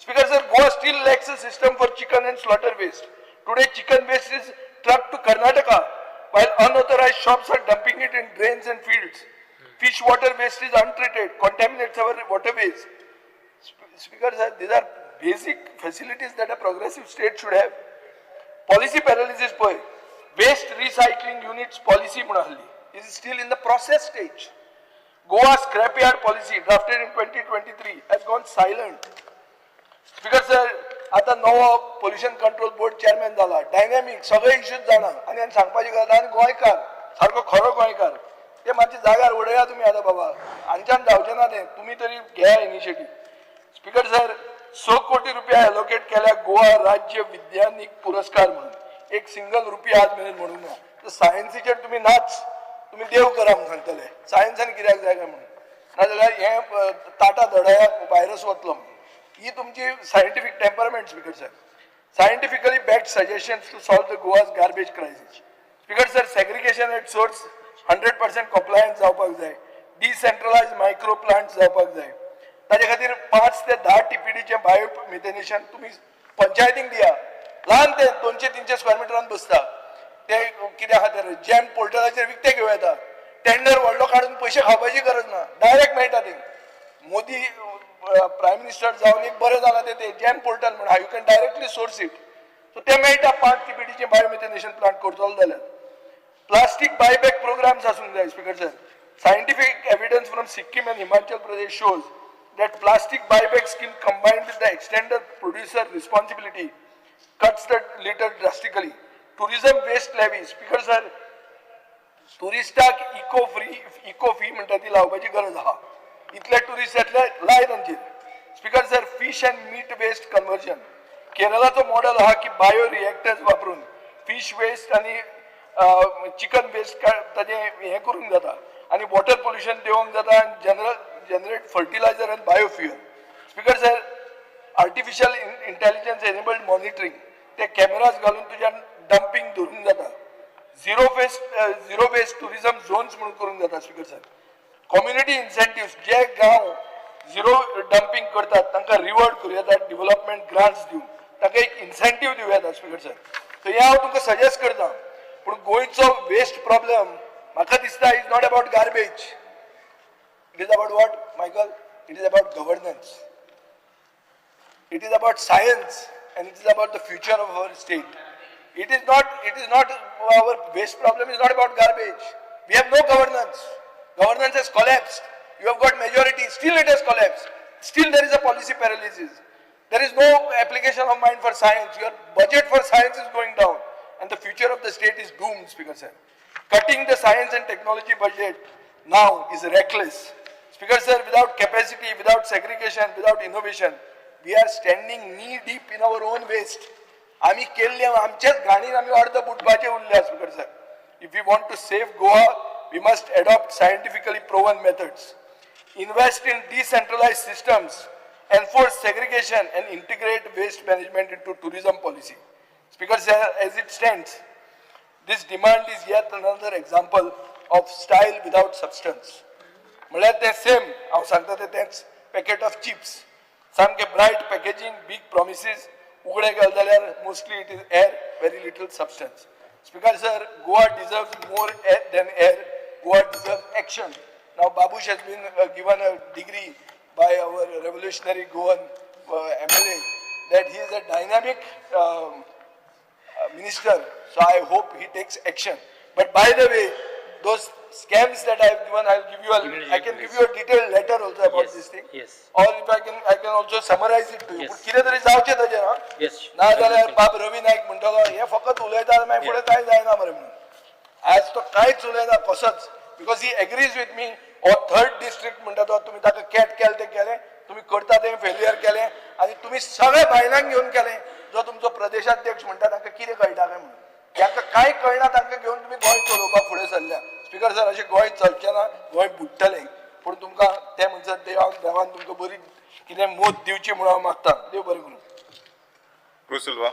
Speaker 9: Speaker sir, Goa still lacks a system for chicken and slaughter waste. Today, chicken waste is trucked to Karnataka, while unauthorized shops are dumping it in drains and fields. Fish water waste is untreated, contaminates our waterways. Speaker sir, these are basic facilities that a progressive state should have. Policy paralysis पळय, waste recycling units policy म्हणून आहली, is still in the process stage. Goa scrapyard policy drafted in 2023 has gone silent. Speaker sir, आतां नवो pollution control board chairman जाला, dynamic, सगळे issues जाणा आनी आनी सांगपाची गरज. आनी गोंयकार, सारको खरो गोंयकार. ते मातशे जाग्यार उडया तुमी आतां बाबा, हांच्यान जावचें ना तें, तुमी तरी घेया इनिशिएटीव. स्पीकर सर, 6 कोटी रुपया एलोकेट केल्या गोवा राज्य विज्ञानीक पुरस्कार म्हणून, एक सिंगल रुपया आज मेरेन म्हणूंक ना. तर सायन्सीचेर तुमी नाच, तुमी देव करा म्हूण सांगतले, सायन्सान कित्याक जाय काय म्हणून, नाजाल्यार हें ताटा धडयाक व्हायरस वतलो म्हणून. ही तुमची scientific temperament. Speaker sir, scientifically backed suggestions to solve the Goa's garbage crisis. Speaker sir, segregation at source 100% compliance जावपाक जाय, डिसेंट्रलायज मायक्रो प्लांट्स जावपाक जाय. ताजे खातीर 5 ते 10 टीपीडीचें बायो मिथेनेशन तुमी पंचायतींक दिया. ल्हान ते 200-300 स्क्वेअर मिटरान बसता ते, कित्या खातीर जॅम पोर्टलाचेर विकते घेवं येता. टेंडर व्हडलो काडून पयशे खावपाची गरज ना, डायरेक्ट मेळटा ते. मोदी प्रायम मिनिस्टर जावन एक बरें जालां ते जॅम पोर्टल म्हण, you can directly source it. So ते मेळटा. 5 टीपीडीचें बायो मिथेनेशन प्लांट करतलो जाल्यार प्लास्टीक बायबॅक प्रोग्राम्स आसूंक जाय. Speaker sir, scientific evidence from Sikkim and Himachal Pradesh shows that plastic buyback scheme combined with the extended producer responsibility cuts the litter drastically. Tourism waste levy, Speaker sir, टुरिस्टाक eco free eco fee म्हणटा ती लावपाची गरज आहा. इतले tourist येतले, लाय तांचेर. Speaker sir, fish and meat waste conversion, केरळाचो model आहा की बायो रिएक्टर्स वापरून फिश वेस्ट आनी चिकन वेस्ट ताजें हें करूंक जाता आनी वॉटर पोल्युशन देंवोंक जाता आनी generate fertilizer and biofuel. Speaker sir, artificial intelligence enabled monitoring, ते कॅमेराज घालून तुज्यान डंपींग धरूंक जाता. Zero waste tourism zones म्हणून करूंक जाता. स्पीकर सर, कम्युनिटी इन्सेंटिव्स, जे गांव झिरो डंपींग करतात तांकां रिवॉर्ड करूं येता, डेव्हलपमेंट ग्रांट्स दिवन तांकां एक इन्सेंटीव दिवं येता. स्पीकर सर, सो हें हांव तुमकां सजेस्ट करता. पूण गोंयचो वेस्ट प्रॉब्लम म्हाका दिसता is not about garbage. It is about what, Michael? It is about governance, it is about science, and it is about the future of our state. It is not our waste problem is not about garbage. We have no governance. Governance has collapsed. You have got majority, still it has collapsed. Still there is a policy paralysis. There is no application of mind for science. Your budget for science is going down and the future of the state is doomed. Speaker sir, cutting the science and technology budget now is reckless. Speaker sir, without capacity, without segregation, without innovation, we are standing knee deep in our own waste. आमी केल्ले आमच्याच घाणीन आमी अर्द बुडपाचे उरल्या. Speaker sir, if we want to save Goa, we must adopt scientifically proven methods, invest in decentralized systems, enforce segregation and integrate waste management into tourism policy. Speaker sir, as it stands, this demand is yet another example of style without substance. म्हणल्यार तें same हांव सांगता तें तेंच packet of chips, सामकें bright packaging, बीग promises, उगडे गेले जाल्यार mostly it is air, very little substance. Speaker sir, Goa deserve more than air. Goa deserve action. Now Babush has been given a degree by our revolutionary Goan MLA that he is a dynamic minister, so I hope he takes action. But by the way, those scams that I have given, I'll give you a, I can give you a detailed letter also about this thing. Or if I can, I can also summarize it to you.
Speaker 4: Yes.
Speaker 9: पूण कितें तरी जावचें ताजेर हा.
Speaker 4: Yes.
Speaker 9: ना जाल्यार बाब रवी नायक म्हणटलो हे फकत उलयता, मागीर फुडें कांय जायना मरे म्हणून. आज तो कांयच उलयना कसोच, because he agrees with me. हो थर्ड डिस्ट्रिक्ट म्हणटा तो तुमी ताका कॅट केलें तें केलें, तुमी करता तें फेलियर केलें आनी तुमी सगळे बायलांक घेवन केलें. जो तुमचो प्रदेशाध्यक्ष म्हणटा तांकां कितें कळटा काय म्हणून, तांकां कांय कळना, तांकां घेवन तुमी गोंय चलोवपाक फुडें सरल्या. स्पीकर सर, अशें गोंय चलचें ना, गोंय बुडटलें. पूण तुमकां तें म्हणसर देवान तुमकां बरी कितें मोत दिवची म्हणून हांव मागता. देव बरें करूं.
Speaker 2: Cruz Silva.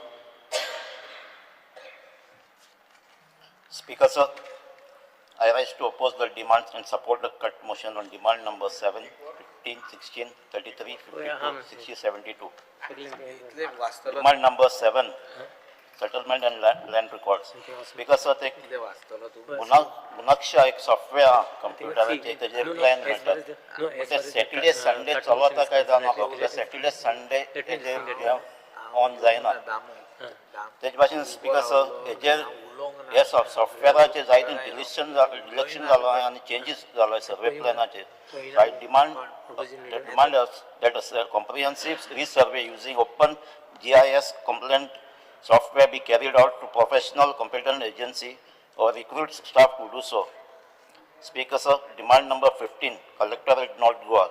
Speaker 11: Speaker, sir, I rise to oppose the demands and support the cut motion on demand number 7, 15, 16, 33, 52, 60, 72. Demand number 7, settlement and land records. Speaker, sir, ते गुणाक्षा एक सॉफ्टवेअर आहा कंप्युटराचेर, तेजेर प्लॅन मेळटात. ते सॅटर्डे संडे चलता काय जावं म्हाका, कित्याक सॅटर्डे संडे तेजेर ऑन जायना. तेजे भाशेन स्पीकर सर, हेजेर हे सॉफ्टवेराचेर जायते डिलिशन डिलेक्शन जालो आनी चेंजीस जालो survey प्लॅनाचेर. I demand that a comprehensive resurvey using open GIS compliant software be carried out to professional competent agency or recruit staff to do so. Speaker sir, demand number 15, Collectorate North Goa.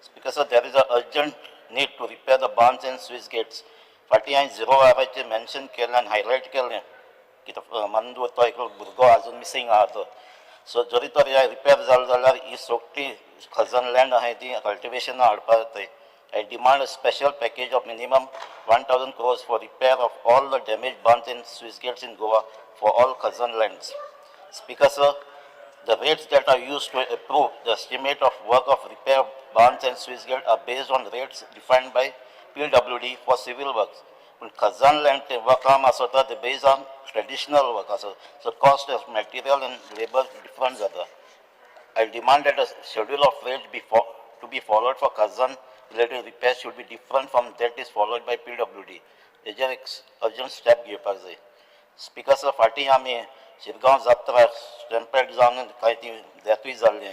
Speaker 11: Speaker sir, there is an urgent need to repair the bunds and sluice gates. फाटीं हांवें zero आराचेर mention केलें आनी highlight केलें की तो मंदू तो एकलो भुरगो आजून मिसींग आहा तो. सो जरी तर ह्या रिपेर जालो जाल्यार ही सोगटी खजन लँड आहाय ती कल्टिवेशना हाडपा जाताय. I demand a special package of minimum 1,000 crores for repair of all the damaged bunds and sluice gates in Goa for all khazan lands. Speaker sir, the rates that are used to approve the estimate of work of repair bunds and sluice gate are based on rates defined by PWD for civil works. पूण Khajan land ते वर्काम आसता ते based on traditional work आसा. So cost of material and labour different जाता. I demand that a schedule of rates to be followed for khazan related repairs should be different from that is followed by PWD. हेजेर एक urgent step घेवपाक जाय. Speaker sir, फाटीं आमी शिरगांव जात्रा स्टॅम्पेड जावन कांय ती डेथूय जाल्ली.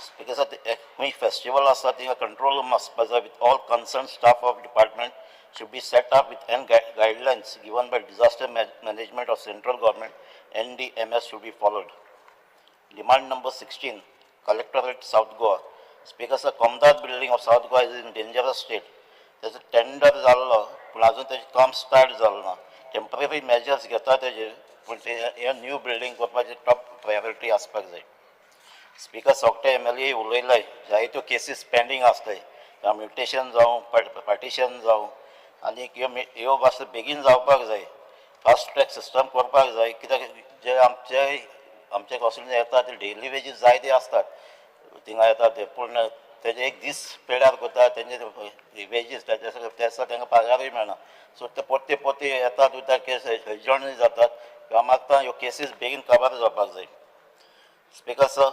Speaker 11: स्पिकर सर, खंय फेस्टिवल आसा थिंगा कंट्रोल रूम आसपा जाय with all concern staff of department should be set up with and guidelines given by disaster management of central government, NDMS should be followed. Demand number 16, Collectorate South Goa. Speaker sir, Comunidade building of South Goa is in dangerous state. तेजो tender जाल्लो पूण आजून तेजें काम start जालें ना. Temporary measures घेता तेजेर, पूण ते हे न्यू बिल्डींग करपाची टॉप प्रायोरिटी आसपाक जाय. स्पिकर, सोगटे एमएलए उलयले, जायत्यो केसीस पेंडींग आसताय, म्युटेशन जावं, पार्टिशन जावं, आनी ह्यो मातसो बेगीन जावपाक जाय. फास्ट ट्रॅक सिस्टम करपाक जाय, कित्याक जे आमचे आमचे कॉन्स्टिट्युएन्सी येता ते डेली वेजीस जायते आसतात थिंगा येता ते, पूण तेजे एक दीस पेडार करता तेंचे वेजीस, तेजे ते आसा तांकां पगारूय मेळना. सो ते परते परते येतात वयता, केस एडजर्नूय जातात. हांव मागता ह्यो केसीस बेगीन काबार जावपाक जाय. Speaker sir,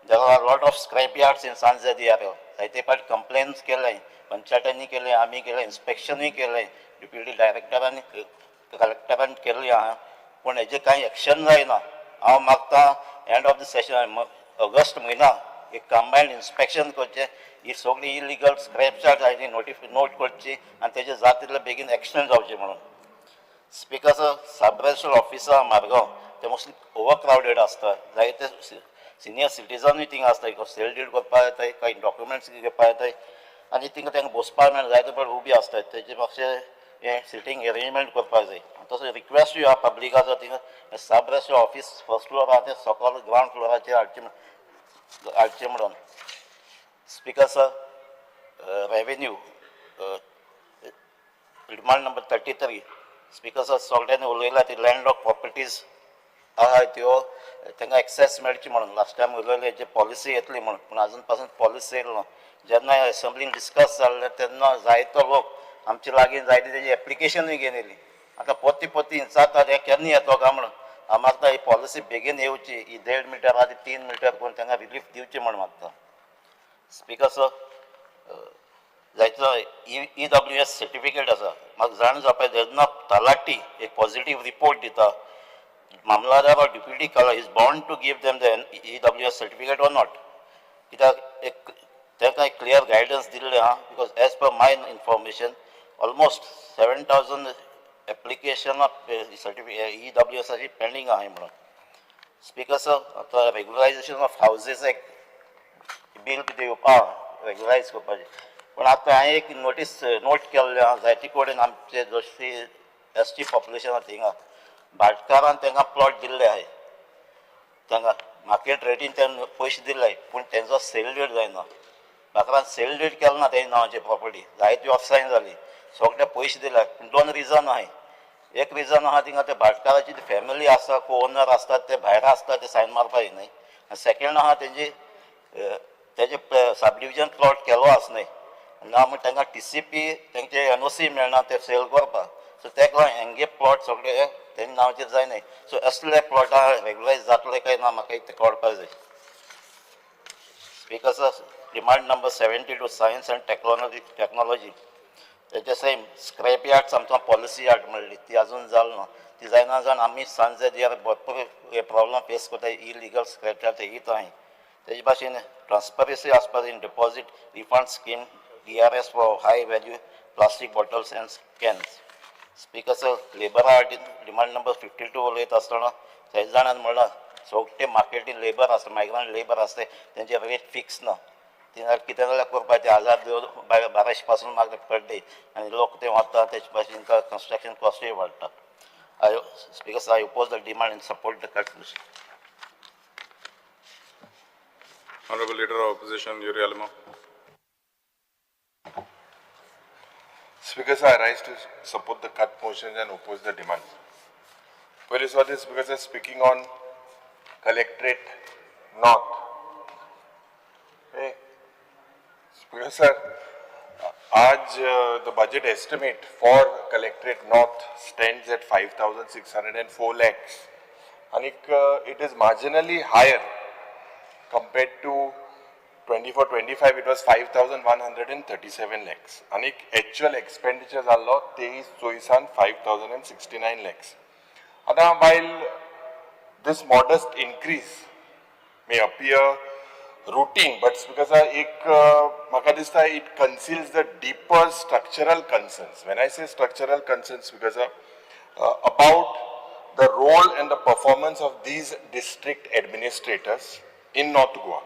Speaker 11: there are lot of scrap yards in San Xavier. जायते फावट कंप्लेन्स केले, पंचायतींनी केले, आमी केले, इन्स्पेक्शनूय केलें, डिप्युटी डायरेक्टरान कलेक्टरान केल्लें आहा, पूण हेजें कांय एक्शन जायना. हांव मागता end of the session August म्हयना एक कंबायन्ड इन्स्पेक्शन करचें, ही सगळी इलिगल स्क्रॅप यार्ड आहाय ती नोट करची आनी तेजेर जाता तितलें बेगीन एक्शन जावचें म्हणून. स्पिकर सर, सब रजिस्टर ऑफिसा मारगांव ते मोस्टली ओवर क्रावडेड आसता. जायते सिनियर सिटीजनूय थिंगा आसता, सेल डीड करपाक येताय, कांय डॉक्युमेंट्स घेवपाक येताय आनी थिंगा तांकां बसपाक मेळना, जायते फावट उबी आसतात. तेजे मातशें हें सिटींग एरेंजमेंट करपाक जाय. तसो रिक्वेस्टूय आहा पब्लिकाचो, थिंगा सब रजिस्टर ऑफीस फर्स्ट फ्लोर आहा तें सकयल ग्रावंड फ्लोराचेर हाडचें हाडचें म्हणून. Speaker sir, revenue demand number 33. Speaker sir, सगळ्यांनी उलयला ती लँड लॉक प्रॉपर्टीज आहाय त्यो तांकां एक्सेस मेळची म्हणून लास्ट टायम उलयले जे पॉलिसी येतली म्हणून, पूण आजून पासून पॉलिसी येयलो ना. जेन्ना एसेंब्लीन डिस्कस जाल्लें तेन्ना जायतो लोक आमचे लागीं जायते तेजी एप्लिकेशनूय घेवन येयली. आतां परती परती विचारता हें केन्ना येतो काय म्हणून. हांव मागता ही पॉलिसी बेगीन येवची, ही देड मिटर आहा ती 3 मिटर करून तांकां रिलीफ दिवची म्हण मागता. स्पिकर सर, जायतो EWS certificate आसा. म्हाका जाण जावपाक जाय, जेन्ना तलाठी एक पॉझिटीव रिपोर्ट दिता, मामलादार or deputy collector is bound to give them the EWS certificate or not? कित्याक एक तांकां एक क्लियर गायडन्स दिल्लें आहा, because as per my information almost 7,000 application of certificate ईडब्ल्यूएसाची pending आहाय म्हणून. स्पिकर सर, आतां रेगुलरायझेशन ऑफ हावजीस एक बील कितें येवपा रेगुलरायज करपाचें, पूण आतां हांवें एक नोटीस नोट केल्लें आहा, जायते कडेन आमचे जशी एसटी पॉप्युलेशन आहा थिंगा भाटकारान तांकां प्लॉट दिल्ले आहाय, तांकां मार्केट रेटीन ते पयशे दिले, पूण तेंचो सेल डीड जायना. भाटकारान सेल डीड केलो ना तेजे नांवाची प्रॉपर्टी, जायती वर्सां जाली, सगळे पयशे दिले. पूण दोन रिजन आहाय. एक रिजन आहा, थिंगा ते भाटकाराची फॅमिली आसता, को ओनर आसतात, ते भायर आसता, ते सायन मारपा न्हय. आनी सेकंड आहा, तेंजी तेजे सब डिविजन प्लॉट केलो आसनाय ना म्हण तांकां टीसीपी तेंचे एनओसी मेळना ते सेल करपाक. सो तेका लागून हेंगे प्लॉट सगळे तेंच्या नांवाचेर जायनाय. सो असले प्लॉटां रेगुलरायज जातले काय ना, म्हाका ते कळपाक जाय. Speaker sir, demand number 72, science and technology. तेचे सेम स्क्रॅप यार्ड्स आमकां पॉलिसी यार्ड म्हणली ती अजून जाल ना. ती ती जायना जावन आमी सांजे भरपूर हे प्रॉब्लम फेस करता, इलिगल स्क्रॅप ते येता हांय. तेजे भाशेन ट्रान्सपरन्सी आसपा in deposit refund scheme, DRS for high value plastic bottles and cans. Speaker sir, लेबरा demand number 52 उलयता आसतना थंय जाणान म्हणलां सोगटे मार्केटीन लेबर आसता, मायग्रंट लेबर आसता, तेंचे रेट फिक्स ना. ती कितें जाल्यार करपाचें, 1000 1200 पासून मागता पर डे आनी लोक ते वता, तेचे भाशेन कन्स्ट्रक्शन कॉस्टूय वाडटा. I speaker sir, I oppose the demand and support the cut motion.
Speaker 2: Honorable Leader of Opposition, Yuri Alemao.
Speaker 12: Speaker sir, I rise to support the cut motion and oppose the demands. पयली सुवातेर Speaker sir, speaking on Collectorate North. Hey, Speaker sir, आज the budget estimate for Collectorate North stands at 5,604 lakhs and it is marginally higher compared to 24-25. It was 5,137 lakhs and actual expenditure जाल्लो 23-24 5,069 lakhs. आतां while this modest increase may appear routine, but because एक म्हाका दिसता it conceals the deeper structural concerns. When I say structural concerns, because about the role and the performance of these district administrators in North Goa.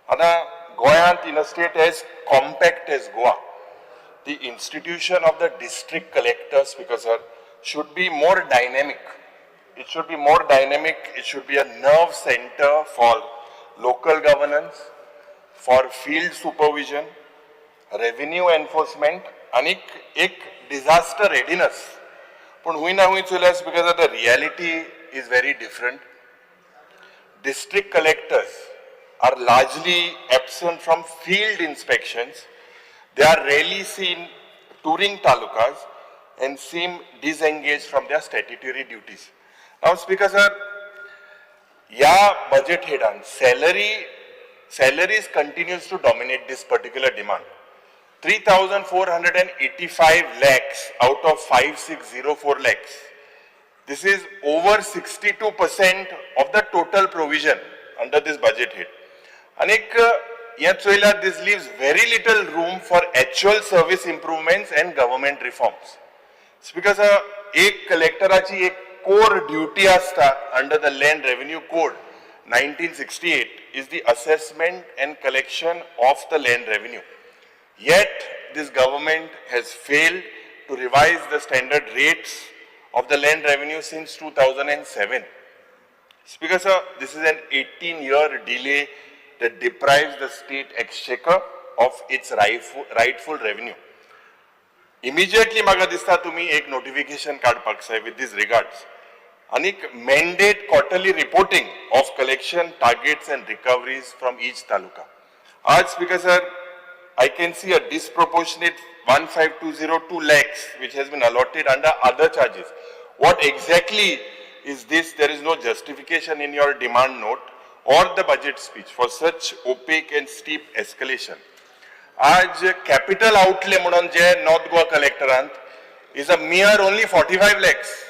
Speaker 12: आतां गोंयांत in a state as compact as Goa, the institution of the district collectors, because sir, should be more dynamic. It should be more dynamic. It should be a nerve center for local governance, for field supervision, revenue enforcement, आणि एक disaster readiness. पूण हुंय ना हुंय चोयल्यार, because the reality is very different. District collectors are largely absent from field inspections. They are rarely seen touring talukas and seem disengaged from their statutory duties. Now, Speaker sir, या budget head salaries continues to dominate this particular demand. 3,485 lakhs out of 5604 lakhs. This is over 62% of the total provision under this budget head. And हें चोयल्यार this leaves very little room for actual service improvements and government reforms. Because एक कलेक्टराची एक कोर duty आसता under the Land Revenue Code 1968 is the assessment and collection of the land revenue. Yet this government has failed to revise the standard rates of the land revenue since 2007. Speaker sir, this is an 18-year delay that deprives the state exchequer of its rightful revenue. Immediately म्हाका दिसता तुमी एक notification काडपाक जाय with this regards आनीक mandate quarterly reporting of collection targets and recoveries from each taluka. आज, Speaker sir, I can see a disproportionate 15202 lakhs which has been allotted under other charges. What exactly is this? There is no justification in your demand note or the budget speech for such opaque and steep escalation. आज capital outlay म्हणून जे north Goa कलेक्टरांत is a mere only 45 lakhs,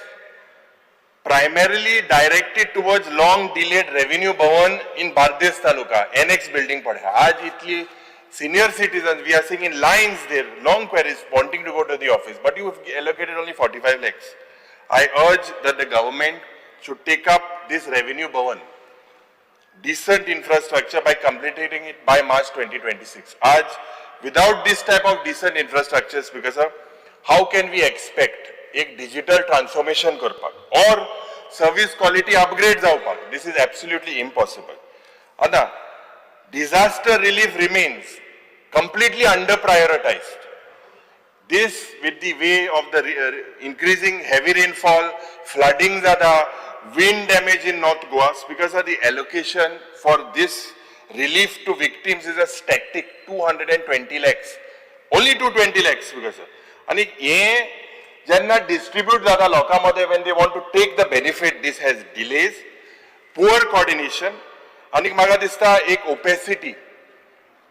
Speaker 12: primarily directed towards long delayed revenue Bhavan in Bardez Taluka, annex building पडा. आज इतली senior citizens we are seeing in lines there, long queries, wanting to go to the office, but you have allocated only 45 lakhs. I urge that the government should take up this revenue Bhavan, decent infrastructure, by completing it by March 2026. आज without this type of decent infrastructures, because of how can we expect एक digital transformation करपाक or service quality upgrade जावपाक? This is absolutely impossible. आतां disaster relief remains completely under prioritized. This with the way of the increasing heavy rainfall, flooding जाता, wind damage in North Goa, because of the allocation for this relief to victims is a static 220 lakhs. Only 220 lakhs, because आणि हे जेन्ना distribute जाता लोकां मदें, when they want to take the benefit, this has delays, poor coordination आनी म्हाका दिसता एक ओपेसिटी.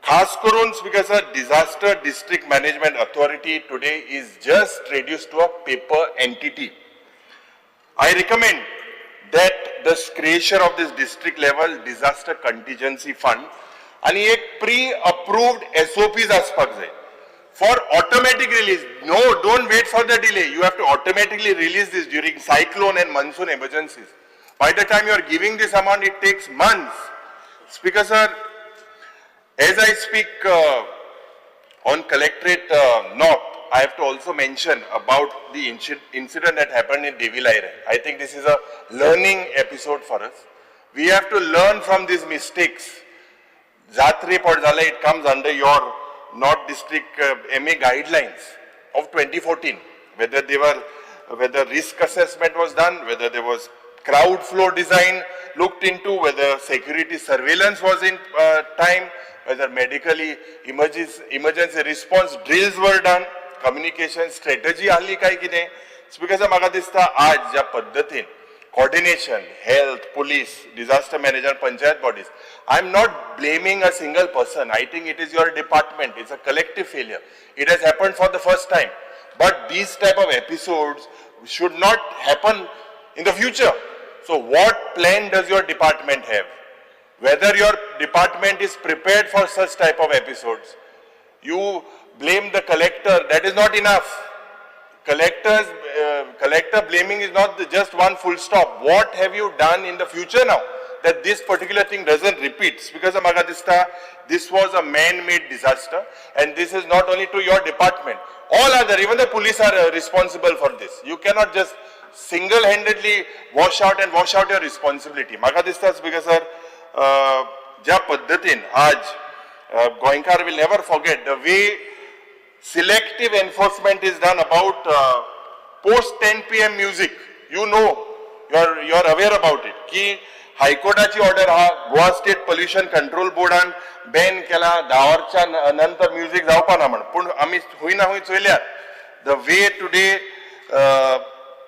Speaker 12: खास करून, because a disaster district management authority today is just reduced to a paper entity. I recommend that the creation of this district level disaster contingency fund आणि एक pre approved SOPs आसपाक जाय for automatic release. No, don't wait for the delay. You have to automatically release this during cyclone and monsoon emergencies. By the time you are giving this amount, it takes months. Speaker sir, as I speak on Collectorate North, I have to also mention about the incident that happened in Devi Lairai. I think this is a learning episode for us. We have to learn from these mistakes. Jatre पड, it comes under your North District MA guidelines of 2014. Whether risk assessment was done, whether there was crowd flow design looked into, whether security surveillance was in time, whether medically emergency response drills were done, communication strategy आहली काय कितें. Because म्हाका दिसता आज ज्या पद्दतीन coordination, health, police, disaster management, panchayat bodies. I am not blaming a single person. I think it is your department. It's a collective failure. It has happened for the first time. But these type of episodes should not happen in the future. So what plan does your department have? Whether your department is prepared for such type of episodes. You blame the collector, that is not enough. Collector blaming is not just one full stop. What have you done in the future now that this particular thing doesn't repeat? Because म्हाका दिसता this was a man-made disaster, and this is not only to your department. All other, even the police are responsible for this. You cannot just single-handedly wash out your responsibility. म्हाका दिसता, because sir, ज्या पद्दतीन आज गोंयकार will never forget the way selective enforcement is done about post 10 p.m. music. You are aware about it. की हायकोर्टाची order हा, Goa state pollution control बोर्डान बॅन केला 10 वरच्या नंतर म्युझिक जावपा ना म्हण. पूण आमी खंय ना खंय चोयल्यात, the way today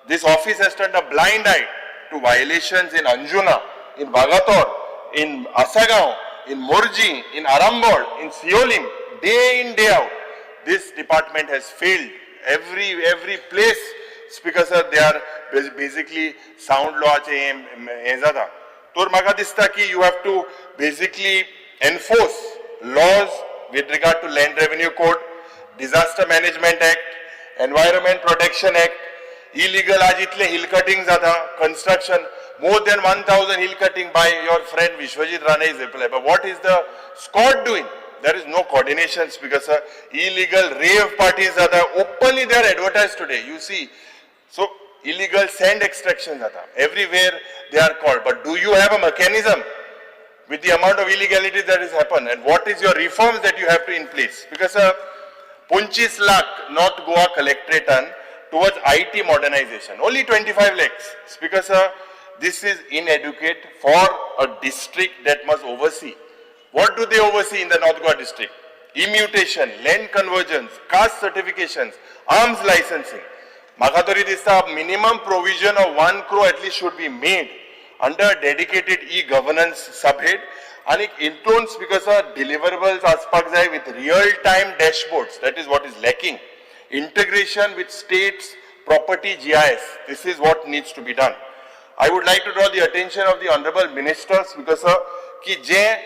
Speaker 12: this office has turned a blind eye to violations in Anjuna, in Vagator, in Assagao, in Morjim, in Arambol, in Siolim, day in, day out. This department has failed. Every place, Speaker sir, they are basically sound law चे हें जाता. तर म्हाका दिसता की you have to basically enforce laws with regard to Land Revenue Code, Disaster Management Act, Environment Protection Act. Illegal आज इतले hill cutting जाता, construction, more than 1000 hill cutting by your friend Vishwajit Rane is applicable. But what is the squad doing? There is no coordination because illegal rave parties जाता, openly they are advertised today, you see. So illegal sand extraction जाता, everywhere they are called. But do you have a mechanism with the amount of illegality that has happened, and what is your reforms that you have to in place? Because 25 lakh North Goa collectorate towards IT modernization, only 25 lakhs. Speaker sir, this is inadequate for a district that must oversee. What do they oversee in the North Goa district? E-mutation, land conversions, caste certifications, arms licensing. म्हाका तरी दिसता minimum provision of 1 crore at least should be made under dedicated e-governance subhead आणि इंतून, Speaker sir, deliverables आसपाक जाय with real time dashboards. That is what is lacking. Integration with states property GIS, this is what needs to be done. I would like to draw the attention of the honorable ministers, because sir, की जे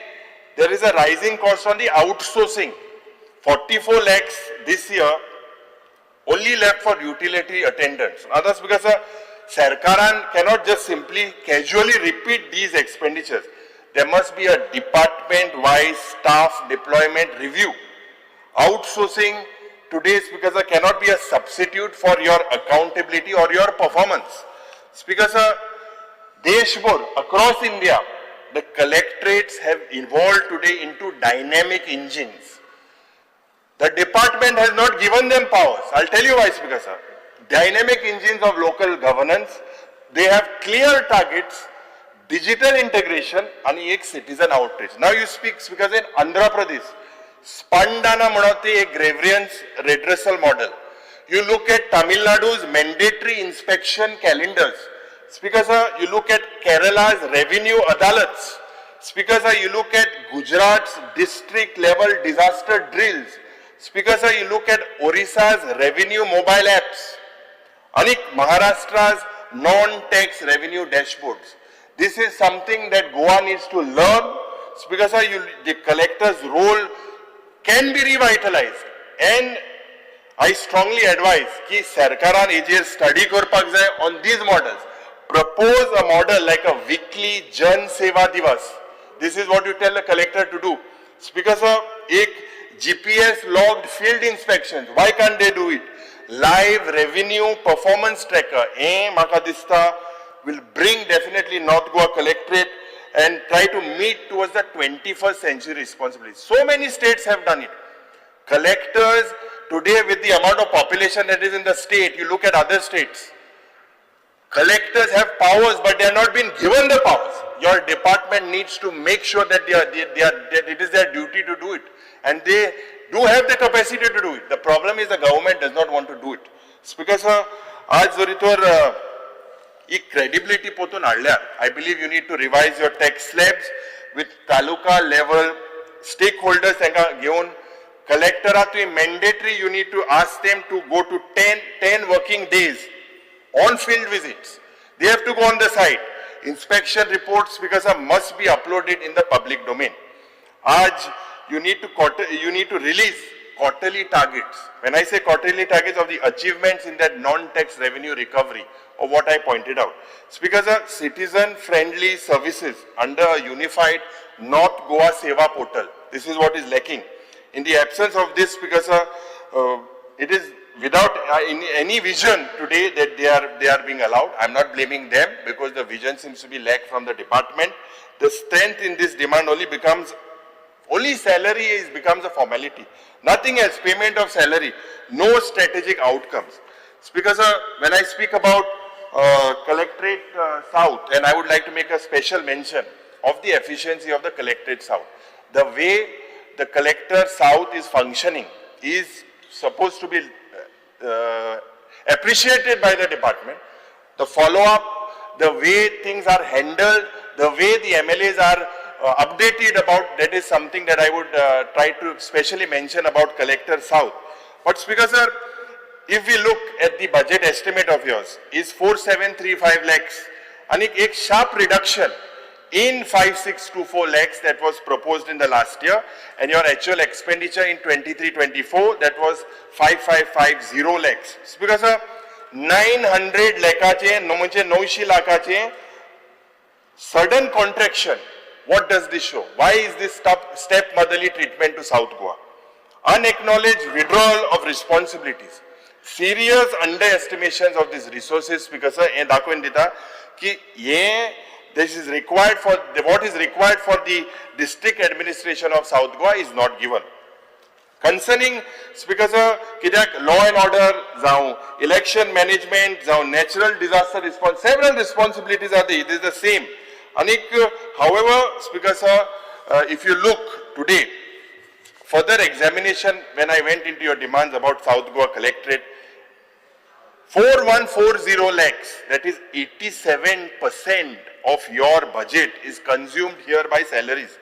Speaker 12: there is a rising cost on the outsourcing, 44 lakhs this year only left for utility attendants. Others, because सरकारान cannot just simply casually repeat these expenditures. There must be a department-wise staff deployment review. Outsourcing today, Speaker sir, cannot be a substitute for your accountability or your performance. Speaker sir, देशभर, across India, the collectorates have evolved today into dynamic engines. The department has not given them powers. I'll tell you why, Speaker sir. Dynamic engines of local governance, they have clear targets, digital integration आणि एक citizen outreach. Now you speak, Speaker, in Andhra Pradesh, Spandana म्हणून ते एक grievance redressal model. You look at Tamil Nadu's mandatory inspection calendars. Speaker sir, you look at Kerala's revenue adalats. Speaker sir, you look at Gujarat's district level disaster drills. Speaker sir, you look at Orissa's revenue mobile apps. आणि Maharashtra's non-tax revenue dashboards. This is something that Goa needs to learn. Speaker sir, the collector's role can be revitalized, and I strongly advise ki सरकारान हेजेर study करपाक जाय on these models. Propose a model like a weekly Jan Seva Divas. This is what you tell the collector to do. Speaker sir, ek GPS logged field inspections. Why can't they do it? Live revenue performance tracker. Maka dista will bring definitely North Goa Collectorate and try to meet towards the 21st century responsibility. So many states have done it. Collectors today, with the amount of population that is in the state, you look at other states. Collectors have powers, but they are not being given the powers. Your department needs to make sure that that it is their duty to do it. And they do have the capacity to do it. The problem is the government does not want to do it. Speaker sir, aaj jori tor he credibility potun हाडल्यार, I believe you need to revise your tax slabs with taluka level stakeholders तांकां घेवन collector तुवें mandatory you need to ask them to go to 10 working days on field visits. They have to go on the site. Inspection reports because must be uploaded in the public domain. Aaj you need to release quarterly targets. When I say quarterly targets of the achievements in that non-tax revenue recovery or what I pointed out. Speaker sir, citizen-friendly services under a unified North Goa Seva portal. This is what is lacking. In the absence of this, Speaker sir, it is without any vision today that they are being allowed. I am not blaming them because the vision seems to be lack from the department. The strength in this demand only becomes, only salary becomes a formality. Nothing else, payment of salary, no strategic outcomes. Speaker sir, when I speak about Collectorate South, and I would like to make a special mention of the efficiency of the Collectorate South. The way the Collector South is functioning is supposed to be appreciated by the department. The follow-up, the way things are handled, the way the MLAs are updated about, that is something that I would try to specially mention about Collector South. But Speaker sir, if we look at the budget estimate of yours, is 4735 lakhs, and a sharp reduction in 5624 lakhs that was proposed in the last year, and your actual expenditure in 23-24 that was 5550 lakhs. Speaker sir, 900 lakhache, 900 lakhache sudden contraction. What does this show? Why is this step motherly treatment to South Goa? Unacknowledged withdrawal of responsibilities. Serious underestimations of these resources, because sir, हे दाखोवन दिता की हे this is required for the, what is required for the district administration of South Goa is not given. Concerning, Speaker sir, कित्याक law and order जावं, election management जावं, natural disaster response, several responsibilities are there. It is the same. Anik, however, Speaker sir, if you look today, further examination, when I went into your demands about South Goa Collectorate, 4140 lakhs, that is 87% of your budget is consumed here by salaries.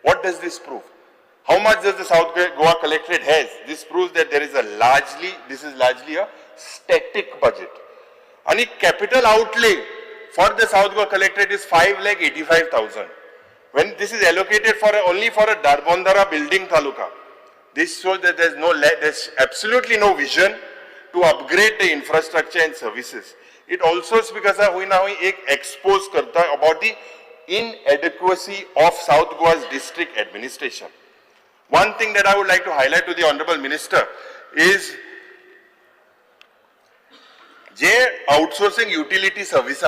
Speaker 12: What does this prove? How much does the South Goa Collectorate has? This proves that there is a largely, this is largely a static budget. And capital outlay for the South Goa Collectorate is 5,85,000. When this is allocated for only for a Darbondara building taluka, this shows that there's no, there's absolutely no vision to upgrade the infrastructure and services. It also because hui na hui ek expose karta about the inadequacy of South Goa's district administration. One thing that I would like to highlight to the Honorable Minister is J outsourcing utility service.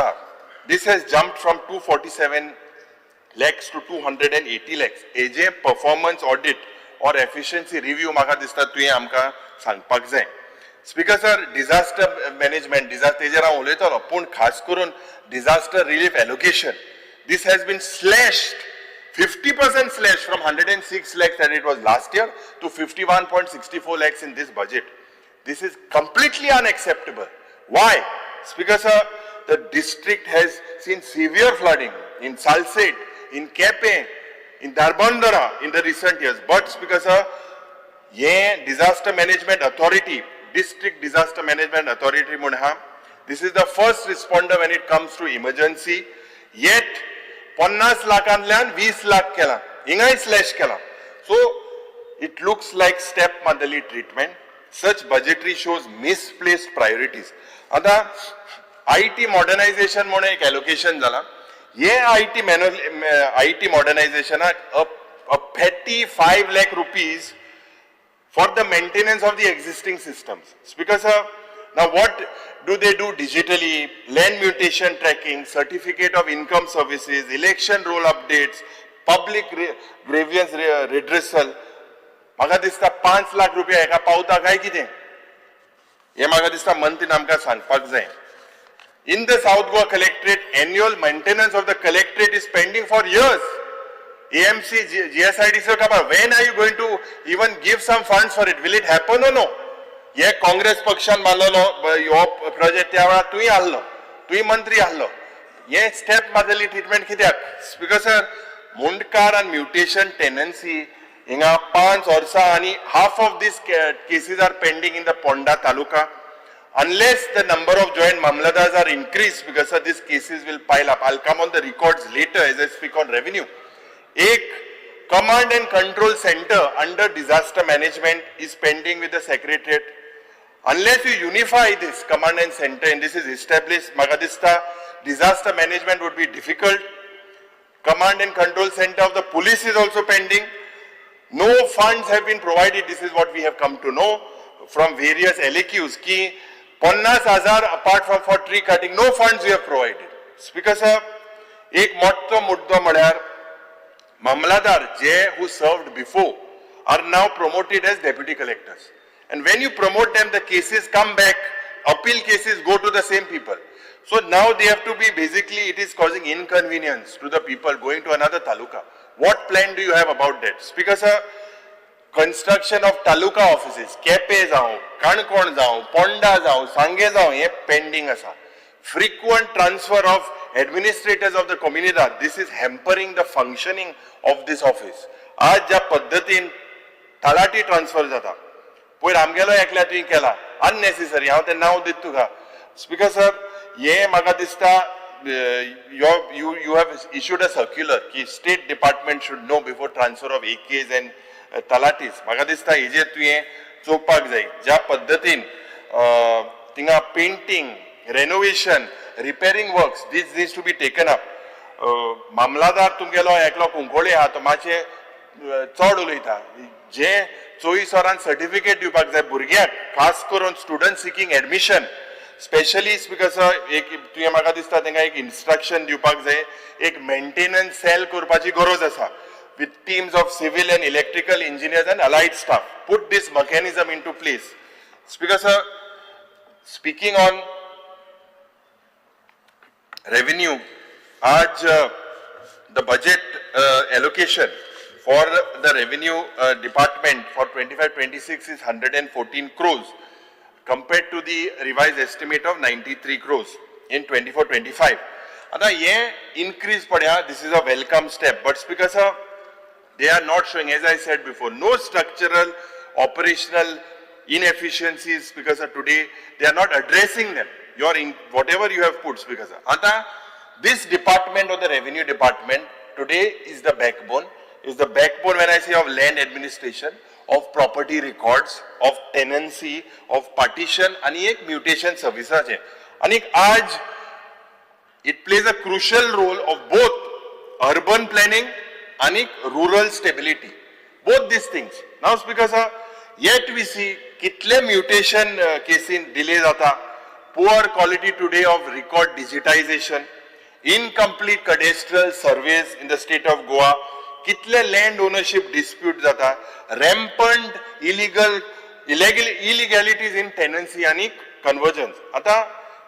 Speaker 12: This has jumped from 247 lakhs to 280 lakhs. AJ performance audit or efficiency review maka dista tuye amka sangpak jai. Speaker sir, disaster management, disaster तेजेर हांव उलयतलो, पूण खास करून disaster relief allocation, this has been slashed, 50% slashed from 106 lakhs that it was last year to 51.64 lakhs in this budget. This is completely unacceptable. Why? Speaker sir, the district has seen severe flooding in Salsette, in Kepe, in Darbandara in the recent years. But Speaker sir, ye disaster management authority, district disaster management authority म्हूण आहा, This is the first responder when it comes to emergency. Yet 50 लाखांतल्यान 20 lakh केला, हिंगाय slash केला. So it looks like step motherly treatment. Such budgetary shows misplaced priorities. आतां IT modernisation म्हणून एक allocation जाला. हे IT manual, IT मॉडर्नायझेशनाक a petty ₹5 lakh for the maintenance of the existing systems. Speaker sir, now what do they do digitally? Land mutation tracking, certificate of income services, election roll updates, public grievance redressal. म्हाका दिसता 5 लाख रुपया हेका पावता काय कितें, हें म्हाका दिसता मंत्रीन आमकां सांगपाक जाय. In the South Goa Collectorate, annual maintenance of the collectorate is pending for years. AMC, GSIDC, when are you going to even give some funds for it? Will it happen or no? हे काँग्रेस पक्षान बांदलेलो हो project, त्या वेळार तुंय आहलो, तुंय मंत्री आहलो. हे step मारलेली ट्रिटमेंट कित्याक? स्पीकर सर, मुंडकार आनी म्युटेशन टेनन्सी हिंगा 5 वर्सां आनी half of these cases are pending in the Ponda taluka. Unless the number of joint mamladars are increased, because sir, these cases will pile up. I'll come on the records later as I speak on revenue. एक command and control center under disaster management is pending with the secretariat. Unless you unify this command and center and this is established, म्हाका दिसता disaster management would be difficult. Command and control center of the police is also pending. No funds have been provided. This is what we have come to know from various LAQs की 50,000 apart from for tree cutting, no funds we have provided. Speaker sir, एक मोठो मुद्दो म्हळ्यार मामलादार जे who served before are now promoted as deputy collectors. And when you promote them, the cases come back, appeal cases go to the same people. So now they have to be basically, it is causing inconvenience to the people going to another taluka. What plan do you have about that? Speaker sir, construction of taluka offices, Quepem जावं, काणकोण जावं, पोंडा जावं, सांगे जावं, हे pending आसा. Frequent transfer of administrators of the comunidad, this is hampering the functioning of this office. आज ज्या पद्दतीन talathi transfer जाता, पयर आमगेलो एकल्या तुवें केला अननेसेसरी, हांव तें नांव दित तुका. स्पीकर सर, हे म्हाका दिसता you have issued a circular की state department should know before transfer of AKs and talatis. म्हाका दिसता हेजेर तुवें चोवपाक जाय. ज्या पद्दतीन थिंगा painting, renovation, repairing works, this needs to be taken up. मामलादार तुमगेलो एकलो कुंकोळे आहा, तो मातशें चड उलयता. जे 24 वरां सर्टिफिकेट दिवपाक जाय भुरग्यांक, खास करून student seeking admission specially. Speaker sir, एक तुवें म्हाका दिसता तांकां एक इन्स्ट्रक्शन दिवपाक जाय. एक मेंटेनन्स सेल करपाची गरज आसा with teams of civil and electrical engineers and allied staff. Put this mechanism into place. Speaker sir, speaking on revenue, आज the budget allocation for the revenue department for 25-26 is 114 crores compared to the revised estimate of 93 crores in 24-25. आता हे increase पळया, this is a welcome step, but Speaker sir, they are not showing, as I said before, no structural, operational inefficiencies because of today they are not addressing them. Your in whatever you have put, because आता this department or the revenue department today is the backbone when I say of land administration, of property records, of tenancy, of partition आणि एक mutation services. आणि आज it plays a crucial role of both urban planning and rural stability. Both these things. Now, Speaker sir, yet we see कितले mutation cases delay जाता, poor quality today of record digitization, incomplete cadastral surveys in the state of Goa, कितले land ownership dispute जाता, rampant illegal illegalities in tenancy आणि conversions. आता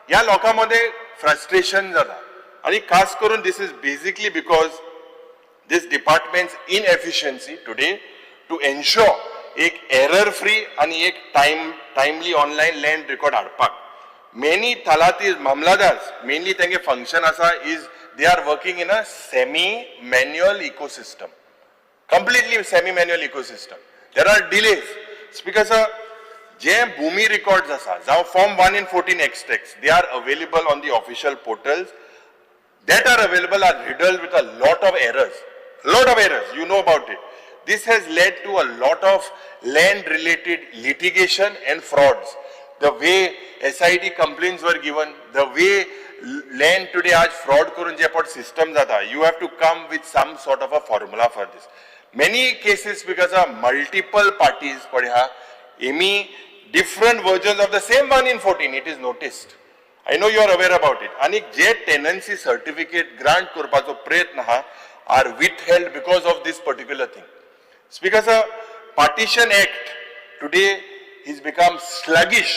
Speaker 12: ह्या लोकां मध्ये frustration जाता आणि खास करून this is basically because this department's inefficiency today to ensure एक error free आणि एक timely online land record हाडपाक. Many talatis, mamladars, mainly तेंगे function आसा is they are working in a semi manual ecosystem, completely semi manual ecosystem. There are delays. Speaker sir, जे भूमी records आसा जावं form 1 in 14 extracts, they are available on the official portals, that are available are riddled with a lot of errors. Lot of errors, you know about it. This has led to a lot of land related litigation and frauds. The way SIT complaints were given, the way land today आज fraud करून जे पण system जाता, you have to come with some sort of a formula for this. Many cases, because of multiple parties पळय Emmy different versions of the same 1 in 14, it is noticed. I know you are aware about it. आणि जे tenancy certificate grant करपाचो प्रयत्न आहा are withheld because of this particular thing. Speaker sir, Partition Act today is become sluggish.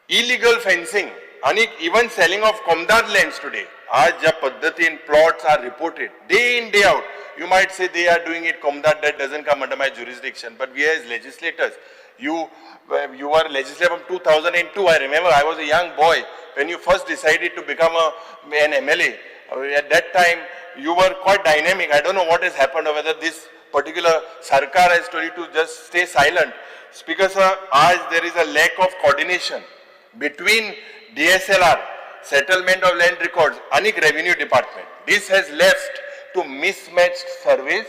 Speaker 12: Illegal fencing आणि even selling of Comunidade lands today. आज ज्या पद्धतीन plots are reported day in, day out, you might say they are doing it, Comunidade, that doesn't come under my jurisdiction, but we as legislators, you were legislator from 2002. I remember I was a young boy when you first decided to become an MLA. At that time, you were quite dynamic. I don't know what has happened or whether this particular sarkar has told you to just stay silent. Speaker sir, as there is a lack of coordination between DSLR, settlement of land records, and revenue department. This has left to mismatched surveys.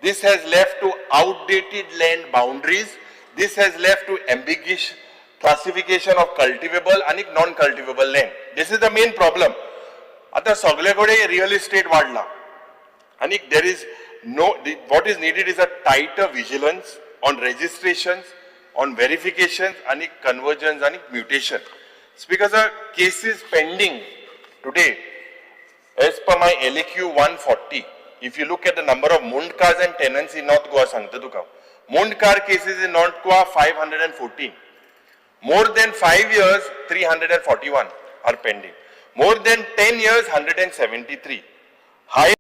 Speaker 12: This has left to outdated land boundaries. This has left to ambiguous classification of cultivable and non-cultivable land. This is the main problem. आता सगळे कडेन real estate वाडला आणि there is no, what is needed is a tighter vigilance on registrations, on verifications आणि conversions आणि mutation. Speaker sir, cases pending today, as per my LAQ 140, if you look at the number of Mundkars and tenants in North Goa, सांगता तुका, Mundkar cases in North Goa 514. More than 5 years, 341 are pending. More than 10 years, 173. High